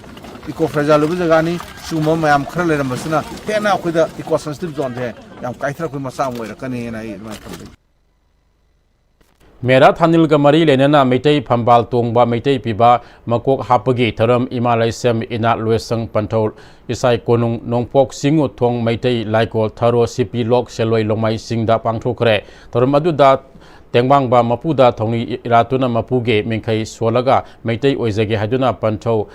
eco fragile ꯑꯣꯏꯕ ꯖꯒꯥꯅꯤ꯫ ꯁꯤꯒꯨꯝꯕ ꯃꯌꯥꯝ ꯈꯔ ꯂꯩꯔꯝꯕꯁꯤꯅ ꯍꯦꯟꯅ ꯑꯩꯈꯣꯏꯗ eco sensitive zoneꯁꯦ ꯌꯥꯝ ꯀꯥꯏꯊꯔꯛꯄꯒꯤ ꯃꯆꯥꯛ ꯑꯃ ꯑꯣꯏꯔꯛꯀꯅꯤꯅ ꯑꯩ ꯑꯗꯨꯃꯥꯏꯅ ꯈꯜꯂꯤ꯫ ꯃꯦꯔꯥ ꯊꯥꯅꯤꯜꯒ ꯃꯔꯤ ꯂꯩꯅꯅ ꯃꯩꯇꯩ ꯐꯝꯕꯥꯜ ꯇꯣꯡꯕ, ꯃꯩꯇꯩ ꯄꯤꯕ, ꯃꯀꯣꯛ ꯍꯥꯞꯄꯒꯤ ꯊꯧꯔꯝ ꯏꯃꯥ ꯂꯥꯏꯁ꯭ꯔꯝ ꯏꯅꯥꯠ ꯂꯣꯏꯁꯪ ꯄꯟꯊꯧ ꯏꯁꯥꯏ ꯀꯣꯅꯨꯡ ꯅꯣꯡꯄꯣꯛ ꯆꯤꯡꯉꯨ ꯊꯣꯡ ꯃꯩꯇꯩ ꯂꯥꯏꯀꯣꯜ ꯊꯔꯣ ꯁꯤꯄꯤ ꯂꯣꯛ ꯁꯦꯂꯣꯏ ꯂꯣꯡꯃꯥꯏꯁꯤꯡꯗ ꯄꯥꯡꯊꯣꯛꯈ꯭ꯔꯦ꯫ ꯊꯧꯔꯝ ꯑꯗꯨꯗ ꯇꯦꯡꯕꯥꯡꯕ ꯃꯄꯨꯗ ꯊꯧꯅꯤ ꯏꯔꯥꯠꯇꯨꯅ ꯃꯄꯨꯒꯤ ꯃꯤꯡꯈꯩ ꯁꯣꯜꯂꯒ ꯃꯩꯇꯩ ꯑꯣꯏꯖꯒꯦ ꯍꯥꯏꯗꯨꯅ ꯄꯟꯊꯧ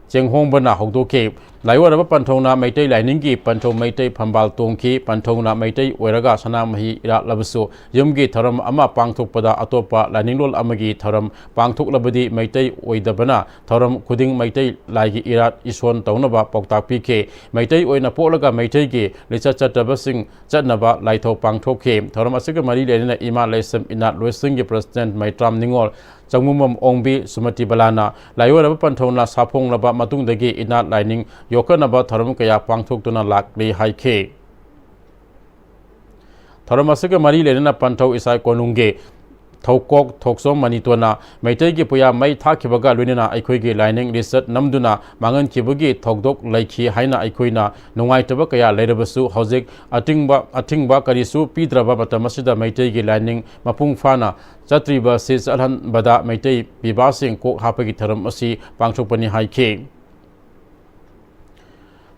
ꯆꯦꯡꯍꯣꯡꯕꯅ ꯍꯧꯗꯣꯛꯈꯤ꯫ ꯂꯥꯏꯑꯣꯏꯔꯕ ꯄꯟꯊꯧꯅ ꯃꯩꯇꯩ ꯂꯥꯏꯅꯤꯡꯒꯤ ꯄꯟꯊꯧ ꯃꯩꯇꯩ ꯐꯝꯕꯥꯜ ꯇꯣꯡꯈꯤ꯫ ꯄꯟꯊꯧꯅ ꯃꯩꯇꯩ ꯑꯣꯏꯔꯒ ꯁꯅꯥꯃꯍꯤ ꯏꯔꯥꯠꯂꯕꯁꯨ ꯌꯨꯝꯒꯤ ꯊꯧꯔꯝ ꯑꯃ ꯄꯥꯡꯊꯣꯛꯄꯗ ꯑꯇꯣꯞꯄ ꯂꯥꯏꯅꯤꯡꯂꯣꯟ ꯑꯃꯒꯤ ꯊꯧꯔꯝ ꯄꯥꯡꯊꯣꯛꯂꯕꯗꯤ ꯃꯩꯇꯩ ꯑꯣꯏꯗꯕꯅ ꯊꯧꯔꯝ ꯈꯨꯗꯤꯡ ꯃꯩꯇꯩ ꯂꯥꯏꯒꯤ ꯏꯔꯥꯠ ꯏꯁꯣꯟ ꯇꯧꯅꯕ ꯄꯥꯎꯇꯥꯛ ꯄꯤꯈꯤ꯫ ꯃꯩꯇꯩ ꯑꯣꯏꯅ ꯄꯣꯛꯂꯒ ꯃꯩꯇꯩꯒꯤ ꯂꯤꯆꯠ ꯆꯠꯇꯕꯁꯤꯡ ꯆꯠꯅꯕ ꯂꯥꯏꯊꯧ ꯄꯥꯡꯊꯣꯛꯈꯤ꯫ ꯊꯧꯔꯝ ꯑꯁꯤꯒ ꯃꯔꯤ ꯂꯩꯅꯅ ꯏꯃꯥ ꯂꯥꯏꯁ꯭ꯔꯝ ꯏꯅꯥꯠ ꯂꯣꯏꯁꯪꯒꯤ president ꯃꯩꯇ꯭ꯔꯥꯝ ꯅꯤꯉꯣꯜ, ꯆꯪꯃꯨꯝꯕꯝ ꯑꯣꯡꯕꯤ, ꯁꯨꯃꯇꯤ ꯕꯂꯥꯅ ꯂꯥꯏꯑꯣꯏꯔꯕ ꯄꯟꯊꯧꯅ ꯁꯥꯐꯣꯡꯂꯕ ꯃꯇꯨꯡꯗꯒꯤ ꯏꯅꯥꯠ ꯂꯥꯏꯅꯤꯡ ꯌꯣꯛꯈꯠꯅꯕ ꯊꯧꯔꯝ ꯀꯌꯥ ꯄꯥꯡꯊꯣꯛꯇꯨꯅ ꯂꯥꯛꯂꯤ ꯍꯥꯏꯈꯤ꯫ ꯊꯧꯔꯝ ꯑꯁꯤꯒ ꯃꯔꯤ ꯂꯩꯅꯅ ꯄꯟꯊꯧ ꯏꯁꯥꯏ ꯀꯣꯅꯨꯡꯒꯤ ꯊꯧꯀꯣꯛ ꯊꯣꯛꯆꯣꯝ ꯃꯅꯤꯇꯣꯟꯅ ꯃꯩꯇꯩꯒꯤ ꯄꯨꯌꯥ ꯃꯩ ꯊꯥꯈꯤꯕꯒ ꯂꯣꯏꯅꯅ ꯑꯩꯈꯣꯏꯒꯤ ꯂꯥꯏꯅꯤꯡ ꯂꯤꯆꯠ ꯅꯝꯗꯨꯅ ꯃꯥꯡꯍꯟꯈꯤꯕꯒꯤ ꯊꯧꯗꯣꯛ ꯂꯩꯈꯤ ꯍꯥꯏꯅ ꯑꯩꯈꯣꯏꯅ ꯅꯨꯡꯉꯥꯏꯇꯕ ꯀꯌꯥ ꯂꯩꯔꯕꯁꯨ ꯍꯧꯖꯤꯛ ꯑꯊꯤꯡꯕ, ꯑꯊꯤꯡꯕ ꯀꯔꯤꯁꯨ ꯄꯤꯗ꯭ꯔꯕ ꯃꯇꯝ ꯑꯁꯤꯗ ꯃꯩꯇꯩꯒꯤ ꯂꯥꯏꯅꯤꯡ ꯃꯄꯨꯡ ꯐꯥꯅ ꯆꯠꯇ꯭ꯔꯤꯕ ꯑꯁꯤ ꯆꯠꯍꯟꯕꯗ ꯃꯩꯇꯩ ꯄꯤꯕꯥꯁꯤꯡ ꯀꯣꯛ ꯍꯥꯞꯄꯒꯤ ꯊꯧꯔꯝ ꯑꯁꯤ ꯄꯥꯡꯊꯣꯛꯄꯅꯤ ꯍꯥꯏꯈꯤ꯫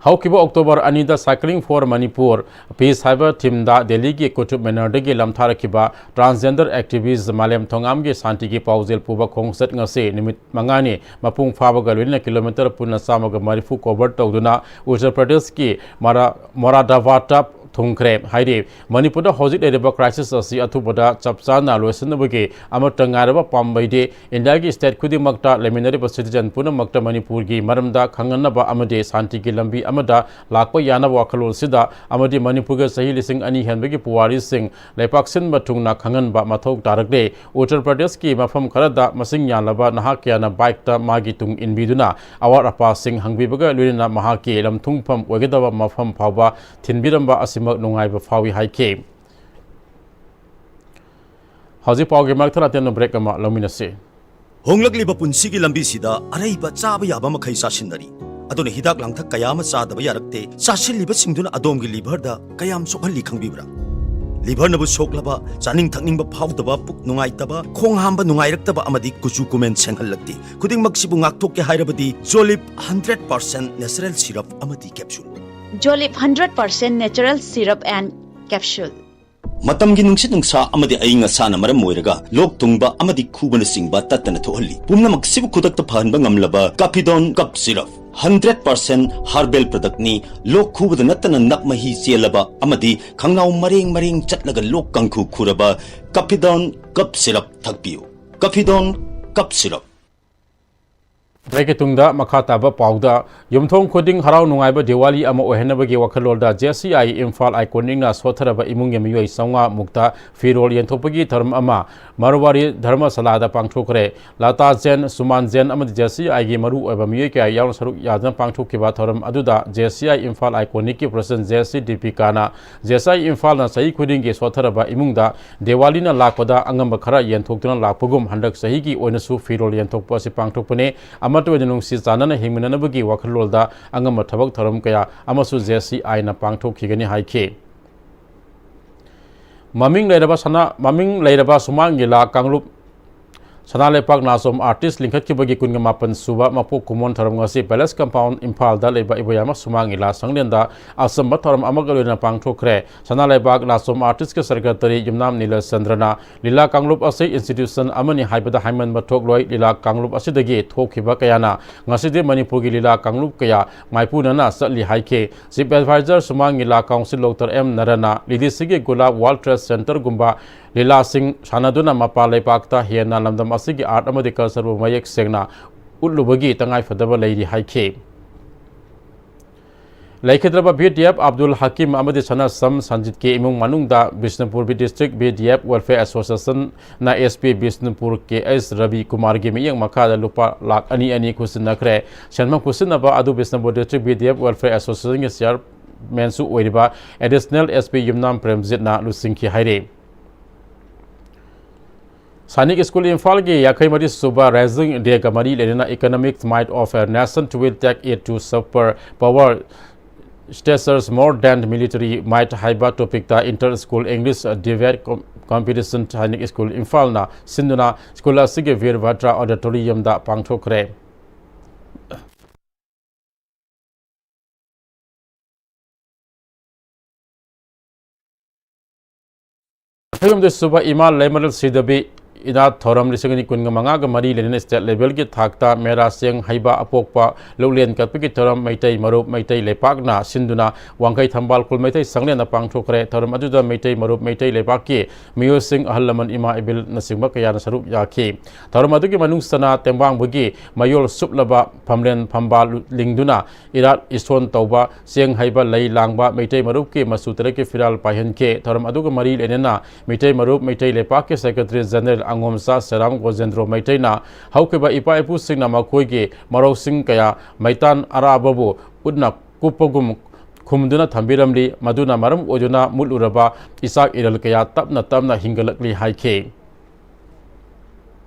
ꯍꯧꯈꯤꯕ ꯑꯣꯛꯇꯣꯕꯔ ꯑꯅꯤꯗ Cycling for Manipur Peace ꯍꯥꯏꯕ ꯊꯤꯝꯗ ꯗꯦꯜꯂꯤꯒꯤ ꯀꯨꯇꯨꯕ ꯃꯤꯅꯥꯔꯗꯒꯤ ꯂꯝꯊꯥꯔꯛꯈꯤꯕ transgender activist ꯃꯥꯂꯦꯝ ꯊꯣꯉꯥꯝꯒꯤ ꯁꯥꯟꯇꯤꯒꯤ ꯄꯥꯎꯖꯦꯜ ꯄꯨꯕ ꯈꯣꯡꯆꯠ ꯉꯁꯤ ꯅꯨꯃꯤꯠ ꯃꯉꯥꯅꯤ ꯃꯄꯨꯡ ꯐꯥꯕꯒ ꯂꯣꯏꯅꯅ ꯀꯤꯂꯣꯃꯤꯇꯔ ꯄꯨꯟꯅ ꯆꯥꯝꯃꯒ ꯃꯔꯤꯐꯨ cover ꯇꯧꯗꯨꯅ ꯎꯠꯇꯔ ꯄ꯭ꯔꯗꯦꯁꯀꯤ ꯃꯔꯥ-, ꯃꯣꯔꯥꯗꯥꯕꯥꯗꯇ ꯊꯨꯡꯈ꯭ꯔꯦ ꯍꯥꯏꯔꯤ꯫ ꯃꯅꯤꯄꯨꯔꯗ ꯍꯧꯖꯤꯛ ꯂꯩꯔꯤꯕ crisis ꯑꯁꯤ ꯑꯊꯨꯕꯗ ꯆꯞ ꯆꯥꯅ ꯂꯣꯏꯁꯤꯟꯅꯕꯒꯤ ꯑꯃꯠꯇ ꯉꯥꯏꯔꯕ ꯄꯥꯝꯕꯩꯗꯤ ꯏꯟꯗꯤꯌꯥꯒꯤ state ꯈꯨꯗꯤꯡꯃꯛꯇ ꯂꯩꯃꯤꯟꯅꯔꯤꯕ citizen ꯄꯨꯝꯅꯃꯛꯇ ꯃꯅꯤꯄꯨꯔꯒꯤ ꯃꯔꯝꯗ ꯈꯪꯍꯟꯅꯕ ꯑꯃꯗꯤ ꯁꯥꯟꯇꯤꯒꯤ ꯂꯝꯕꯤ ꯑꯃꯗ ꯂꯥꯛꯄ ꯌꯥꯅꯕ ꯋꯥꯈꯜꯂꯣꯟꯁꯤꯗ ꯑꯃꯗꯤ ꯃꯅꯤꯄꯨꯔꯒꯤ ꯆꯍꯤ ꯂꯤꯁꯤꯡ ꯑꯅꯤ ꯍꯦꯟꯕꯒꯤ ꯄꯨꯋꯥꯔꯤꯁꯤꯡ ꯂꯩꯄꯥꯛ ꯁꯤꯟꯕ ꯊꯨꯡꯅ ꯈꯪꯍꯟꯕ ꯃꯊꯧ ꯇꯥꯔꯛꯂꯦ꯫ ꯎꯠꯇꯔ ꯄ꯭ꯔꯗꯦꯁꯀꯤ ꯃꯐꯝ ꯈꯔꯗ ꯃꯁꯤꯡ ꯌꯥꯝꯂꯕ ꯅꯍꯥ ꯀꯌꯥꯅ bikeꯇ ꯃꯥꯒꯤ ꯇꯨꯡ ꯏꯟꯕꯤꯗꯨꯅ ꯑꯋꯥꯠ ꯑꯄꯥꯁꯤꯡ ꯍꯪꯕꯤꯕꯒ ꯂꯣꯏꯅꯅ ꯃꯍꯥꯛꯀꯤ ꯂꯝꯊꯨꯡꯐꯝ ꯑꯣꯏꯒꯗꯕ ꯃꯐꯝ ꯐꯥꯎꯕ ꯊꯤꯟꯕꯤꯔꯝꯕ ꯑꯁꯤꯃꯛ ꯅꯨꯡꯉꯥꯏꯕ ꯐꯥꯎꯏ ꯍꯥꯏꯈꯤ꯫ ꯍꯧꯖꯤꯛ ꯄꯥꯎꯒꯤ ꯃꯔꯛ ꯊꯠꯅ ꯑꯇꯦꯟꯕ break ꯑꯃ ꯂꯧꯃꯤꯟꯅꯁꯤ꯫ ꯍꯣꯡꯂꯛꯂꯤꯕ ꯄꯨꯟꯁꯤꯒꯤ ꯂꯝꯕꯤꯁꯤꯗ ꯑꯔꯩꯕ ꯆꯥꯕ ꯌꯥꯕ ꯃꯈꯩ ꯆꯥꯁꯤꯟꯅꯔꯤ꯫ ꯑꯗꯨꯅ ꯍꯤꯗꯥꯛ ꯂꯥꯡꯊꯛ ꯀꯌꯥ ꯑꯃ ꯆꯥꯗꯕ ꯌꯥꯔꯛꯇꯦ꯫ ꯆꯥꯁꯤꯜꯂꯤꯕꯁꯤꯡꯗꯨꯅ ꯑꯗꯣꯝꯒꯤ liverꯗ ꯀꯌꯥꯝ ꯁꯣꯛꯍꯜꯂꯤ ꯈꯪꯕꯤꯕ꯭ꯔꯥ? Liverꯅꯕꯨ ꯁꯣꯛꯂꯕ, ꯆꯥꯅꯤꯡ ꯊꯛꯅꯤꯡꯕ ꯐꯥꯎꯗꯕ, ꯄꯨꯛ ꯅꯨꯡꯉꯥꯏꯇꯕ, ꯈꯣꯡ ꯍꯥꯝꯕ ꯅꯨꯡꯉꯥꯏꯔꯛꯇꯕ ꯑꯃꯗꯤ ꯀꯨꯆꯨ ꯀꯨꯃꯦꯟ ꯁꯦꯡꯍꯜꯂꯛꯇꯦ꯫ ꯈꯨꯗꯤꯡꯃꯛꯁꯤꯕꯨ ꯉꯥꯛꯊꯣꯛꯀꯦ ꯍꯥꯏꯔꯕꯗꯤ Jolib hundred percent natural syrup ꯑꯃꯗꯤ capsule꯫ Jolib hundred percent natural syrup and capsule꯫ ꯃꯇꯝꯒꯤ ꯅꯨꯡꯁꯤꯠ ꯅꯨꯡꯁꯥ ꯑꯃꯗꯤ ꯑꯏꯪ ꯑꯁꯥꯅ ꯃꯔꯝ ꯑꯣꯏꯔꯒ ꯂꯣꯛ ꯊꯨꯡꯕ ꯑꯃꯗꯤ ꯈꯨꯕꯅꯆꯤꯡꯕ ꯇꯠꯇꯅ ꯊꯣꯛꯍꯜꯂꯤ꯫ ꯄꯨꯝꯅꯃꯛꯁꯤꯕꯨ ꯈꯨꯗꯛꯇ ꯐꯍꯟꯕ ꯉꯝꯂꯕ Capidone cough syrup hundred percent herbal productꯅꯤ꯫ ꯂꯣꯛ ꯈꯨꯕꯗ ꯅꯠꯇꯅ ꯅꯞ ꯃꯍꯤ ꯆꯦꯜꯂꯕ ꯑꯃꯗꯤ ꯈꯪꯅꯥꯎ ꯃꯔꯦꯡ ꯃꯔꯦꯡ ꯆꯠꯂꯒ ꯂꯣꯛ ꯀꯥꯡꯈꯨ ꯈꯨꯔꯕ Capidone cough syrup ꯊꯛꯄꯤꯌꯨ꯫ Capidone cough syrup꯫ ꯕ꯭ꯔꯦꯛꯀꯤ ꯇꯨꯡꯗ ꯃꯈꯥ ꯇꯥꯕ ꯄꯥꯎꯗ, ꯌꯨꯝꯊꯣꯡ ꯈꯨꯗꯤꯡ ꯍꯔꯥꯎ ꯅꯨꯡꯉꯥꯏꯕ ꯗꯤꯋꯥꯂꯤ ꯑꯃ ꯑꯣꯏꯍꯟꯅꯕꯒꯤ ꯋꯥꯈꯜꯂꯣꯟꯗ ꯖꯦ ꯁꯤ ꯑꯥꯏ ꯏꯝꯐꯥꯜ ꯑꯥꯏꯀꯣꯅꯤꯛꯅ ꯁꯣꯠꯊꯔꯕ ꯏꯃꯨꯡꯒꯤ ꯃꯤꯑꯣꯏ ꯆꯥꯝꯃꯉꯥ ꯃꯨꯛꯇ ꯐꯤꯔꯣꯜ ꯌꯦꯟꯊꯣꯛꯄꯒꯤ ꯊꯧꯔꯝ ꯑꯃ ꯃꯔꯋꯥꯔꯤ ꯙꯔꯃꯁꯥꯂꯥꯗ ꯄꯥꯡꯊꯣꯛꯈ꯭ꯔꯦ꯫ ꯂꯇꯥ ꯖꯦꯟ, ꯁꯨꯃꯥꯟ ꯖꯦꯟ ꯑꯃꯗꯤ ꯖꯦ ꯁꯤ ꯑꯥꯏꯒꯤ ꯃꯔꯨ ꯑꯣꯏꯕ ꯃꯤꯑꯣꯏ ꯀꯌꯥ ꯌꯥꯎꯅ ꯁꯔꯨꯛ ꯌꯥꯗꯨꯅ ꯄꯥꯡꯊꯣꯛꯈꯤꯕ ꯊꯧꯔꯝ ꯑꯗꯨꯗ ꯖꯦ ꯁꯤ ꯑꯥꯏ ꯏꯝꯐꯥꯜ ꯑꯥꯏꯀꯣꯅꯤꯛꯀꯤ ꯄ꯭ꯔꯁꯤꯗꯦꯟ ꯖꯦ ꯁꯤ ꯗꯤꯄꯤꯀꯥꯅ ꯖꯦ ꯁꯤ ꯑꯥꯏ ꯏꯝꯐꯥꯜꯅ ꯆꯍꯤ ꯈꯨꯗꯤꯡꯒꯤ ꯁꯣꯠꯊꯔꯕ ꯏꯃꯨꯡꯗ ꯗꯤꯋꯥꯂꯤꯅ ꯂꯥꯛꯄꯗ ꯑꯉꯝꯕ ꯈꯔ ꯌꯦꯟꯊꯣꯛꯇꯨꯅ ꯂꯥꯛꯄꯒꯨꯝ ꯍꯟꯗꯛ ꯆꯍꯤꯒꯤ ꯑꯣꯏꯅꯁꯨ ꯐꯤꯔꯣꯜ ꯌꯦꯟꯊꯣꯛꯄ ꯑꯁꯤ ꯄꯥꯡꯊꯣꯛꯄꯅꯤ꯫ ꯑꯃꯠꯇ ꯑꯣꯏꯅ ꯅꯨꯡꯁꯤ ꯆꯥꯟꯅꯅ ꯍꯤꯡꯃꯤꯟꯅꯅꯕꯒꯤ ꯋꯥꯈꯜꯂꯣꯟꯗ ꯑꯉꯝꯕ ꯊꯕꯛ ꯊꯧꯔꯝ ꯀꯌꯥ ꯑꯃꯁꯨ ꯖꯦ ꯁꯤ ꯑꯥꯏꯅ ꯄꯥꯡꯊꯣꯛꯈꯤꯒꯅꯤ ꯍꯥꯏꯈꯤ꯫ ꯃꯃꯤꯡ ꯂꯩꯔꯕ ꯁꯅꯥ-, ꯃꯃꯤꯡ ꯂꯩꯔꯕ ꯁꯨꯃꯥꯡ ꯂꯤꯂꯥ ꯀꯥꯡꯂꯨꯞ ꯁꯅꯥ ꯂꯩꯄꯥꯛ ꯅꯥꯆꯣꯝ ꯑꯥꯔꯇꯤꯁ ꯂꯤꯡꯈꯠꯈꯤꯕꯒꯤ ꯀꯨꯟꯒ ꯃꯥꯄꯟ ꯁꯨꯕ ꯃꯄꯣꯛ ꯀꯨꯝꯑꯣꯟ ꯊꯧꯔꯝ ꯉꯁꯤ ꯄꯦꯂꯦꯁ ꯀꯝꯄꯥꯎꯟ ꯏꯝꯐꯥꯜꯗ ꯂꯩꯕ ꯏꯕꯣꯌꯥꯏꯃ ꯁꯨꯃꯥꯡ ꯂꯤꯂꯥ ꯁꯪꯂꯦꯟꯗ ꯑꯆꯝꯕ ꯊꯧꯔꯝ ꯑꯃꯒ ꯂꯣꯏꯅꯅ ꯄꯥꯡꯊꯣꯛꯈ꯭ꯔꯦ꯫ ꯁꯅꯥ ꯂꯩꯕꯥꯛ ꯅꯥꯆꯣꯝ ꯑꯥꯔꯇꯤꯁꯀꯤ ꯁꯦꯀ꯭ꯔꯦꯇꯔꯤ ꯌꯨꯝꯅꯥꯝ ꯅꯤꯂꯆꯟꯗ꯭ꯔꯅ ꯂꯤꯂꯥ ꯀꯥꯡꯂꯨꯞ ꯑꯁꯤ ꯏꯟꯁꯇꯤꯇ꯭ꯌꯨꯁꯟ ꯑꯃꯅꯤ ꯍꯥꯏꯕꯗ ꯍꯥꯏꯃꯟꯕ ꯊꯣꯛꯂꯣꯏ, ꯂꯤꯂꯥ ꯀꯥꯡꯂꯨꯞ ꯑꯁꯤꯗꯒꯤ ꯊꯣꯛꯈꯤꯕ ꯀꯌꯥꯅ ꯉꯁꯤꯗꯤ ꯃꯅꯤꯄꯨꯔꯒꯤ ꯂꯤꯂꯥ ꯀꯥꯡꯂꯨꯞ ꯀꯌꯥ ꯃꯥꯏꯄꯨꯅꯅ ꯆꯠꯂꯤ ꯍꯥꯏꯈꯤ꯫ ꯆꯤꯐ ꯑꯦꯗꯚꯥꯏꯖꯔ ꯁꯨꯃꯥꯡ ꯂꯤꯂꯥ ꯀꯥꯎꯟꯁꯤꯜ ꯗꯣꯛꯇꯔ ꯑꯦꯝ ꯅꯔꯅ ꯂꯤꯗꯤꯁꯤꯒꯤ ꯒꯨꯂꯥꯕ ꯋꯥꯔꯜꯗ ꯇ꯭ꯔꯦꯗ ꯁꯦꯟꯇꯔꯒꯨꯝꯕ ꯂꯤꯂꯥꯁꯤꯡ ꯁꯥꯟꯅꯗꯨꯅ ꯃꯄꯥꯟ ꯂꯩꯕꯥꯛꯇ ꯍꯦꯟꯅ ꯂꯝꯗꯝ ꯑꯁꯤꯒꯤ ꯑꯥꯔꯠ ꯑꯃꯗꯤ ꯀꯜꯆꯔꯕꯨ ꯃꯌꯦꯛ ꯁꯦꯡꯅ ꯎꯠꯂꯨꯕꯒꯤ ꯇꯉꯥꯏꯐꯗꯕ ꯂꯩꯔꯤ ꯍꯥꯏꯈꯤ꯫ ꯂꯩꯈꯤꯗ꯭ꯔꯕ V D F Abdul Hakim ꯑꯃꯗꯤ ꯁꯅꯥꯁꯝ ꯁꯟꯖꯤꯠꯀꯤ ꯏꯃꯨꯡ ꯃꯅꯨꯡꯗ Bishnupur district V D F welfare ꯑꯦꯁꯣꯁꯤꯌꯦꯁꯟꯅ S P Bishnupur K S Rabi ꯀꯨꯃꯥꯔꯒꯤ ꯃꯤꯠꯌꯦꯡ ꯃꯈꯥꯗ ꯂꯨꯄꯥ ꯂꯥꯈ ꯑꯅꯤ ꯑꯅꯤ ꯈꯨꯠꯁꯤꯟꯅꯈ꯭ꯔꯦ꯫ ꯁꯦꯟꯐꯝ ꯈꯨꯠꯁꯤꯟꯅꯕ ꯑꯗꯨ Bishnupur district V D F welfare ꯑꯦꯁꯣꯁꯤꯌꯦꯁꯟꯒꯤ ꯆꯤꯌꯥꯔꯃꯦꯟꯁꯨ ꯑꯣꯏꯔꯤꯕ ꯑꯦꯗꯤꯁꯅꯦꯜ ꯑꯦꯁ ꯄꯤ ꯌꯨꯝꯅꯥꯝ ꯄ꯭ꯔꯦꯝꯖꯤꯠꯅ ꯂꯨꯆꯤꯡꯈꯤ ꯍꯥꯏꯔꯤ꯫ ꯁꯥꯏꯅꯤꯛ ꯁ꯭ꯀꯨꯜ ꯏꯝꯐꯥꯜꯒꯤ ꯌꯥꯡꯈꯩ ꯃꯔꯤ ꯁꯨꯕ Rising Dayꯒ ꯃꯔꯤ ꯂꯩꯅꯅ Economic Might of a Nation will take it to super power stature more than military might ꯍꯥꯏꯕ ꯇꯣꯄꯤꯛꯇ ꯏꯟꯇꯔ ꯁ꯭ꯀꯨꯜ ꯏꯪꯂꯤꯁ ꯗꯤꯕꯦꯠ ꯀꯣꯝ-, ꯀꯣꯝꯄꯤꯇꯤꯁꯟ ꯁꯥꯏꯅꯤꯛ ꯁ꯭ꯀꯨꯜ ꯏꯝꯐꯥꯜꯅ ꯁꯤꯟꯗꯨꯅ ꯁ꯭ꯀꯨꯜ ꯑꯁꯤꯒꯤ ꯚꯤꯔ ꯚꯗ꯭ꯔ ꯑꯣꯗꯤꯇꯣꯔꯤꯌꯝꯗ ꯄꯥꯡꯊꯣꯛꯈ꯭ꯔꯦ꯫ ꯌꯥꯡꯈꯩꯍꯨꯝꯗꯣꯏ ꯁꯨꯕ ꯏꯃꯥ ꯂꯩꯃꯔꯦꯜ ꯁꯤꯗꯕꯤ ꯏꯅꯥꯠ ꯊꯧꯔꯝ ꯂꯤꯁꯤꯡ ꯑꯅꯤ ꯀꯨꯟꯒ ꯃꯉꯥꯒ ꯃꯔꯤ ꯂꯩꯅꯅ state levelꯒꯤ ꯊꯥꯛꯇ ꯃꯦꯔꯥ ꯆꯦꯡ ꯍꯩꯕ ꯑꯄꯣꯛꯄ ꯂꯧꯂꯦꯟ ꯀꯠꯄꯒꯤ ꯊꯧꯔꯝ ꯃꯩꯇꯩ ꯃꯔꯨꯞ ꯃꯩꯇꯩ ꯂꯩꯄꯥꯛꯅ ꯁꯤꯟꯗꯨꯅ ꯋꯥꯡꯈꯩ ꯊꯝꯕꯥꯜ ꯈꯨꯜ ꯃꯩꯇꯩ ꯁꯪꯂꯦꯟꯗ ꯄꯥꯡꯊꯣꯛꯈ꯭ꯔꯦ꯫ ꯊꯧꯔꯝ ꯑꯗꯨꯗ ꯃꯩꯇꯩ ꯃꯔꯨꯞ ꯃꯩꯇꯩ ꯂꯩꯄꯥꯛꯀꯤ ꯃꯤꯑꯣꯏꯁꯤꯡ, ꯑꯍꯜ ꯂꯃꯟ, ꯏꯃꯥ ꯏꯕꯦꯜꯅꯆꯤꯡꯕ ꯀꯌꯥꯅ ꯁꯔꯨꯛ ꯌꯥꯈꯤ꯫ ꯊꯧꯔꯝ ꯑꯗꯨꯒꯤ ꯃꯅꯨꯡ ꯆꯟꯅ ꯇꯦꯡꯕꯥꯡꯕꯒꯤ ꯃꯌꯣꯜ ꯁꯨꯞꯂꯕ ꯐꯝꯂꯦꯟ ꯐꯝꯕꯥꯜ ꯂꯤꯡꯗꯨꯅ ꯏꯔꯥꯠ ꯏꯁꯣꯟ ꯇꯧꯕ, ꯆꯦꯡ ꯍꯩꯕ, ꯂꯩ ꯂꯥꯡꯕ, ꯃꯩꯇꯩ ꯃꯔꯨꯞꯀꯤ ꯃꯆꯨ ꯇꯔꯦꯠꯀꯤ ꯐꯤꯔꯥꯜ ꯄꯥꯏꯍꯟꯈꯤ꯫ ꯊꯧꯔꯝ ꯑꯗꯨꯒ ꯃꯔꯤ ꯂꯩꯅꯅ ꯃꯩꯇꯩ ꯃꯔꯨꯞ ꯃꯩꯇꯩ ꯂꯩꯄꯥꯛꯀꯤ Secretary General ꯑꯉꯣꯝꯆꯥ ꯁꯦꯔꯥꯝ ꯒꯣꯖꯦꯟꯗ꯭ꯔꯣ ꯃꯩꯇꯩꯅ ꯍꯧꯈꯤꯕ ꯏꯄꯥ ꯏꯄꯨꯁꯤꯡꯅ ꯃꯈꯣꯏꯒꯤ ꯃꯔꯧꯁꯤꯡ ꯀꯌꯥ ꯃꯩꯇꯥꯟ ꯑꯔꯥꯕꯕꯨ ꯎꯠꯅ ꯀꯨꯞꯄꯒꯨꯝ ꯈꯨꯝꯗꯨꯅ ꯊꯝꯕꯤꯔꯝꯂꯤ꯫ ꯃꯗꯨꯅ ꯃꯔꯝ ꯑꯣꯏꯗꯨꯅ ꯃꯨꯠꯂꯨꯔꯕ ꯏꯆꯥꯛ ꯏꯔꯜ ꯀꯌꯥ ꯇꯞꯅ ꯇꯞꯅ ꯍꯤꯡꯒꯠꯂꯛꯂꯤ ꯍꯥꯏꯈꯤ꯫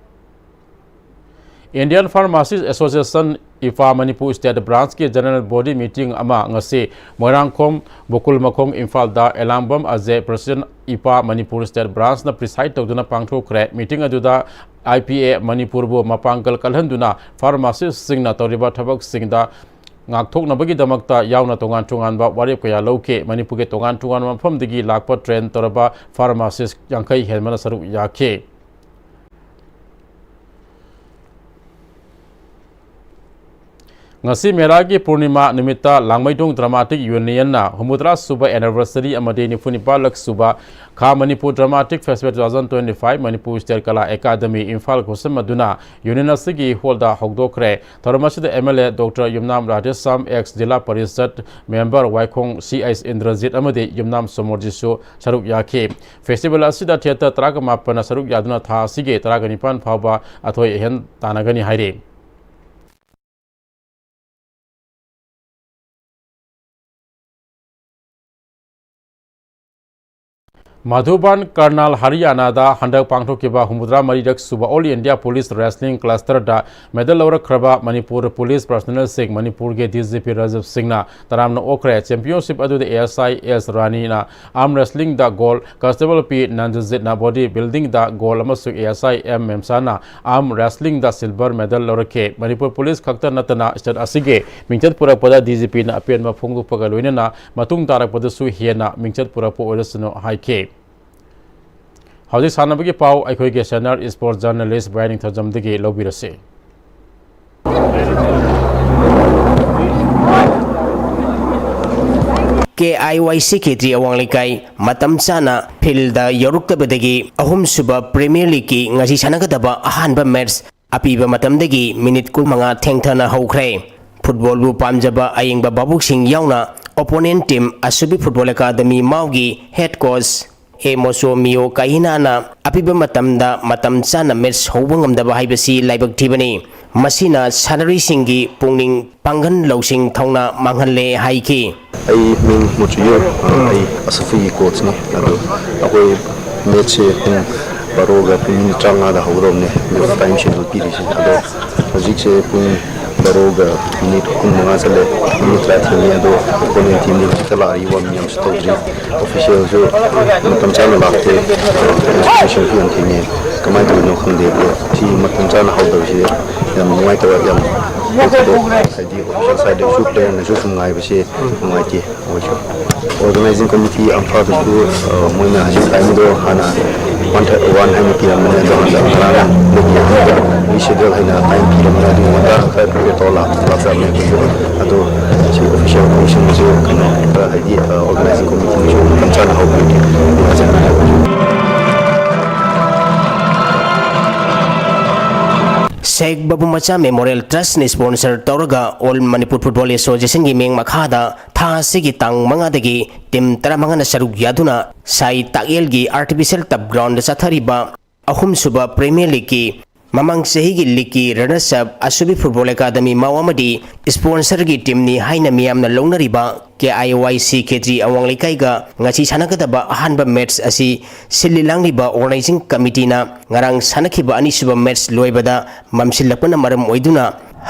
Indian Pharmacist Association, ꯏꯐꯥ, Manipur State Branchꯀꯤ General Body Meeting ꯑꯃ ꯉꯁꯤ ꯃꯣꯏꯔꯥꯡꯈꯣꯝ ꯕꯨꯀꯨꯜ ꯃꯈꯣꯡ, ꯏꯝꯐꯥꯜꯗ ꯑꯦꯂꯥꯡꯕꯝ ꯑꯖꯦ, President, ꯏꯐꯥ, ꯃꯅꯤꯄꯨꯔ State Branchꯅ preside ꯇꯧꯗꯨꯅ ꯄꯥꯡꯊꯣꯛꯈ꯭ꯔꯦ꯫ Meeting ꯑꯗꯨꯗ I P A ꯃꯅꯤꯄꯨꯔꯕꯨ ꯃꯄꯥꯡꯒꯜ ꯀꯜꯍꯟꯗꯨꯅ pharmacistꯁꯤꯡꯅ ꯇꯧꯔꯤꯕ ꯊꯕꯛꯁꯤꯡꯗ ꯉꯥꯛꯊꯣꯛꯅꯕꯒꯤꯗꯃꯛꯇ ꯌꯥꯎꯅ ꯇꯣꯉꯥꯟ ꯇꯣꯉꯥꯟꯕ ꯋꯥꯔꯦꯞ ꯀꯌꯥ ꯂꯧꯈꯤ꯫ ꯃꯅꯤꯄꯨꯔꯒꯤ ꯇꯣꯉꯥꯟ ꯇꯣꯉꯥꯟꯕ ꯃꯐꯝꯗꯒꯤ ꯂꯥꯛꯄ train ꯇꯧꯔꯕ pharmacist ꯌꯥꯡꯈꯩ ꯍꯦꯟꯕꯅ ꯁꯔꯨꯛ ꯌꯥꯈꯤ꯫ ꯉꯁꯤ ꯃꯦꯔꯥꯒꯤ ꯄꯨꯔꯅꯤꯃꯥ ꯅꯨꯃꯤꯠꯇ ꯂꯥꯡꯃꯩꯗꯣꯡ Dramatic Unionꯅ ꯍꯨꯝꯐꯨꯇꯔꯥ ꯁꯨꯕ anniversary ꯑꯃꯗꯤ ꯅꯤꯐꯨꯅꯤꯄꯥꯜꯂꯛ ꯁꯨꯕ ꯈꯥ Manipur Dramatic Festival two thousand twenty-five Manipur State Kala Academy Imphal ꯈꯨꯠꯁꯝꯅꯗꯨꯅ union ꯑꯁꯤꯒꯤ hallꯗ ꯍꯧꯗꯣꯛꯈ꯭ꯔꯦ꯫ ꯊꯧꯔꯝ ꯑꯁꯤꯗ M L A Doctor Yumnam Radheshyam, ex zila parishad member ꯋꯥꯏꯈꯣꯡ C H Indrajit ꯑꯃꯗꯤ ꯌꯨꯝꯅꯥꯝ ꯁꯣꯃꯣꯔꯖꯤꯠꯁꯨ ꯁꯔꯨꯛ ꯌꯥꯈꯤ꯫ Festival ꯑꯁꯤꯗ theatre ꯇꯔꯥꯒ ꯃꯥꯄꯟꯅ ꯁꯔꯨꯛ ꯌꯥꯗꯨꯅ ꯊꯥ ꯑꯁꯤꯒꯤ ꯇꯔꯥꯒ ꯅꯤꯄꯥꯟ ꯐꯥꯎꯕ ꯑꯊꯣꯏ ꯑꯍꯦꯟ ꯇꯥꯟꯅꯒꯅꯤ ꯍꯥꯏꯔꯤ꯫ ꯃꯙꯨꯕꯟ, ꯀꯔꯅꯥꯜ, ꯍꯔꯤꯌꯥꯅꯥꯗ ꯍꯟꯗꯛ ꯄꯥꯡꯊꯣꯛꯈꯤꯕ ꯍꯨꯝꯐꯨꯇꯔꯥ ꯃꯔꯤꯔꯛ ꯁꯨꯕ All India Police Wrestling Clusterꯗ medal ꯂꯧꯔꯛꯈ꯭ꯔꯕ Manipur police personnelꯁꯤꯡ ꯃꯅꯤꯄꯨꯔꯒꯤ D G P ꯔꯥꯖꯤꯕ ꯁꯤꯡꯅ ꯇꯔꯥꯝꯅ ꯑꯣꯛꯈ꯭ꯔꯦ꯫ Championship ꯑꯗꯨꯗ A S I S ꯔꯥꯅꯤꯅ arm wrestlingꯗ gold, Constable P ꯅꯟꯗꯖꯤꯠꯅ body buildingꯗ gold ꯑꯃꯁꯨꯡ A S I M ꯃꯦꯝꯁꯥꯅ arm wrestlingꯗ silver medal ꯂꯧꯔꯛꯈꯤ꯫ Manipur police ꯈꯛꯇ ꯅꯠꯇꯅ state ꯑꯁꯤꯒꯤ ꯃꯤꯡꯆꯠ ꯄꯨꯔꯛꯄꯗ D G Pꯅ ꯑꯄꯦꯟꯕ ꯐꯣꯡꯗꯣꯛꯄꯒ ꯂꯣꯏꯅꯅ ꯃꯇꯨꯡ ꯇꯥꯔꯛꯄꯗꯁꯨ ꯍꯦꯟꯅ ꯃꯤꯡꯆꯠ ꯄꯨꯔꯛꯄ ꯑꯣꯏꯔꯁꯅꯨ ꯍꯥꯏꯈꯤ꯫ ꯍꯧꯖꯤꯛ ꯁꯥꯟꯅꯕꯒꯤ ꯄꯥꯎ ꯑꯩꯈꯣꯏꯒꯤ senior sports journalist ꯕ꯭ꯔꯥꯏꯟ ꯅꯤꯡꯊꯧꯖꯝꯗꯒꯤ ꯂꯧꯕꯤꯔꯁꯤ꯫ ꯀꯦ ꯑꯥꯏ ꯋꯥꯏ ꯁꯤ ꯈꯦꯇ꯭ꯔꯤ ꯑꯋꯥꯡ ꯂꯩꯀꯥꯏ ꯃꯇꯝ ꯆꯥꯅ ꯐꯤꯜꯗ ꯌꯧꯔꯛꯇꯕꯗꯒꯤ ꯑꯍꯨꯝꯁꯨꯕ ꯄ꯭ꯔꯤꯃꯤꯌꯔ ꯂꯤꯒꯀꯤ ꯉꯁꯤ ꯁꯥꯟꯅꯒꯗꯕ ꯑꯍꯥꯟꯕ ꯃꯦꯠꯆ ꯑꯄꯤꯕ ꯃꯇꯝꯗꯒꯤ ꯃꯤꯅꯤꯠ ꯀꯨꯟꯃꯉꯥ ꯊꯦꯡꯊꯅ ꯍꯧꯈ꯭ꯔꯦ꯫ ꯐꯨꯠꯕꯣꯜꯕꯨ ꯄꯥꯝꯖꯕ ꯑꯌꯦꯡꯕ ꯚꯥꯕꯣꯛꯁꯤꯡ ꯌꯥꯎꯅ opponent team Asubi football academy ꯃꯥꯎꯒꯤ head coach A Moso Miyo ꯀꯥꯍꯤꯅꯥꯅ ꯑꯄꯤꯕ ꯃꯇꯝꯗ ꯃꯇꯝ ꯆꯥꯅ ꯃꯦꯠꯆ ꯍꯧꯕ ꯉꯝꯗꯕ ꯍꯥꯏꯕꯁꯤ ꯂꯥꯏꯕꯛ ꯊꯤꯕꯅꯤ꯫ ꯃꯁꯤꯅ ꯁꯥꯟꯅꯔꯣꯏꯁꯤꯡꯒꯤ ꯄꯨꯛꯅꯤꯡ ꯄꯥꯡꯒꯜ ꯂꯧꯁꯤꯡ ꯊꯧꯅꯥ ꯃꯥꯡꯍꯜꯂꯦ ꯍꯥꯏꯈꯤ꯫ ꯑꯩ ꯃꯤꯡ ꯃꯨꯆꯨꯌꯨ, ꯑ, ꯑꯩ ꯑꯁꯐꯤꯒꯤ ꯀꯣꯆꯅꯤ꯫ ꯑꯗꯣ ꯑꯩꯈꯣꯏ ꯃꯦꯠꯁꯁꯦ ꯄꯨꯡ ꯕꯥꯔꯣꯒ ꯄꯨꯡ ꯃꯤꯅꯤꯠ ꯇꯔꯥꯃꯉꯥꯗ ꯍꯧꯒꯗꯧꯕꯅꯦ, ꯃꯦꯠꯁ ꯇꯥꯏꯝ ꯁꯦꯗ꯭ꯌꯨꯜ ꯄꯤꯔꯤꯁꯦ꯫ ꯑꯗꯣ ꯍꯧꯖꯤꯛꯁꯦ ꯄꯨꯡ ꯕꯥꯔꯣꯒ ꯃꯤꯅꯤꯠ ꯀꯨꯟꯃꯉꯥ ꯆꯠꯂꯦ, ꯃꯤꯅꯤꯠ ꯇꯔꯥ ꯊꯦꯡꯉꯦ꯫ ꯑꯗꯣ ꯑꯣꯄꯣꯅꯦꯟ ꯇꯤꯝꯗꯤ ꯍꯧꯖꯤꯛꯇ ꯂꯥꯛꯑꯦ, ꯋꯥꯔꯝ ꯑꯞꯁꯨ ꯇꯧꯗ꯭ꯔꯤ꯫ ꯑꯣꯐꯤꯁꯤꯌꯦꯜꯁꯨ ꯃꯇꯝ ꯆꯥꯅ ꯂꯥꯛꯇꯦ, ꯏꯟꯐꯣꯔꯃꯦꯁꯟꯁꯨ ꯌꯥꯝ ꯊꯦꯡꯉꯦ꯫ ꯀꯃꯥꯏꯅ ꯇꯧꯔꯤꯅꯣ ꯈꯪꯗꯦ꯫ ꯑꯗꯣ ꯁꯤ ꯃꯇꯝ ꯆꯥꯅ ꯍꯧꯗꯕꯁꯦ ꯌꯥꯝ ꯅꯨꯡꯉꯥꯏꯇꯕ, ꯌꯥꯝ ꯍꯥꯏꯗꯤ ꯑꯣꯐꯤꯁꯤꯌꯦꯜ ꯁꯥꯏꯠꯇꯁꯨ ꯄ꯭ꯂꯦꯌꯔꯅꯁꯨ ꯁꯨꯝ ꯉꯥꯏꯕꯁꯦ ꯅꯨꯡꯉꯥꯏꯇꯦ꯫ ꯃꯣꯏꯁꯨ ꯑꯣꯔꯒꯅꯥꯏꯖꯤꯡ ꯀꯃꯤꯇꯤ ꯑꯝꯐꯥꯜꯗꯁꯨ, ꯑ, ꯃꯣꯏꯅ ꯍꯧꯖꯤꯛ ꯇꯥꯏꯝꯗꯣ ꯍꯥꯟꯅ ꯋꯥꯟ ꯊꯥꯔ-, ꯋꯥꯟ ꯍꯥꯏꯅ ꯄꯤꯔꯝꯕꯅꯦ, ꯑꯗꯣ ꯍꯟꯗꯛ ꯉꯔꯥꯡꯗꯒꯤ ꯔꯤꯁꯦꯗ꯭ꯌꯨꯜ ꯍꯥꯏꯅ ꯇꯥꯏꯝ ꯄꯤꯔꯝꯕꯅꯦ꯫ ꯑꯗꯨ ꯉꯟꯇꯥ ꯈꯔ ꯄ꯭ꯔꯤꯄꯦꯌꯔ ꯇꯧꯔ ꯂꯥꯛ-, ꯂꯥꯛꯆꯕꯅꯦ ꯑꯩꯈꯣꯏꯁꯨ꯫ ꯑꯗꯣ ꯁꯤ ꯑꯣꯐꯤꯁꯤꯌꯦꯜ ꯀꯃꯤꯁꯟꯁꯦ ꯀꯩꯅꯣ ꯈꯔ ꯍꯥꯏꯗꯤ, ꯑ, ꯑꯣꯔꯒꯅꯥꯏꯖꯤꯡ ꯀꯃꯤꯇꯤꯅꯁꯨ ꯃꯇꯝ ꯆꯥꯅ ꯍꯧꯕꯤꯔꯗꯤ ꯅꯨꯡꯉꯥꯏꯖꯒꯅꯤ꯫ ꯁꯦꯈ ꯕꯥꯕꯨ ꯃꯆꯥ ꯃꯦꯃꯣꯔꯤꯌꯦꯜ ꯇ꯭ꯔꯁꯅ ꯁ꯭ꯄꯣꯟꯁꯔ ꯇꯧꯔꯒ ꯑꯣꯜ ꯃꯅꯤꯄꯨꯔ ꯐꯨꯠꯕꯣꯜ ꯑꯦꯁꯣꯁꯤꯌꯦꯁꯟꯒꯤ ꯃꯤꯡ ꯃꯈꯥꯗ ꯊꯥ ꯑꯁꯤꯒꯤ ꯇꯥꯡ ꯃꯉꯥꯗꯒꯤ ꯇꯤꯝ ꯇꯔꯥꯃꯉꯥꯅ ꯁꯔꯨꯛ ꯌꯥꯗꯨꯅ ꯁꯥꯏ ꯇꯥꯛꯌꯦꯜꯒꯤ ꯑꯥꯔꯇꯤꯐꯤꯁꯤꯌꯦꯜ ꯇꯞ ꯒ꯭ꯔꯥꯎꯟꯗ ꯆꯠꯊꯔꯤꯕ ꯑꯍꯨꯝꯁꯨꯕ ꯄ꯭ꯔꯤꯃꯤꯌꯔ ꯂꯤꯒꯀꯤ ꯃꯃꯥꯡ ꯆꯍꯤꯒꯤ ꯂꯤꯒꯀꯤ runners up Asubi football academy ꯃꯥꯎ ꯑꯃꯗꯤ ꯁ꯭ꯄꯣꯟꯁꯔꯒꯤ ꯇꯤꯝꯅꯤ ꯍꯥꯏꯅ ꯃꯤꯌꯥꯝꯅ ꯂꯧꯅꯔꯤꯕ ꯀꯦ ꯑꯥꯏ ꯋꯥꯏ ꯁꯤ ꯈꯦꯇ꯭ꯔꯤ ꯑꯋꯥꯡ ꯂꯩꯀꯥꯏꯒ ꯉꯁꯤ ꯁꯥꯟꯅꯒꯗꯕ ꯑꯍꯥꯟꯕ ꯃꯦꯠꯆ ꯑꯁꯤ ꯁꯤꯜꯂꯤ ꯂꯥꯡꯂꯤꯕ ꯑꯣꯔꯒꯅꯥꯏꯖꯤꯡ ꯀꯃꯤꯇꯤꯅ ꯉꯔꯥꯡ ꯁꯥꯟꯅꯈꯤꯕ ꯑꯅꯤꯁꯨꯕ ꯃꯦꯠꯆ ꯂꯣꯏꯕꯗ ꯃꯝꯁꯤꯜꯂꯛꯄꯅ ꯃꯔꯝ ꯑꯣꯏꯗꯨꯅ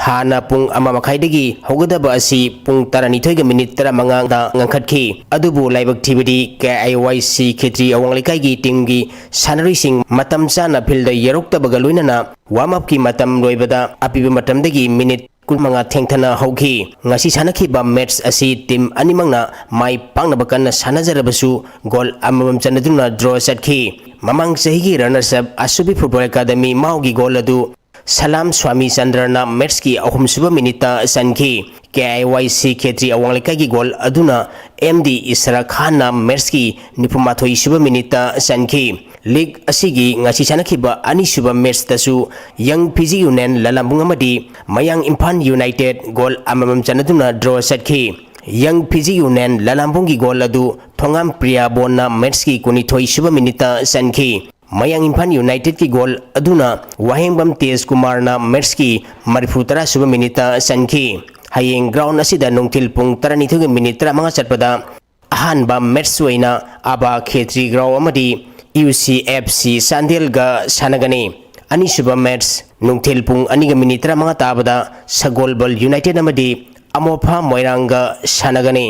ꯍꯥꯟꯅ ꯄꯨꯡ ꯑꯃ ꯃꯈꯥꯏꯗꯒꯤ ꯍꯧꯒꯗꯕ ꯑꯁꯤ ꯄꯨꯡ ꯇꯔꯥꯅꯤꯊꯣꯏꯒ ꯃꯤꯅꯤꯠ ꯇꯔꯥꯃꯉꯥꯗ ꯉꯟꯈꯠꯈꯤ꯫ ꯑꯗꯨꯕꯨ ꯂꯥꯏꯕꯛ ꯊꯤꯕꯗꯤ ꯀꯦ ꯑꯥꯏ ꯋꯥꯏ ꯁꯤ ꯈꯦꯇ꯭ꯔꯤ ꯑꯋꯥꯡ ꯂꯩꯀꯥꯏꯒꯤ ꯇꯤꯝꯒꯤ ꯁꯥꯟꯅꯔꯣꯏꯁꯤꯡ ꯃꯇꯝ ꯆꯥꯅ ꯐꯤꯜꯗ ꯌꯧꯔꯛꯇꯕꯒ ꯂꯣꯏꯅꯅ ꯋꯥꯔꯝ ꯑꯞꯀꯤ ꯃꯇꯝ ꯂꯣꯏꯕꯗ ꯑꯄꯤꯕ ꯃꯇꯝꯗꯒꯤ ꯃꯤꯅꯤꯠ ꯀꯨꯟꯃꯉꯥ ꯊꯦꯡꯊꯅ ꯍꯧꯈꯤ꯫ ꯉꯁꯤ ꯁꯥꯟꯅꯈꯤꯕ ꯃꯦꯠꯆ ꯑꯁꯤ ꯇꯤꯝ ꯑꯅꯤꯃꯛꯅ ꯃꯥꯏ ꯄꯥꯛꯅꯕ ꯀꯟꯅ ꯁꯥꯟꯅꯖꯔꯕꯁꯨ ꯒꯣꯜ ꯑꯃꯃꯝ ꯆꯟꯅꯗꯨꯅ ꯗ꯭ꯔꯣ ꯆꯠꯈꯤ꯫ ꯃꯃꯥꯡ ꯆꯍꯤꯒꯤ runners up Asubi football academy ꯃꯥꯎꯒꯤ ꯒꯣꯜ ꯑꯗꯨ ꯁꯂꯥꯝ ꯁ꯭ꯋꯥꯃꯤ ꯆꯟꯗ꯭ꯔꯅ ꯃꯦꯠꯆꯀꯤ ꯑꯍꯨꯝꯁꯨꯕ ꯃꯤꯅꯤꯠꯇ ꯆꯟꯈꯤ꯫ ꯀꯦ ꯑꯥꯏ ꯋꯥꯏ ꯁꯤ ꯈꯦꯇ꯭ꯔꯤ ꯑꯋꯥꯡ ꯂꯩꯀꯥꯏꯒꯤ ꯒꯣꯜ ꯑꯗꯨꯅ ꯑꯦꯝ ꯗꯤ ꯏꯁꯔꯥ ꯈꯥꯟꯅ ꯃꯦꯠꯆꯀꯤ ꯅꯤꯐꯨꯃꯥꯊꯣꯏꯁꯨꯕ ꯃꯤꯅꯤꯠꯇ ꯆꯟꯈꯤ꯫ ꯂꯤꯒ ꯑꯁꯤꯒꯤ ꯉꯁꯤ ꯁꯥꯟꯅꯈꯤꯕ ꯑꯅꯤꯁꯨꯕ ꯃꯦꯠꯆꯇꯁꯨ ꯌꯪ ꯐꯤꯖꯤ ꯌꯨꯅꯤꯌꯟ ꯂꯂꯥꯝꯕꯨꯡ ꯑꯃꯗꯤ ꯃꯌꯥꯡ ꯏꯝꯐꯥꯜ ꯌꯨꯅꯥꯏꯇꯦꯗ ꯒꯣꯜ ꯑꯃꯃꯝ ꯆꯟꯅꯗꯨꯅ ꯗ꯭ꯔꯣ ꯆꯠꯈꯤ꯫ ꯌꯪ ꯐꯤꯖꯤ ꯌꯨꯅꯤꯌꯟ ꯂꯂꯥꯝꯕꯨꯡꯒꯤ ꯒꯣꯜ ꯑꯗꯨ ꯊꯣꯉꯥꯝ ꯄ꯭ꯔꯤꯌꯥꯕꯣꯟꯅ ꯃꯦꯠꯆꯀꯤ ꯀꯨꯟꯅꯤꯊꯣꯏꯁꯨꯕ ꯃꯤꯅꯤꯠꯇ ꯆꯟꯈꯤ꯫ ꯃꯌꯥꯡ ꯏꯝꯐꯥꯜ ꯌꯨꯅꯥꯏꯇꯦꯗꯀꯤ ꯒꯣꯜ ꯑꯗꯨꯅ ꯋꯥꯍꯦꯡꯕꯝ ꯇꯦꯖ ꯀꯨꯃꯥꯔꯅ ꯃꯦꯠꯆꯀꯤ ꯃꯔꯤꯐꯨ ꯇꯔꯥꯁꯨꯕ ꯃꯤꯅꯤꯠꯇ ꯆꯟꯈꯤ꯫ ꯍꯌꯦꯡ ꯒ꯭ꯔꯥꯎꯟ ꯑꯁꯤꯗ ꯅꯨꯡꯊꯤꯜ ꯄꯨꯡ ꯇꯔꯥꯅꯤꯊꯣꯏꯒꯤ ꯃꯤꯅꯤꯠ ꯇꯔꯥꯃꯉꯥ ꯆꯠꯄꯗ ꯑꯍꯥꯟꯕ ꯃꯦꯠꯆ ꯑꯣꯏꯅ ꯑꯕꯥ ꯈꯦꯇ꯭ꯔꯤ ꯒ꯭ꯔꯥꯎꯟ ꯑꯃꯗꯤ ꯌꯨ ꯁꯤ ꯑꯦꯐ ꯁꯤ ꯆꯥꯟꯗꯦꯜꯒ ꯁꯥꯟꯅꯒꯅꯤ꯫ ꯑꯅꯤꯁꯨꯕ ꯃꯦꯠꯆ ꯅꯨꯡꯊꯤꯜ ꯄꯨꯡ ꯑꯅꯤꯒ ꯃꯤꯅꯤꯠ ꯇꯔꯥꯃꯉꯥ ꯇꯥꯕꯗ ꯁꯒꯣꯜꯕꯜ ꯌꯨꯅꯥꯏꯇꯦꯗ ꯑꯃꯗꯤ ꯑꯃꯣꯐꯥ ꯃꯣꯏꯔꯥꯡꯒ ꯁꯥꯟꯅꯒꯅꯤ꯫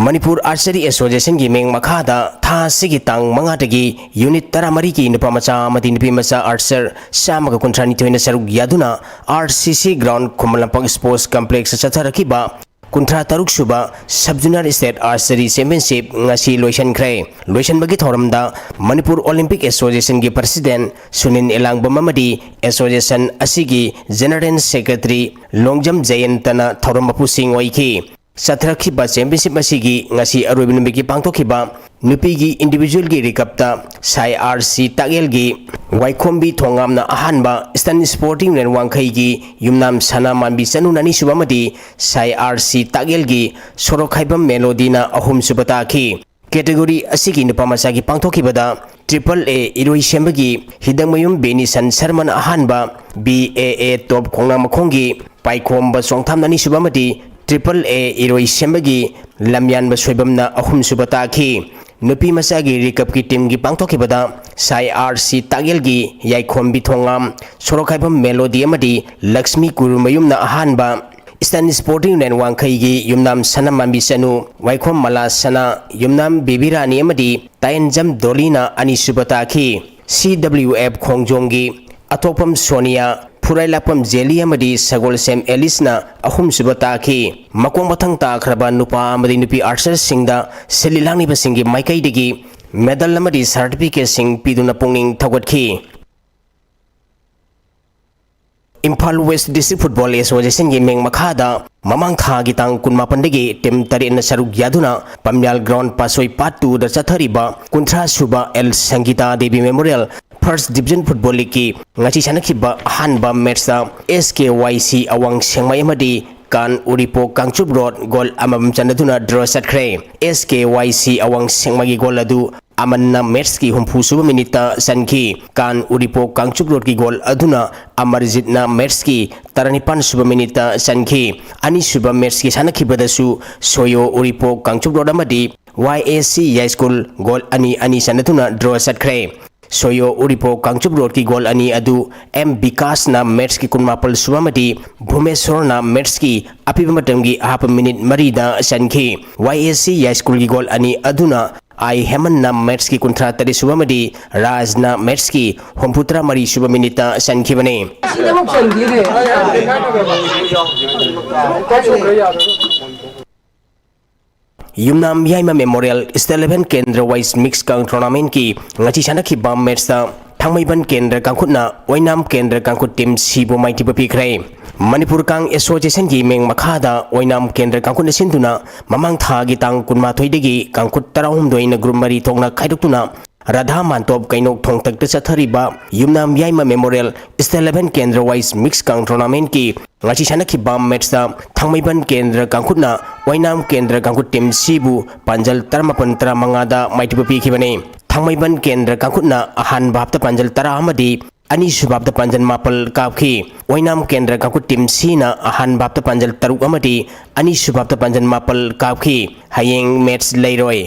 ꯃꯅꯤꯄꯨꯔ ꯑꯥꯔꯆꯔꯤ ꯑꯦꯁꯣꯁꯤꯌꯦꯁꯟꯒꯤ ꯃꯤꯡ ꯃꯈꯥꯗ ꯊꯥ ꯑꯁꯤꯒꯤ ꯇꯥꯡ ꯃꯉꯥꯗꯒꯤ ꯌꯨꯅꯤꯠ ꯇꯔꯥꯃꯔꯤꯒꯤ ꯅꯨꯄꯥ ꯃꯆꯥ ꯑꯃꯗꯤ ꯅꯨꯄꯤ ꯃꯆꯥ ꯑꯥꯔꯆꯔ ꯆꯥꯝꯃꯒ ꯀꯨꯟꯊ꯭ꯔꯥꯅꯤꯊꯣꯏꯅ ꯁꯔꯨꯛ ꯌꯥꯗꯨꯅ ꯑꯥꯔ ꯁꯤ ꯁꯤ ꯒ꯭ꯔꯥꯎꯟ ꯈꯨꯃꯟ ꯂꯝꯄꯥꯛ ꯁ꯭ꯄꯣꯔꯠꯁ ꯀꯝꯄ꯭ꯂꯦꯛꯁꯇ ꯆꯠꯊꯔꯛꯈꯤꯕ ꯀꯨꯟꯊ꯭ꯔꯥ ꯇꯔꯨꯛ ꯁꯨꯕ sub zonal state archery championship ꯉꯁꯤ ꯂꯣꯏꯁꯤꯟꯈ꯭ꯔꯦ꯫ ꯂꯣꯏꯁꯤꯟꯕꯒꯤ ꯊꯧꯔꯝꯗ ꯃꯅꯤꯄꯨꯔ ꯑꯣꯂꯤꯝꯄꯤꯛ ꯑꯦꯁꯣꯁꯤꯌꯦꯁꯟꯒꯤ ꯄ꯭ꯔꯁꯤꯗꯦꯟ ꯁꯨꯅꯤꯟ ꯏꯂꯥꯡꯕꯝ ꯑꯃꯗꯤ ꯑꯦꯁꯣꯁꯤꯌꯦꯁꯟ ꯑꯁꯤꯒꯤ ꯖꯦꯅꯔꯦꯜ ꯁꯦꯀ꯭ꯔꯦꯇꯔꯤ ꯂꯣꯡꯖꯝ ꯖꯌꯟꯇꯅ ꯊꯧꯔꯝ ꯃꯄꯨꯁꯤꯡ ꯑꯣꯏꯈꯤ꯫ ꯆꯠꯊꯔꯛꯈꯤꯕ ꯆꯦꯝꯄꯤꯌꯟꯁꯤꯞ ꯑꯁꯤꯒꯤ ꯉꯁꯤ ꯑꯔꯣꯏꯕ ꯅꯨꯃꯤꯠꯀꯤ ꯄꯥꯡꯊꯣꯛꯈꯤꯕ ꯅꯨꯄꯤꯒꯤ ꯏꯟꯗꯤꯚꯤꯖꯨꯋꯦꯜꯒꯤ ꯔꯤꯀꯞꯇ ꯁꯥꯏ ꯑꯥꯔ ꯁꯤ ꯇꯥꯛꯌꯦꯜꯒꯤ ꯋꯥꯏꯈꯣꯝꯕꯤ ꯊꯣꯉꯥꯝꯅ ꯑꯍꯥꯟꯕ ꯏꯁꯇꯔꯟ ꯁ꯭ꯄꯣꯔꯇꯤꯡ ꯌꯨꯅꯤꯌꯟ ꯋꯥꯡꯈꯩꯒꯤ ꯌꯨꯝꯅꯥꯝ ꯁꯅꯥ ꯃꯥꯟꯕꯤ ꯆꯅꯨꯅ ꯑꯅꯤꯁꯨꯕ ꯑꯃꯗꯤ ꯁꯥꯏ ꯑꯥꯔ ꯁꯤ ꯇꯥꯛꯌꯦꯜꯒꯤ ꯁꯣꯔꯣꯛꯈꯥꯏꯕꯝ ꯃꯦꯂꯣꯗꯤꯅ ꯑꯍꯨꯝꯁꯨꯕ ꯇꯥꯈꯤ꯫ ꯀꯦꯇꯦꯒꯣꯔꯤ ꯑꯁꯤꯒꯤ ꯅꯨꯄꯥ ꯃꯆꯥꯒꯤ ꯄꯥꯡꯊꯣꯛꯈꯤꯕꯗ ꯇ꯭ꯔꯤꯄꯜ ꯑꯦ ꯏꯔꯣꯏꯁꯦꯝꯕꯒꯤ ꯍꯤꯗꯛꯃꯌꯨꯝ ꯕꯦꯅꯤꯁꯟ ꯁꯔꯃꯟ ꯑꯍꯥꯟꯕ, ꯕꯤ ꯑꯦ ꯑꯦ ꯇꯣꯞ ꯈꯣꯡꯅꯥꯡ ꯃꯈꯣꯡꯒꯤ ꯄꯥꯏꯈꯣꯝꯕ ꯆꯣꯡꯊꯥꯝꯅ ꯑꯅꯤꯁꯨꯕ ꯑꯃꯗꯤ ꯇ꯭ꯔꯤꯄꯜ ꯑꯦ ꯏꯔꯣꯏꯁꯦꯝꯕꯒꯤ ꯂꯝꯌꯥꯟꯕ ꯁꯣꯏꯕꯝꯅ ꯑꯍꯨꯝꯁꯨꯕ ꯇꯥꯈꯤ꯫ ꯅꯨꯄꯤ ꯃꯆꯥꯒꯤ ꯔꯤꯀꯞꯀꯤ ꯇꯤꯝꯒꯤ ꯄꯥꯡꯊꯣꯛꯈꯤꯕꯗ ꯁꯥꯏ ꯑꯥꯔ ꯁꯤ ꯇꯥꯛꯌꯦꯜꯒꯤ ꯌꯥꯏꯈꯣꯝꯕꯤ ꯊꯣꯉꯥꯝ, ꯁꯣꯔꯣꯛꯈꯥꯏꯕꯝ ꯃꯦꯂꯣꯗꯤ ꯑꯃꯗꯤ ꯂꯛꯁꯃꯤ ꯀꯨꯔꯨꯃꯌꯨꯝꯅ ꯑꯍꯥꯟꯕ, Eastern Sporting Union ꯋꯥꯡꯈꯩꯒꯤ ꯌꯨꯝꯅꯥꯝ ꯁꯅꯥꯃꯥꯟꯕꯤ ꯆꯅꯨ, ꯋꯥꯏꯈꯣꯝ ꯃꯂꯥ ꯁꯅꯥ, ꯌꯨꯝꯅꯥꯝ ꯕꯦꯕꯤ ꯔꯥꯅꯤ ꯑꯃꯗꯤ ꯇꯥꯌꯦꯟꯖꯝ ꯗꯣꯂꯤꯅ ꯑꯅꯤꯁꯨꯕ ꯇꯥꯈꯤ꯫ ꯁꯤ ꯗꯕ꯭ꯂꯤꯌꯨ ꯑꯦꯐ ꯈꯣꯡꯖꯣꯝꯒꯤ ꯑꯊꯣꯛꯐꯝ ꯁꯣꯅꯤꯌꯥ, ꯐꯨꯔꯥꯏꯂꯥꯛꯄꯝ ꯖꯦꯂꯤ ꯑꯃꯗꯤ ꯁꯒꯣꯜꯁꯦꯝ ꯑꯦꯂꯤꯁꯅ ꯑꯍꯨꯝꯁꯨꯕ ꯇꯥꯈꯤ꯫ ꯃꯀꯣꯛ ꯃꯊꯪ ꯇꯥꯈ꯭ꯔꯕ ꯅꯨꯄꯥ ꯑꯃꯗꯤ ꯅꯨꯄꯤ ꯑꯥꯔꯆꯔꯁꯤꯡꯗ ꯁꯤꯜꯂꯤ ꯂꯥꯡꯂꯤꯕꯁꯤꯡꯒꯤ ꯃꯥꯏꯀꯩꯗꯒꯤ ꯃꯦꯗꯜ ꯑꯃꯗꯤ ꯁꯥꯔꯇꯤꯐꯤꯀꯦꯠꯁꯤꯡ ꯄꯤꯗꯨꯅ ꯄꯨꯛꯅꯤꯡ ꯊꯧꯒꯠꯈꯤ꯫ ꯏꯝꯐꯥꯜ ꯋꯦꯁ ꯗꯤꯁꯇ꯭ꯔꯤꯛ ꯐꯨꯠꯕꯣꯜ ꯑꯦꯁꯣꯁꯤꯌꯦꯁꯟꯒꯤ ꯃꯤꯡ ꯃꯈꯥꯗ ꯃꯃꯥꯡ ꯊꯥꯒꯤ ꯇꯥꯡ ꯀꯨꯟꯃꯥꯄꯟꯗꯒꯤ ꯇꯤꯝ ꯇꯔꯦꯠꯅ ꯁꯔꯨꯛ ꯌꯥꯗꯨꯅ ꯄꯝꯌꯥꯜ ꯒ꯭ꯔꯥꯎꯟ ꯄꯥꯁꯣꯏ ꯄꯥꯠ ꯇꯨꯗ ꯆꯠꯊꯔꯤꯕ ꯀꯨꯟꯊ꯭ꯔꯥ ꯁꯨꯕ L Sangita Devi memorial first division football ꯂꯤꯒꯀꯤ ꯉꯁꯤ ꯁꯥꯟꯅꯈꯤꯕ ꯑꯍꯥꯟꯕ ꯃꯦꯠꯁꯇ ꯑꯦꯁ ꯀꯦ ꯋꯥꯏ ꯁꯤ ꯑꯋꯥꯡ ꯁꯦꯡꯃꯥꯏ ꯑꯃꯗꯤ ꯀꯥꯟ ꯎꯔꯤꯄꯣꯛ ꯀꯥꯡꯆꯨꯞ ꯔꯣꯗ ꯒꯣꯜ ꯑꯃꯃꯝ ꯆꯟꯅꯗꯨꯅ ꯗ꯭ꯔꯣ ꯆꯠꯈ꯭ꯔꯦ꯫ ꯑꯦꯁ ꯀꯦ ꯋꯥꯏ ꯁꯤ ꯑꯋꯥꯡ ꯁꯦꯡꯃꯥꯏꯒꯤ ꯒꯣꯜ ꯑꯗꯨ ꯑꯃꯟꯅ ꯃꯦꯠꯁꯀꯤ ꯍꯨꯝꯐꯨ ꯁꯨꯕ ꯃꯤꯅꯤꯠꯇ ꯆꯟꯈꯤ꯫ ꯀꯥꯟ ꯎꯔꯤꯄꯣꯛ ꯀꯥꯡꯆꯨꯞ ꯔꯣꯗꯀꯤ ꯒꯣꯜ ꯑꯗꯨꯅ ꯑꯃꯔꯖꯤꯠꯅ ꯃꯦꯠꯁꯀꯤ ꯇꯔꯥꯅꯤꯄꯥꯟ ꯁꯨꯕ ꯃꯤꯅꯤꯠꯇ ꯆꯟꯈꯤ꯫ ꯑꯅꯤꯁꯨꯕ ꯃꯦꯠꯁꯀꯤ ꯁꯥꯟꯅꯈꯤꯕꯗꯁꯨ ꯁꯣꯌꯣ ꯎꯔꯤꯄꯣꯛ ꯀꯥꯡꯆꯨꯞ ꯔꯣꯗ ꯑꯃꯗꯤ ꯋꯥꯏ ꯑꯦ ꯁꯤ ꯌꯥꯏꯁ꯭ꯀꯨꯜ ꯒꯣꯜ ꯑꯅꯤ ꯑꯅꯤ ꯆꯟꯅꯗꯨꯅ ꯗ꯭ꯔꯣ ꯆꯠꯈ꯭ꯔꯦ꯫ ꯁꯣꯌꯣ ꯎꯔꯤꯄꯣꯛ ꯀꯥꯡꯆꯨꯞ ꯔꯣꯗꯀꯤ ꯒꯣꯜ ꯑꯅꯤ ꯑꯗꯨ ꯑꯦꯝ ꯕꯤꯀꯥꯁꯅ ꯃꯦꯠꯁꯀꯤ ꯀꯨꯟꯃꯥꯄꯜ ꯁꯨꯕ ꯑꯃꯗꯤ ꯚꯨꯃꯦꯁꯣꯔꯅ ꯃꯦꯠꯁꯀꯤ ꯑꯄꯤꯕ ꯃꯇꯝꯒꯤ ꯑꯍꯥꯞꯄ ꯃꯤꯅꯤꯠ ꯃꯔꯤꯗ ꯆꯟꯈꯤ꯫ ꯋꯥꯏ ꯑꯦ ꯁꯤ ꯌꯥꯏꯁ꯭ꯀꯨꯜꯒꯤ ꯒꯣꯜ ꯑꯅꯤ ꯑꯗꯨꯅ ꯑꯥꯏ ꯍꯦꯃꯟꯅ ꯃꯦꯠꯁꯀꯤ ꯀꯨꯟꯊ꯭ꯔꯥ ꯇꯔꯦꯠ ꯁꯨꯕ ꯑꯃꯗꯤ ꯔꯥꯖꯅ ꯃꯦꯠꯁꯀꯤ ꯍꯨꯝꯐꯨꯇꯔꯥ ꯃꯔꯤ ꯁꯨꯕ ꯃꯤꯅꯤꯠꯇ ꯆꯟꯈꯤꯕꯅꯤ꯫ ꯌꯨꯝꯅꯥꯝ ꯌꯥꯏꯃ ꯃꯦꯃꯣꯔꯤꯌꯦꯜ ꯁ꯭ꯇꯦꯠ ꯂꯦꯚꯦꯜ ꯀꯦꯟꯗ꯭ꯔ ꯋꯥꯏꯁ ꯃꯤꯛꯁ ꯀꯥꯡ ꯇꯣꯔꯅꯥꯃꯦꯟꯠꯀꯤ ꯉꯁꯤ ꯁꯥꯟꯅꯈꯤꯕ ꯃꯦꯠꯁꯇ ꯊꯥꯡꯃꯩꯕꯟ ꯀꯦꯟꯗ꯭ꯔ ꯀꯥꯡꯈꯨꯠꯅ ꯑꯣꯏꯅꯥꯝ ꯀꯦꯟꯗ꯭ꯔ ꯀꯥꯡꯈꯨꯠ ꯇꯤꯝ ꯁꯤꯕꯨ ꯃꯥꯏꯊꯤꯕ ꯄꯤꯈ꯭ꯔꯦ꯫ ꯃꯅꯤꯄꯨꯔ ꯀꯥꯡ ꯑꯦꯁꯣꯁꯤꯌꯦꯁꯟꯒꯤ ꯃꯤꯡ ꯃꯈꯥꯗ ꯑꯣꯏꯅꯥꯝ ꯀꯦꯟꯗ꯭ꯔ ꯀꯥꯡꯈꯨꯠꯅ ꯁꯤꯟꯗꯨꯅ ꯃꯃꯥꯡ ꯊꯥꯒꯤ ꯇꯥꯡ ꯀꯨꯟꯃꯥꯊꯣꯏꯗꯒꯤ ꯀꯥꯡꯈꯨꯠ ꯇꯔꯥꯍꯨꯝꯗꯣꯏꯅ ꯒ꯭ꯔꯨꯞ ꯃꯔꯤ ꯊꯣꯛꯅ ꯈꯥꯏꯗꯣꯛꯇꯨꯅ ꯔꯥꯙꯥ ꯃꯥꯟꯇꯣꯞ ꯀꯩꯅꯣꯛ ꯊꯣꯡꯇꯛꯇ ꯆꯠꯊꯔꯤꯕ ꯌꯨꯝꯅꯥꯝ ꯌꯥꯏꯃ ꯃꯦꯃꯣꯔꯤꯌꯦꯜ ꯁ꯭ꯇꯦꯠ ꯂꯦꯚꯦꯜ ꯀꯦꯟꯗ꯭ꯔ ꯋꯥꯏꯁ ꯃꯤꯛꯁ ꯀꯥꯡ ꯇꯣꯔꯅꯥꯃꯦꯟꯠꯀꯤ ꯉꯁꯤ ꯁꯥꯟꯅꯈꯤꯕ ꯃꯦꯠꯁꯇ ꯊꯥꯡꯃꯩꯕꯟ ꯀꯦꯟꯗ꯭ꯔ ꯀꯥꯡꯈꯨꯠꯅ ꯑꯣꯏꯅꯥꯝ ꯀꯦꯟꯗ꯭ꯔ ꯀꯥꯡꯈꯨꯠ ꯇꯤꯝ ꯁꯤꯕꯨ ꯄꯥꯟꯖꯜ ꯇꯔꯥꯃꯥꯄꯟ ꯇꯔꯥꯃꯉꯥꯗ ꯃꯥꯏꯊꯤꯕ ꯄꯤꯈꯤꯕꯅꯤ꯫ ꯊꯥꯡꯃꯩꯕꯟ ꯀꯦꯟꯗ꯭ꯔ ꯀꯥꯡꯈꯨꯠꯅ ꯑꯍꯥꯟꯕ ꯍꯥꯞꯇ ꯄꯥꯟꯖꯜ ꯇꯔꯥ ꯑꯃꯗꯤ ꯑꯅꯤꯁꯨꯕ ꯍꯥꯞꯇ ꯄꯥꯟꯖꯜ ꯃꯥꯄꯜ ꯀꯥꯞꯈꯤ꯫ ꯑꯣꯏꯅꯥꯝ ꯀꯦꯟꯗ꯭ꯔ ꯀꯥꯡꯈꯨꯠ ꯇꯤꯝ ꯁꯤꯅ ꯑꯍꯥꯟꯕ ꯍꯥꯞꯇ ꯄꯥꯟꯖꯜ ꯇꯔꯨꯛ ꯑꯃꯗꯤ ꯑꯅꯤꯁꯨꯕ ꯍꯥꯞꯇ ꯄꯥꯟꯖꯜ ꯃꯥꯄꯜ ꯀꯥꯞꯈꯤ꯫ ꯍꯌꯦꯡ ꯃꯦꯠꯁ ꯂꯩꯔꯣꯏ꯫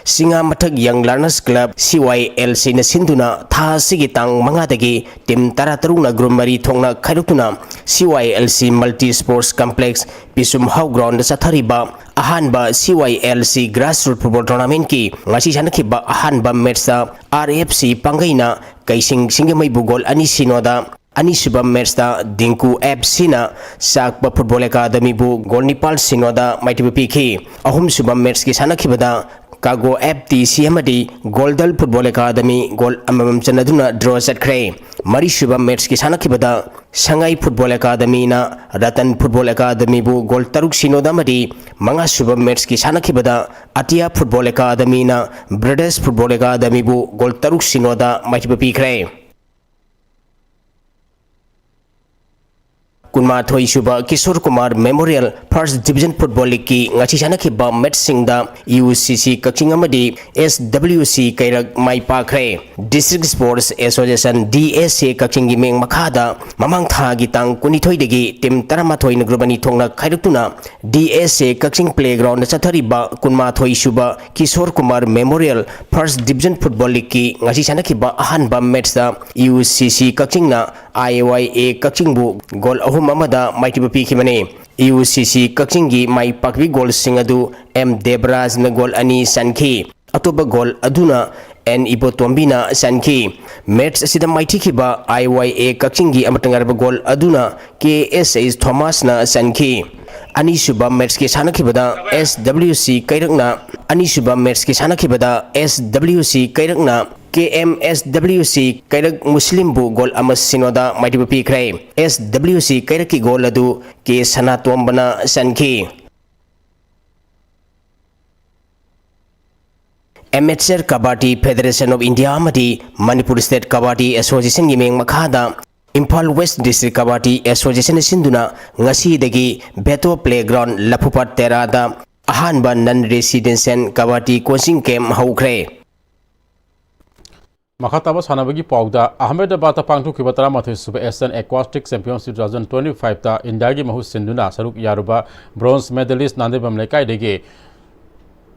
ꯁꯤꯡꯉꯥ ꯃꯊꯛ Young Learners Club, C Y L C ꯅ ꯁꯤꯟꯗꯨꯅ ꯊꯥ ꯑꯁꯤꯒꯤ ꯇꯥꯡ ꯃꯉꯥꯗꯒꯤ team ꯇꯔꯥꯇꯔꯨꯛꯅ group ꯃꯔꯤ ꯊꯣꯛꯅ ꯈꯥꯏꯗꯣꯛꯇꯨꯅ C Y L C Multi Sports Complex ꯄꯤꯁꯨꯝ ꯍꯥꯎ ground ꯗ ꯆꯠꯊꯔꯤꯕ ꯑꯍꯥꯟꯕ C Y L C Grassroots Football Tournament ꯀꯤ ꯉꯁꯤ ꯁꯥꯟꯅꯈꯤꯕ ꯑꯍꯥꯟꯕ match ꯇ R F C ꯄꯥꯡꯒꯩꯅ ꯀꯩꯁꯤꯡ ꯁꯤꯡꯖꯃꯩꯕꯨ goal ꯑꯅꯤ ꯁꯤꯅꯣꯗ, ꯑꯅꯤꯁꯨꯕ match ꯇ ꯗꯤꯡꯀꯨ F C ꯅ ꯆꯥꯛꯄ Football Academy ꯕꯨ goal ꯅꯤꯄꯥꯜ ꯁꯤꯅꯣꯗ ꯃꯥꯏꯊꯤꯕ ꯄꯤꯈꯤ꯫ ꯑꯍꯨꯝꯁꯨꯕ match ꯀꯤ ꯁꯥꯟꯅꯈꯤꯕꯗ Kago F T C ꯑꯃꯗꯤ ꯒꯣꯜꯗꯜ Football Academy goal ꯑꯃꯃꯝ ꯆꯟꯅꯗꯨꯅ draw ꯆꯠꯈ꯭ꯔꯦ꯫ ꯃꯔꯤꯁꯨꯕ match ꯀꯤ ꯁꯥꯟꯅꯈꯤꯕꯗ ꯁꯉꯥꯏ Football Academy ꯅ ꯔꯇꯟ Football Academy ꯕꯨ goal ꯇꯔꯨꯛ ꯁꯤꯅꯣꯗ ꯑꯃꯗꯤ ꯃꯉꯥꯁꯨꯕ match ꯀꯤ ꯁꯥꯟꯅꯈꯤꯕꯗ ꯑꯇꯤꯌꯥ Football Academy ꯅ Brothers Football Academy ꯕꯨ goal ꯇꯔꯨꯛ ꯁꯤꯅꯣꯗ ꯃꯥꯏꯊꯤꯕ ꯄꯤꯈ꯭ꯔꯦ꯫ ꯀꯨꯟꯃꯥꯊꯣꯏ ꯁꯨꯕ Kishore Kumar Memorial First Division Football League ꯀꯤ ꯉꯁꯤ ꯁꯥꯟꯅꯈꯤꯕ match ꯁꯤꯡꯗ U C C ꯀꯛꯆꯤꯡ ꯑꯃꯗꯤ S W C ꯀꯩꯔꯛ ꯃꯥꯏ ꯄꯥꯛꯈ꯭ꯔꯦ꯫ District Sports Association, D S A, ꯀꯛꯆꯤꯡꯒꯤ ꯃꯤꯡ ꯃꯈꯥꯗ ꯃꯃꯥꯡ ꯊꯥꯒꯤ ꯇꯥꯡ ꯀꯨꯟꯅꯤꯊꯣꯏꯗꯒꯤ team ꯇꯔꯥꯃꯥꯊꯣꯏꯅ group ꯑꯅꯤ ꯊꯣꯛꯅ ꯈꯥꯏꯗꯣꯛꯇꯨꯅ D S A Kakching playground ꯗ ꯆꯠꯊꯔꯤꯕ ꯀꯨꯟꯃꯥꯊꯣꯏ ꯁꯨꯕ Kishore Kumar Memorial First Division Football League ꯀꯤ ꯉꯁꯤ ꯁꯥꯟꯅꯈꯤꯕ ꯑꯍꯥꯟꯕ match ꯇ U C C ꯀꯛꯆꯤꯡꯅ I Y A ꯀꯛꯆꯤꯡꯕꯨ goal ꯑꯍꯨꯝ ꯑꯃꯗ ꯃꯥꯏꯊꯤꯕ ꯄꯤꯈꯤꯕꯅꯤ꯫ U C C ꯀꯛꯆꯤꯡꯒꯤ ꯃꯥꯏ ꯄꯥꯛꯄꯤ goal ꯁꯤꯡ ꯑꯗꯨ M ꯗꯦꯕꯔꯥꯖꯅ goal ꯑꯅꯤ ꯆꯟꯈꯤ꯫ ꯑꯇꯣꯞꯄ goal ꯑꯗꯨꯅ N ꯏꯕꯣꯇꯣꯝꯕꯤꯅ ꯆꯟꯈꯤ꯫ Match ꯑꯁꯤꯗ ꯃꯥꯏꯊꯤꯈꯤꯕ I Y A ꯀꯛꯆꯤꯡꯒꯤ ꯑꯃꯠꯇ ꯉꯥꯏꯔꯕ goal ꯑꯗꯨꯅ K S H ꯊꯣꯃꯥꯁꯅ ꯆꯟꯈꯤ꯫ ꯑꯅꯤꯁꯨꯕ match ꯀꯤ ꯁꯥꯟꯅꯈꯤꯕꯗ S W C ꯀꯩꯔꯛꯅ, ꯑꯅꯤꯁꯨꯕ match ꯀꯤ ꯁꯥꯟꯅꯈꯤꯕꯗ S W C ꯀꯩꯔꯛꯅ K M S W C ꯀꯩꯔꯛ ꯃꯨꯁꯂꯤꯝꯕꯨ goal ꯑꯃ ꯁꯤꯅꯣꯗ ꯃꯥꯏꯊꯤꯕ ꯄꯤꯈ꯭ꯔꯦ꯫ S W C ꯀꯩꯔꯛꯀꯤ goal ꯑꯗꯨ K ꯁꯅꯥꯇꯣꯝꯕꯅ ꯆꯟꯈꯤ꯫ Amateur Kabaddi Federation of India ꯑꯃꯗꯤ Manipur State Kabaddi Association ꯒꯤ ꯃꯤꯡ ꯃꯈꯥꯗ Imphal West District Kabaddi Association ꯅ ꯁꯤꯟꯗꯨꯅ ꯉꯁꯤꯗꯒꯤ Beto Playground ꯂꯐꯨꯄꯥꯠ ꯇꯦꯔꯥꯗ ꯑꯍꯥꯟꯕ non residential kabaddi coaching camp ꯍꯧꯈ꯭ꯔꯦ꯫ ꯃꯈꯥ ꯇꯥꯕ ꯁꯥꯟꯅꯕꯒꯤ ꯄꯥꯎꯗ, ꯑꯍꯃꯦꯗꯕꯥꯗꯇ ꯄꯥꯡꯊꯣꯛꯈꯤꯕ ꯇꯔꯥꯃꯥꯊꯣꯏ ꯁꯨꯕ Asian Aquatic Championship two thousand twenty-five ꯇ ꯏꯟꯗꯤꯌꯥꯒꯤ ꯃꯍꯨꯠ ꯁꯤꯟꯗꯨꯅ ꯁꯔꯨꯛ ꯌꯥꯔꯨꯕ bronze medalist ꯅꯥꯟꯗꯩꯕꯝ ꯂꯩꯀꯥꯏꯗꯒꯤ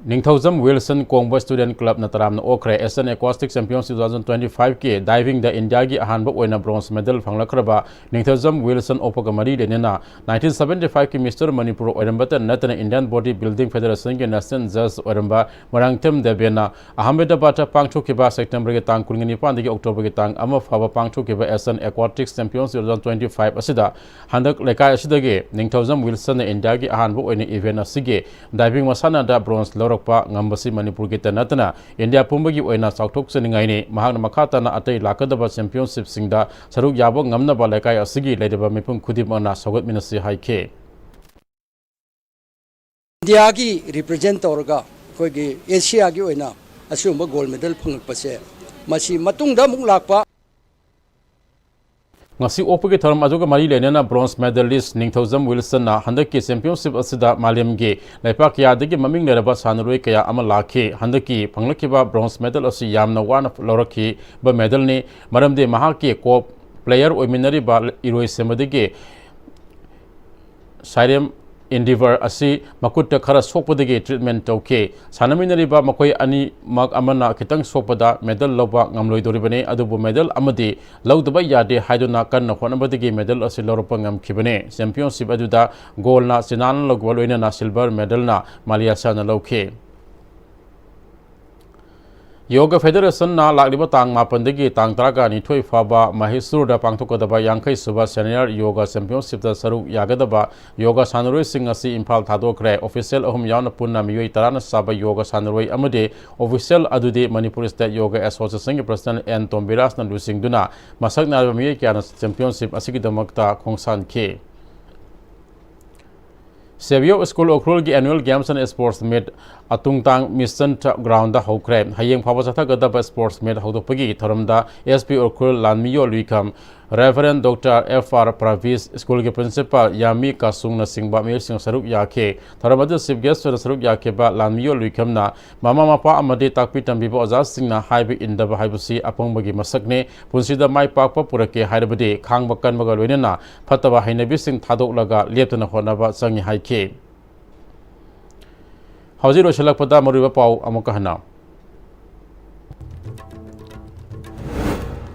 ꯅꯤꯡꯊꯧꯖꯝ ꯋꯤꯜꯁꯟ ꯀꯣꯡꯕ ꯁ꯭ꯇꯨꯗꯦꯟꯠ ꯀ꯭ꯂꯕꯅ ꯇꯔꯥꯝꯅ ꯑꯣꯛꯈ꯭ꯔꯦ꯫ Asian aquatic championship two thousand twenty ꯐꯥꯏꯚꯀꯤ ꯗꯥꯏꯚꯤꯡꯗ ꯏꯟꯗꯤꯌꯥꯒꯤ ꯑꯍꯥꯟꯕ ꯑꯣꯏꯅ ꯕ꯭ꯔꯣꯟꯖ ꯃꯦꯗꯜ ꯐꯪꯂꯛꯈ꯭ꯔꯕ ꯅꯤꯡꯊꯧꯖꯝ ꯋꯤꯜꯁꯟ ꯑꯣꯛꯄꯒ ꯃꯔꯤ ꯂꯩꯅꯅ ꯅꯥꯏꯟꯇꯤꯟ ꯁꯚꯦꯟꯇꯤ ꯐꯥꯏꯚꯀꯤ ꯃꯤꯁꯇꯔ ꯃꯅꯤꯄꯨꯔ ꯑꯣꯏꯔꯝꯕꯇ ꯅꯠꯇꯅ ꯏꯟꯗꯤꯌꯥꯟ ꯕꯣꯗꯤ ꯕꯤꯜꯗꯤꯡ ꯐꯦꯗꯔꯦꯁꯟꯒꯤ ꯅꯦꯁꯅꯦꯜ ꯖꯖ ꯑꯣꯏꯔꯝꯕ ꯃꯣꯏꯔꯥꯡꯊꯦꯝ ꯗꯦꯕꯦꯟꯅ ꯑꯍꯃꯦꯗꯕꯥꯗꯇ ꯄꯥꯡꯊꯣꯛꯈꯤꯕ ꯁꯦꯞꯇꯦꯝꯕꯔꯒꯤ ꯇꯥꯡ ꯀꯨꯟꯒ ꯅꯤꯄꯥꯟꯗꯒꯤ ꯑꯣꯛꯇꯣꯕꯔꯒꯤ ꯇꯥꯡ ꯑꯃ ꯐꯥꯎꯕ ꯄꯥꯡꯊꯣꯛꯈꯤꯕ Asian aquatics championship two thousand twenty five ꯑꯁꯤꯗ ꯍꯟꯗꯛ ꯂꯩꯀꯥꯏ ꯑꯁꯤꯗꯒꯤ ꯅꯤꯡꯊꯧꯖꯝ ꯋꯤꯜꯁꯟꯅ ꯏꯟꯗꯤꯌꯥꯒꯤ ꯑꯍꯥꯟꯕ ꯑꯣꯏꯅ ꯏꯚꯦꯟꯠ ꯑꯁꯤꯒꯤ ꯗꯥꯏꯚꯤꯡ ꯃꯁꯥꯟꯅꯗ ꯕ꯭ꯔꯣꯟꯖ ꯂꯧꯔꯛꯄ ꯉꯝꯕꯁꯤ ꯃꯅꯤꯄꯨꯔꯒꯤꯇ ꯅꯠꯇꯅ ꯏꯟꯗꯤꯌꯥ ꯄꯨꯝꯕꯒꯤ ꯑꯣꯏꯅ ꯆꯥꯎꯊꯣꯛꯆꯅꯤꯡꯉꯥꯏꯅꯤ꯫ ꯃꯍꯥꯛꯅ ꯃꯈꯥ ꯇꯥꯅ ꯑꯇꯩ ꯂꯥꯛꯀꯗꯕ ꯆꯦꯝꯄꯤꯌꯟꯁꯤꯞꯁꯤꯡꯗ ꯁꯔꯨꯛ ꯌꯥꯕ ꯉꯝꯅꯕ ꯂꯩꯀꯥꯏ ꯑꯁꯤꯒꯤ ꯂꯩꯔꯤꯕ ꯃꯤꯄꯨꯝ ꯈꯨꯗꯤꯡꯃꯛꯅ ꯁꯧꯒꯠꯃꯤꯟꯅꯁꯤ ꯍꯥꯏꯈꯤ꯫ ꯏꯟꯗꯤꯌꯥꯒꯤ ꯔꯤꯄ꯭ꯔꯖꯦꯟ ꯇꯧꯔꯒ ꯑꯩꯈꯣꯏꯒꯤ ꯑꯦꯁꯤꯌꯥꯒꯤ ꯑꯣꯏꯅ ꯑꯁꯤꯒꯨꯝꯕ ꯒꯣꯜ ꯃꯦꯗꯜ ꯐꯪꯉꯛꯄꯁꯦ, ꯃꯁꯤ ꯃꯇꯨꯡꯗ ꯑꯃꯨꯛ ꯂꯥꯛꯄ ꯉꯁꯤ ꯑꯣꯛꯄꯒꯤ ꯊꯧꯔꯝ ꯑꯗꯨꯒ ꯃꯔꯤ ꯂꯩꯅꯅ ꯕ꯭ꯔꯣꯟꯖ ꯃꯦꯗꯂꯤꯁ ꯅꯤꯡꯊꯧꯖꯝ ꯋꯤꯜꯁꯟꯅ ꯍꯟꯗꯛꯀꯤ ꯆꯦꯝꯄꯤꯌꯟꯁꯤꯞ ꯑꯁꯤꯗ ꯃꯥꯂꯦꯝꯒꯤ ꯂꯩꯄꯥꯛ ꯀꯌꯥꯗꯒꯤ ꯃꯃꯤꯡ ꯂꯩꯔꯕ ꯁꯥꯟꯅꯔꯣꯏ ꯀꯌꯥ ꯑꯃ ꯂꯥꯛꯈꯤ꯫ ꯍꯟꯗꯛꯀꯤ ꯐꯪꯂꯛꯈꯤꯕ ꯕ꯭ꯔꯣꯟꯖ ꯃꯦꯗꯜ ꯑꯁꯤ ꯌꯥꯝꯅ ꯋꯥꯅ ꯂꯧꯔꯛꯈꯤꯕ ꯃꯦꯗꯜꯅꯤ, ꯃꯔꯝꯗꯤ ꯃꯍꯥꯛꯀꯤ ꯀꯣ ꯄ꯭ꯂꯦꯌꯔ ꯑꯣꯏꯃꯤꯟꯅꯔꯤꯕ ꯏꯔꯣꯏꯁꯦꯝꯕꯗꯒꯤ ꯁꯥꯏꯔꯦꯝ ꯏꯟꯗꯤꯚꯔ ꯑꯁꯤ ꯃꯈꯨꯠꯇ ꯈꯔ ꯁꯣꯛꯄꯗꯒꯤ ꯇ꯭ꯔꯤꯠꯃꯦꯟ ꯇꯧꯈꯤ꯫ ꯁꯥꯟꯅꯃꯤꯟꯅꯔꯤꯕ ꯃꯈꯣꯏ ꯑꯅꯤꯃꯛ ꯑꯃꯅ ꯈꯤꯇꯪ ꯁꯣꯛꯄꯗ ꯃꯦꯗꯜ ꯂꯧꯕ ꯉꯝꯂꯣꯏꯗꯧꯔꯤꯕꯅꯤ, ꯑꯗꯨꯕꯨ ꯃꯦꯗꯜ ꯑꯃꯗꯤ ꯂꯧꯗꯕ ꯌꯥꯗꯦ ꯍꯥꯏꯗꯨꯅ ꯀꯟꯅ ꯍꯣꯠꯅꯕꯗꯒꯤ ꯃꯦꯗꯜ ꯑꯁꯤ ꯂꯧꯔꯛꯄ ꯉꯝꯈꯤꯕꯅꯤ꯫ ꯆꯦꯝꯄꯤꯌꯟꯁꯤꯞ ꯑꯗꯨꯗ ꯒꯣꯜꯅ ꯆꯤꯅꯥꯅ ꯂꯧꯕ ꯂꯣꯏꯅꯅ ꯁꯤꯜꯚꯔ ꯃꯦꯗꯜꯅ ꯃꯥꯂꯦꯁꯤꯌꯥꯅ ꯂꯧꯈꯤ꯫ ꯌꯣꯒ ꯐꯦꯗꯔꯦꯁꯟꯅ ꯂꯥꯛꯂꯤꯕ ꯇꯥꯡ ꯃꯥꯄꯟꯗꯒꯤ ꯇꯥꯡ ꯇꯔꯥꯒ ꯅꯤꯊꯣꯏ ꯐꯥꯎꯕ ꯃꯍꯦꯁꯨꯔꯗ ꯄꯥꯡꯊꯣꯛꯀꯗꯕ ꯌꯥꯡꯈꯩ ꯁꯨꯕ ꯁꯦꯅꯤꯌꯔ ꯌꯣꯒ ꯆꯦꯝꯄꯤꯌꯟꯁꯤꯞꯇ ꯁꯔꯨꯛ ꯌꯥꯒꯗꯕ ꯌꯣꯒ ꯁꯥꯟꯅꯔꯣꯏꯁꯤꯡ ꯑꯁꯤ ꯏꯝꯐꯥꯜ ꯊꯥꯗꯣꯛꯈ꯭ꯔꯦ꯫ ꯑꯣꯐꯤꯁꯤꯌꯦꯜ ꯑꯍꯨꯝ ꯌꯥꯎꯅ ꯄꯨꯟꯅ ꯃꯤꯑꯣꯏ ꯇꯔꯥꯅ ꯆꯥꯕ ꯌꯣꯒ ꯁꯥꯟꯅꯔꯣꯏ ꯑꯃꯗꯤ ꯑꯣꯐꯤꯁꯤꯌꯦꯜ ꯑꯗꯨꯗꯤ ꯃꯅꯤꯄꯨꯔ ꯁ꯭ꯇꯦꯠ ꯌꯣꯒ ꯑꯦꯁꯣꯁꯤꯌꯦꯁꯟꯒꯤ ꯄ꯭ꯔꯁꯤꯗꯦꯟꯠ ꯑꯦꯟ ꯇꯣꯝꯕꯤꯔꯥꯖꯅ ꯂꯨꯆꯤꯡꯗꯨꯅ ꯃꯁꯛ ꯅꯥꯏꯕ ꯃꯤꯑꯣꯏ ꯀꯌꯥꯅ ꯆꯦꯝꯄꯤꯌꯟꯁꯤꯞ ꯑꯁꯤꯒꯤꯗꯃꯛꯇ ꯈꯣꯡꯁꯥꯟꯈꯤ꯫ ꯁꯦꯕꯤꯌꯣ ꯁ꯭ꯀꯨꯜ ꯎꯈ꯭ꯔꯨꯜꯒꯤ annual games and sports meet ꯑꯇꯨꯡꯇꯥꯡ ꯃꯤꯁꯟ ꯒ꯭ꯔꯥꯎꯟꯗ ꯍꯧꯈ꯭ꯔꯦ꯫ ꯍꯌꯦꯡ ꯐꯥꯎꯕ ꯆꯠꯊꯒꯗꯕ sports meet ꯍꯧꯗꯣꯛꯄꯒꯤ ꯊꯧꯔꯝꯗ ꯑꯦꯁ ꯄꯤ ꯎꯈ꯭ꯔꯨꯜ ꯂꯥꯟꯃꯤꯌꯣ ꯂꯨꯏꯈꯝ, ꯔꯦꯚꯔꯦꯟ ꯗꯣꯛꯇꯔ ꯑꯦꯐ ꯑꯥꯔ ꯄ꯭ꯔꯚꯤꯁ, ꯁ꯭ꯀꯨꯜꯒꯤ ꯄ꯭ꯔꯤꯟꯁꯤꯄꯥꯜ ꯌꯥꯃꯤ ꯀꯥꯁꯨꯡꯅꯆꯤꯡꯕ ꯃꯤꯑꯣꯏꯁꯤꯡ ꯁꯔꯨꯛ ꯌꯥꯈꯤ꯫ ꯊꯧꯔꯝ ꯑꯗꯨꯗ ꯆꯤꯐ ꯒꯦꯁ ꯑꯣꯏꯅ ꯁꯔꯨꯛ ꯌꯥꯈꯤꯕ ꯂꯥꯟꯃꯤꯌꯣ ꯂꯨꯏꯈꯝꯅ ꯃꯃꯥ ꯃꯄꯥ ꯑꯃꯗꯤ ꯇꯥꯛꯄꯤ ꯇꯝꯕꯤꯕ ꯑꯣꯖꯥꯁꯤꯡꯅ ꯍꯥꯏꯕ ꯏꯟꯗꯕ ꯍꯥꯏꯕꯁꯤ ꯑꯄꯪꯕꯒꯤ ꯃꯁꯛꯅꯤ꯫ ꯄꯨꯟꯁꯤꯗ ꯃꯥꯏ ꯄꯥꯛꯄ ꯄꯨꯔꯛꯀꯦ ꯍꯥꯏꯔꯕꯗꯤ ꯈꯥꯡꯕ ꯀꯟꯕꯒ ꯂꯣꯏꯅꯅ ꯐꯠꯇꯕ ꯍꯩꯅꯕꯤꯁꯤꯡ ꯊꯥꯗꯣꯛꯂꯒ ꯂꯦꯞꯇꯅ ꯍꯣꯠꯅꯕ ꯆꯪꯏ ꯍꯥꯏꯈꯤ꯫ ꯍꯧꯖꯤꯛ ꯂꯣꯏꯁꯤꯜꯂꯛꯄꯗ ꯃꯔꯨꯑꯣꯏꯕ ꯄꯥꯎ ꯑꯃꯨꯛꯀ ꯍꯟꯅ꯫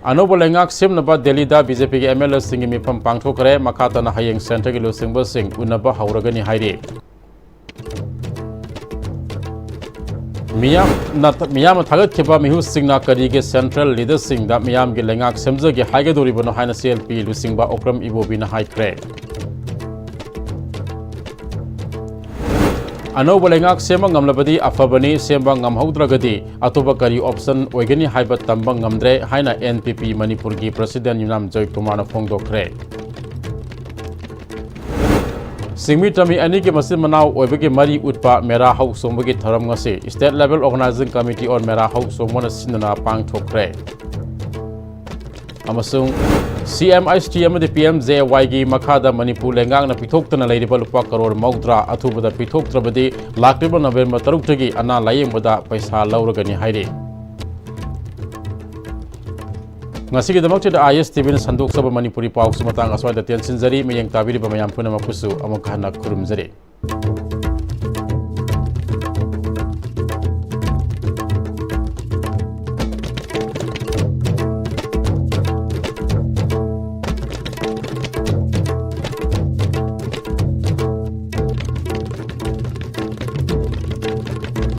ꯑꯅꯧꯕ ꯂꯩꯉꯥꯛ ꯁꯦꯝꯅꯕ ꯗꯦꯜꯂꯤꯗ ꯕꯤ ꯖꯦ ꯄꯤꯒꯤ ꯑꯦꯝ ꯑꯦꯜ ꯑꯦꯁꯤꯡꯒꯤ ꯃꯤꯐꯝ ꯄꯥꯡꯊꯣꯛꯈ꯭ꯔꯦ꯫ ꯃꯈꯥ ꯇꯥꯅ ꯍꯌꯦꯡ ꯁꯦꯟꯇꯔꯒꯤ ꯂꯨꯆꯤꯡꯕꯁꯤꯡ ꯎꯅꯕ ꯍꯧꯔꯒꯅꯤ ꯍꯥꯏꯔꯤ꯫ ꯃꯤꯌꯥꯝꯅ, ꯃꯤꯌꯥꯝꯅ ꯊꯥꯒꯠꯈꯤꯕ ꯃꯤꯍꯨꯠꯁꯤꯡꯅ ꯀꯔꯤꯒꯤ ꯁꯦꯟꯇ꯭ꯔꯦꯜ ꯂꯤꯗꯔꯁꯤꯡꯗ ꯃꯤꯌꯥꯝꯒꯤ ꯂꯩꯉꯥꯛ ꯁꯦꯝꯖꯒꯦ ꯍꯥꯏꯒꯗꯧꯔꯤꯕꯅꯣ ꯍꯥꯏꯅ ꯁꯤ ꯑꯦꯜ ꯄꯤ ꯂꯨꯆꯤꯡꯕ ꯑꯣꯀ꯭ꯔꯝ ꯏꯕꯣꯕꯤꯅ ꯍꯥꯏꯈ꯭ꯔꯦ꯫ ꯑꯅꯧꯕ ꯂꯩꯉꯥꯛ ꯁꯦꯝꯕ ꯉꯝꯂꯕꯗꯤ ꯑꯐꯕꯅꯤ, ꯁꯦꯝꯕ ꯉꯝꯍꯧꯗ꯭ꯔꯒꯗꯤ ꯑꯇꯣꯞꯄ ꯀꯔꯤ ꯑꯣꯞꯁꯟ ꯑꯣꯏꯒꯅꯤ ꯍꯥꯏꯕ ꯇꯝꯕ ꯉꯝꯗ꯭ꯔꯦ ꯍꯥꯏꯅ ꯑꯦꯟ ꯄꯤ ꯄꯤ ꯃꯅꯤꯄꯨꯔꯒꯤ ꯄ꯭ꯔꯁꯤꯗꯦꯟ ꯌꯨꯝꯅꯥꯝ ꯖꯣꯏꯀꯨꯃꯥꯔꯅ ꯐꯣꯡꯗꯣꯛꯈ꯭ꯔꯦ꯫ ꯆꯤꯡꯃꯤ ꯇꯝꯃꯤ ꯑꯅꯤꯒꯤ ꯃꯆꯤꯟ ꯃꯅꯥꯎ ꯑꯣꯏꯕꯒꯤ ꯃꯔꯤ ꯎꯠꯄ ꯃꯦꯔꯥ ꯍꯧ ꯆꯣꯡꯕꯒꯤ ꯊꯧꯔꯝ ꯉꯁꯤ State Level Organizing Committee on ꯃꯦꯔꯥ ꯍꯧ ꯆꯣꯡꯕꯅ ꯁꯤꯟꯗꯨꯅ ꯄꯥꯡꯊꯣꯛꯈ꯭ꯔꯦ꯫ ꯑꯃꯁꯨꯡ ꯁꯤ ꯑꯦꯝ ꯑꯩꯆ ꯇꯤ ꯑꯃꯗꯤ ꯄꯤ ꯑꯦꯝ ꯖꯦ ꯋꯥꯏꯒꯤ ꯃꯈꯥꯗ ꯃꯅꯤꯄꯨꯔ ꯂꯩꯉꯥꯛꯅ ꯄꯤꯊꯣꯛꯇꯅ ꯂꯩꯔꯤꯕ ꯂꯨꯄꯥ ꯀꯔꯣꯔ ꯃꯧꯗ꯭ꯔꯥ ꯑꯊꯨꯕꯗ ꯄꯤꯊꯣꯛꯇ꯭ꯔꯕꯗꯤ ꯂꯥꯛꯂꯤꯕ ꯅꯕꯦꯝꯕꯔ ꯇꯔꯨꯛꯇꯒꯤ ꯑꯅꯥ ꯂꯥꯌꯦꯡꯕꯗ ꯄꯩꯁꯥ ꯂꯧꯔꯒꯅꯤ ꯍꯥꯏꯔꯤ꯫ ꯉꯁꯤꯒꯤꯗꯃꯛꯇꯗ ꯑꯥꯏ ꯑꯦꯁ ꯇꯤ ꯚꯤꯅ ꯁꯟꯗꯣꯛꯆꯕ ꯃꯅꯤꯄꯨꯔꯤ ꯄꯥꯎꯁꯨ ꯃꯇꯥꯡ ꯑꯁ꯭ꯋꯥꯏꯗ ꯇꯦꯟꯁꯤꯟꯖꯔꯤ꯫ ꯃꯤꯠꯌꯦꯡ ꯇꯥꯕꯤꯔꯤꯕ ꯃꯌꯥꯝ ꯄꯨꯝꯅꯃꯛꯄꯨꯁꯨ ꯑꯃꯨꯛ ꯍꯟꯅ ꯈꯨꯔꯨꯝꯖꯔꯤ꯫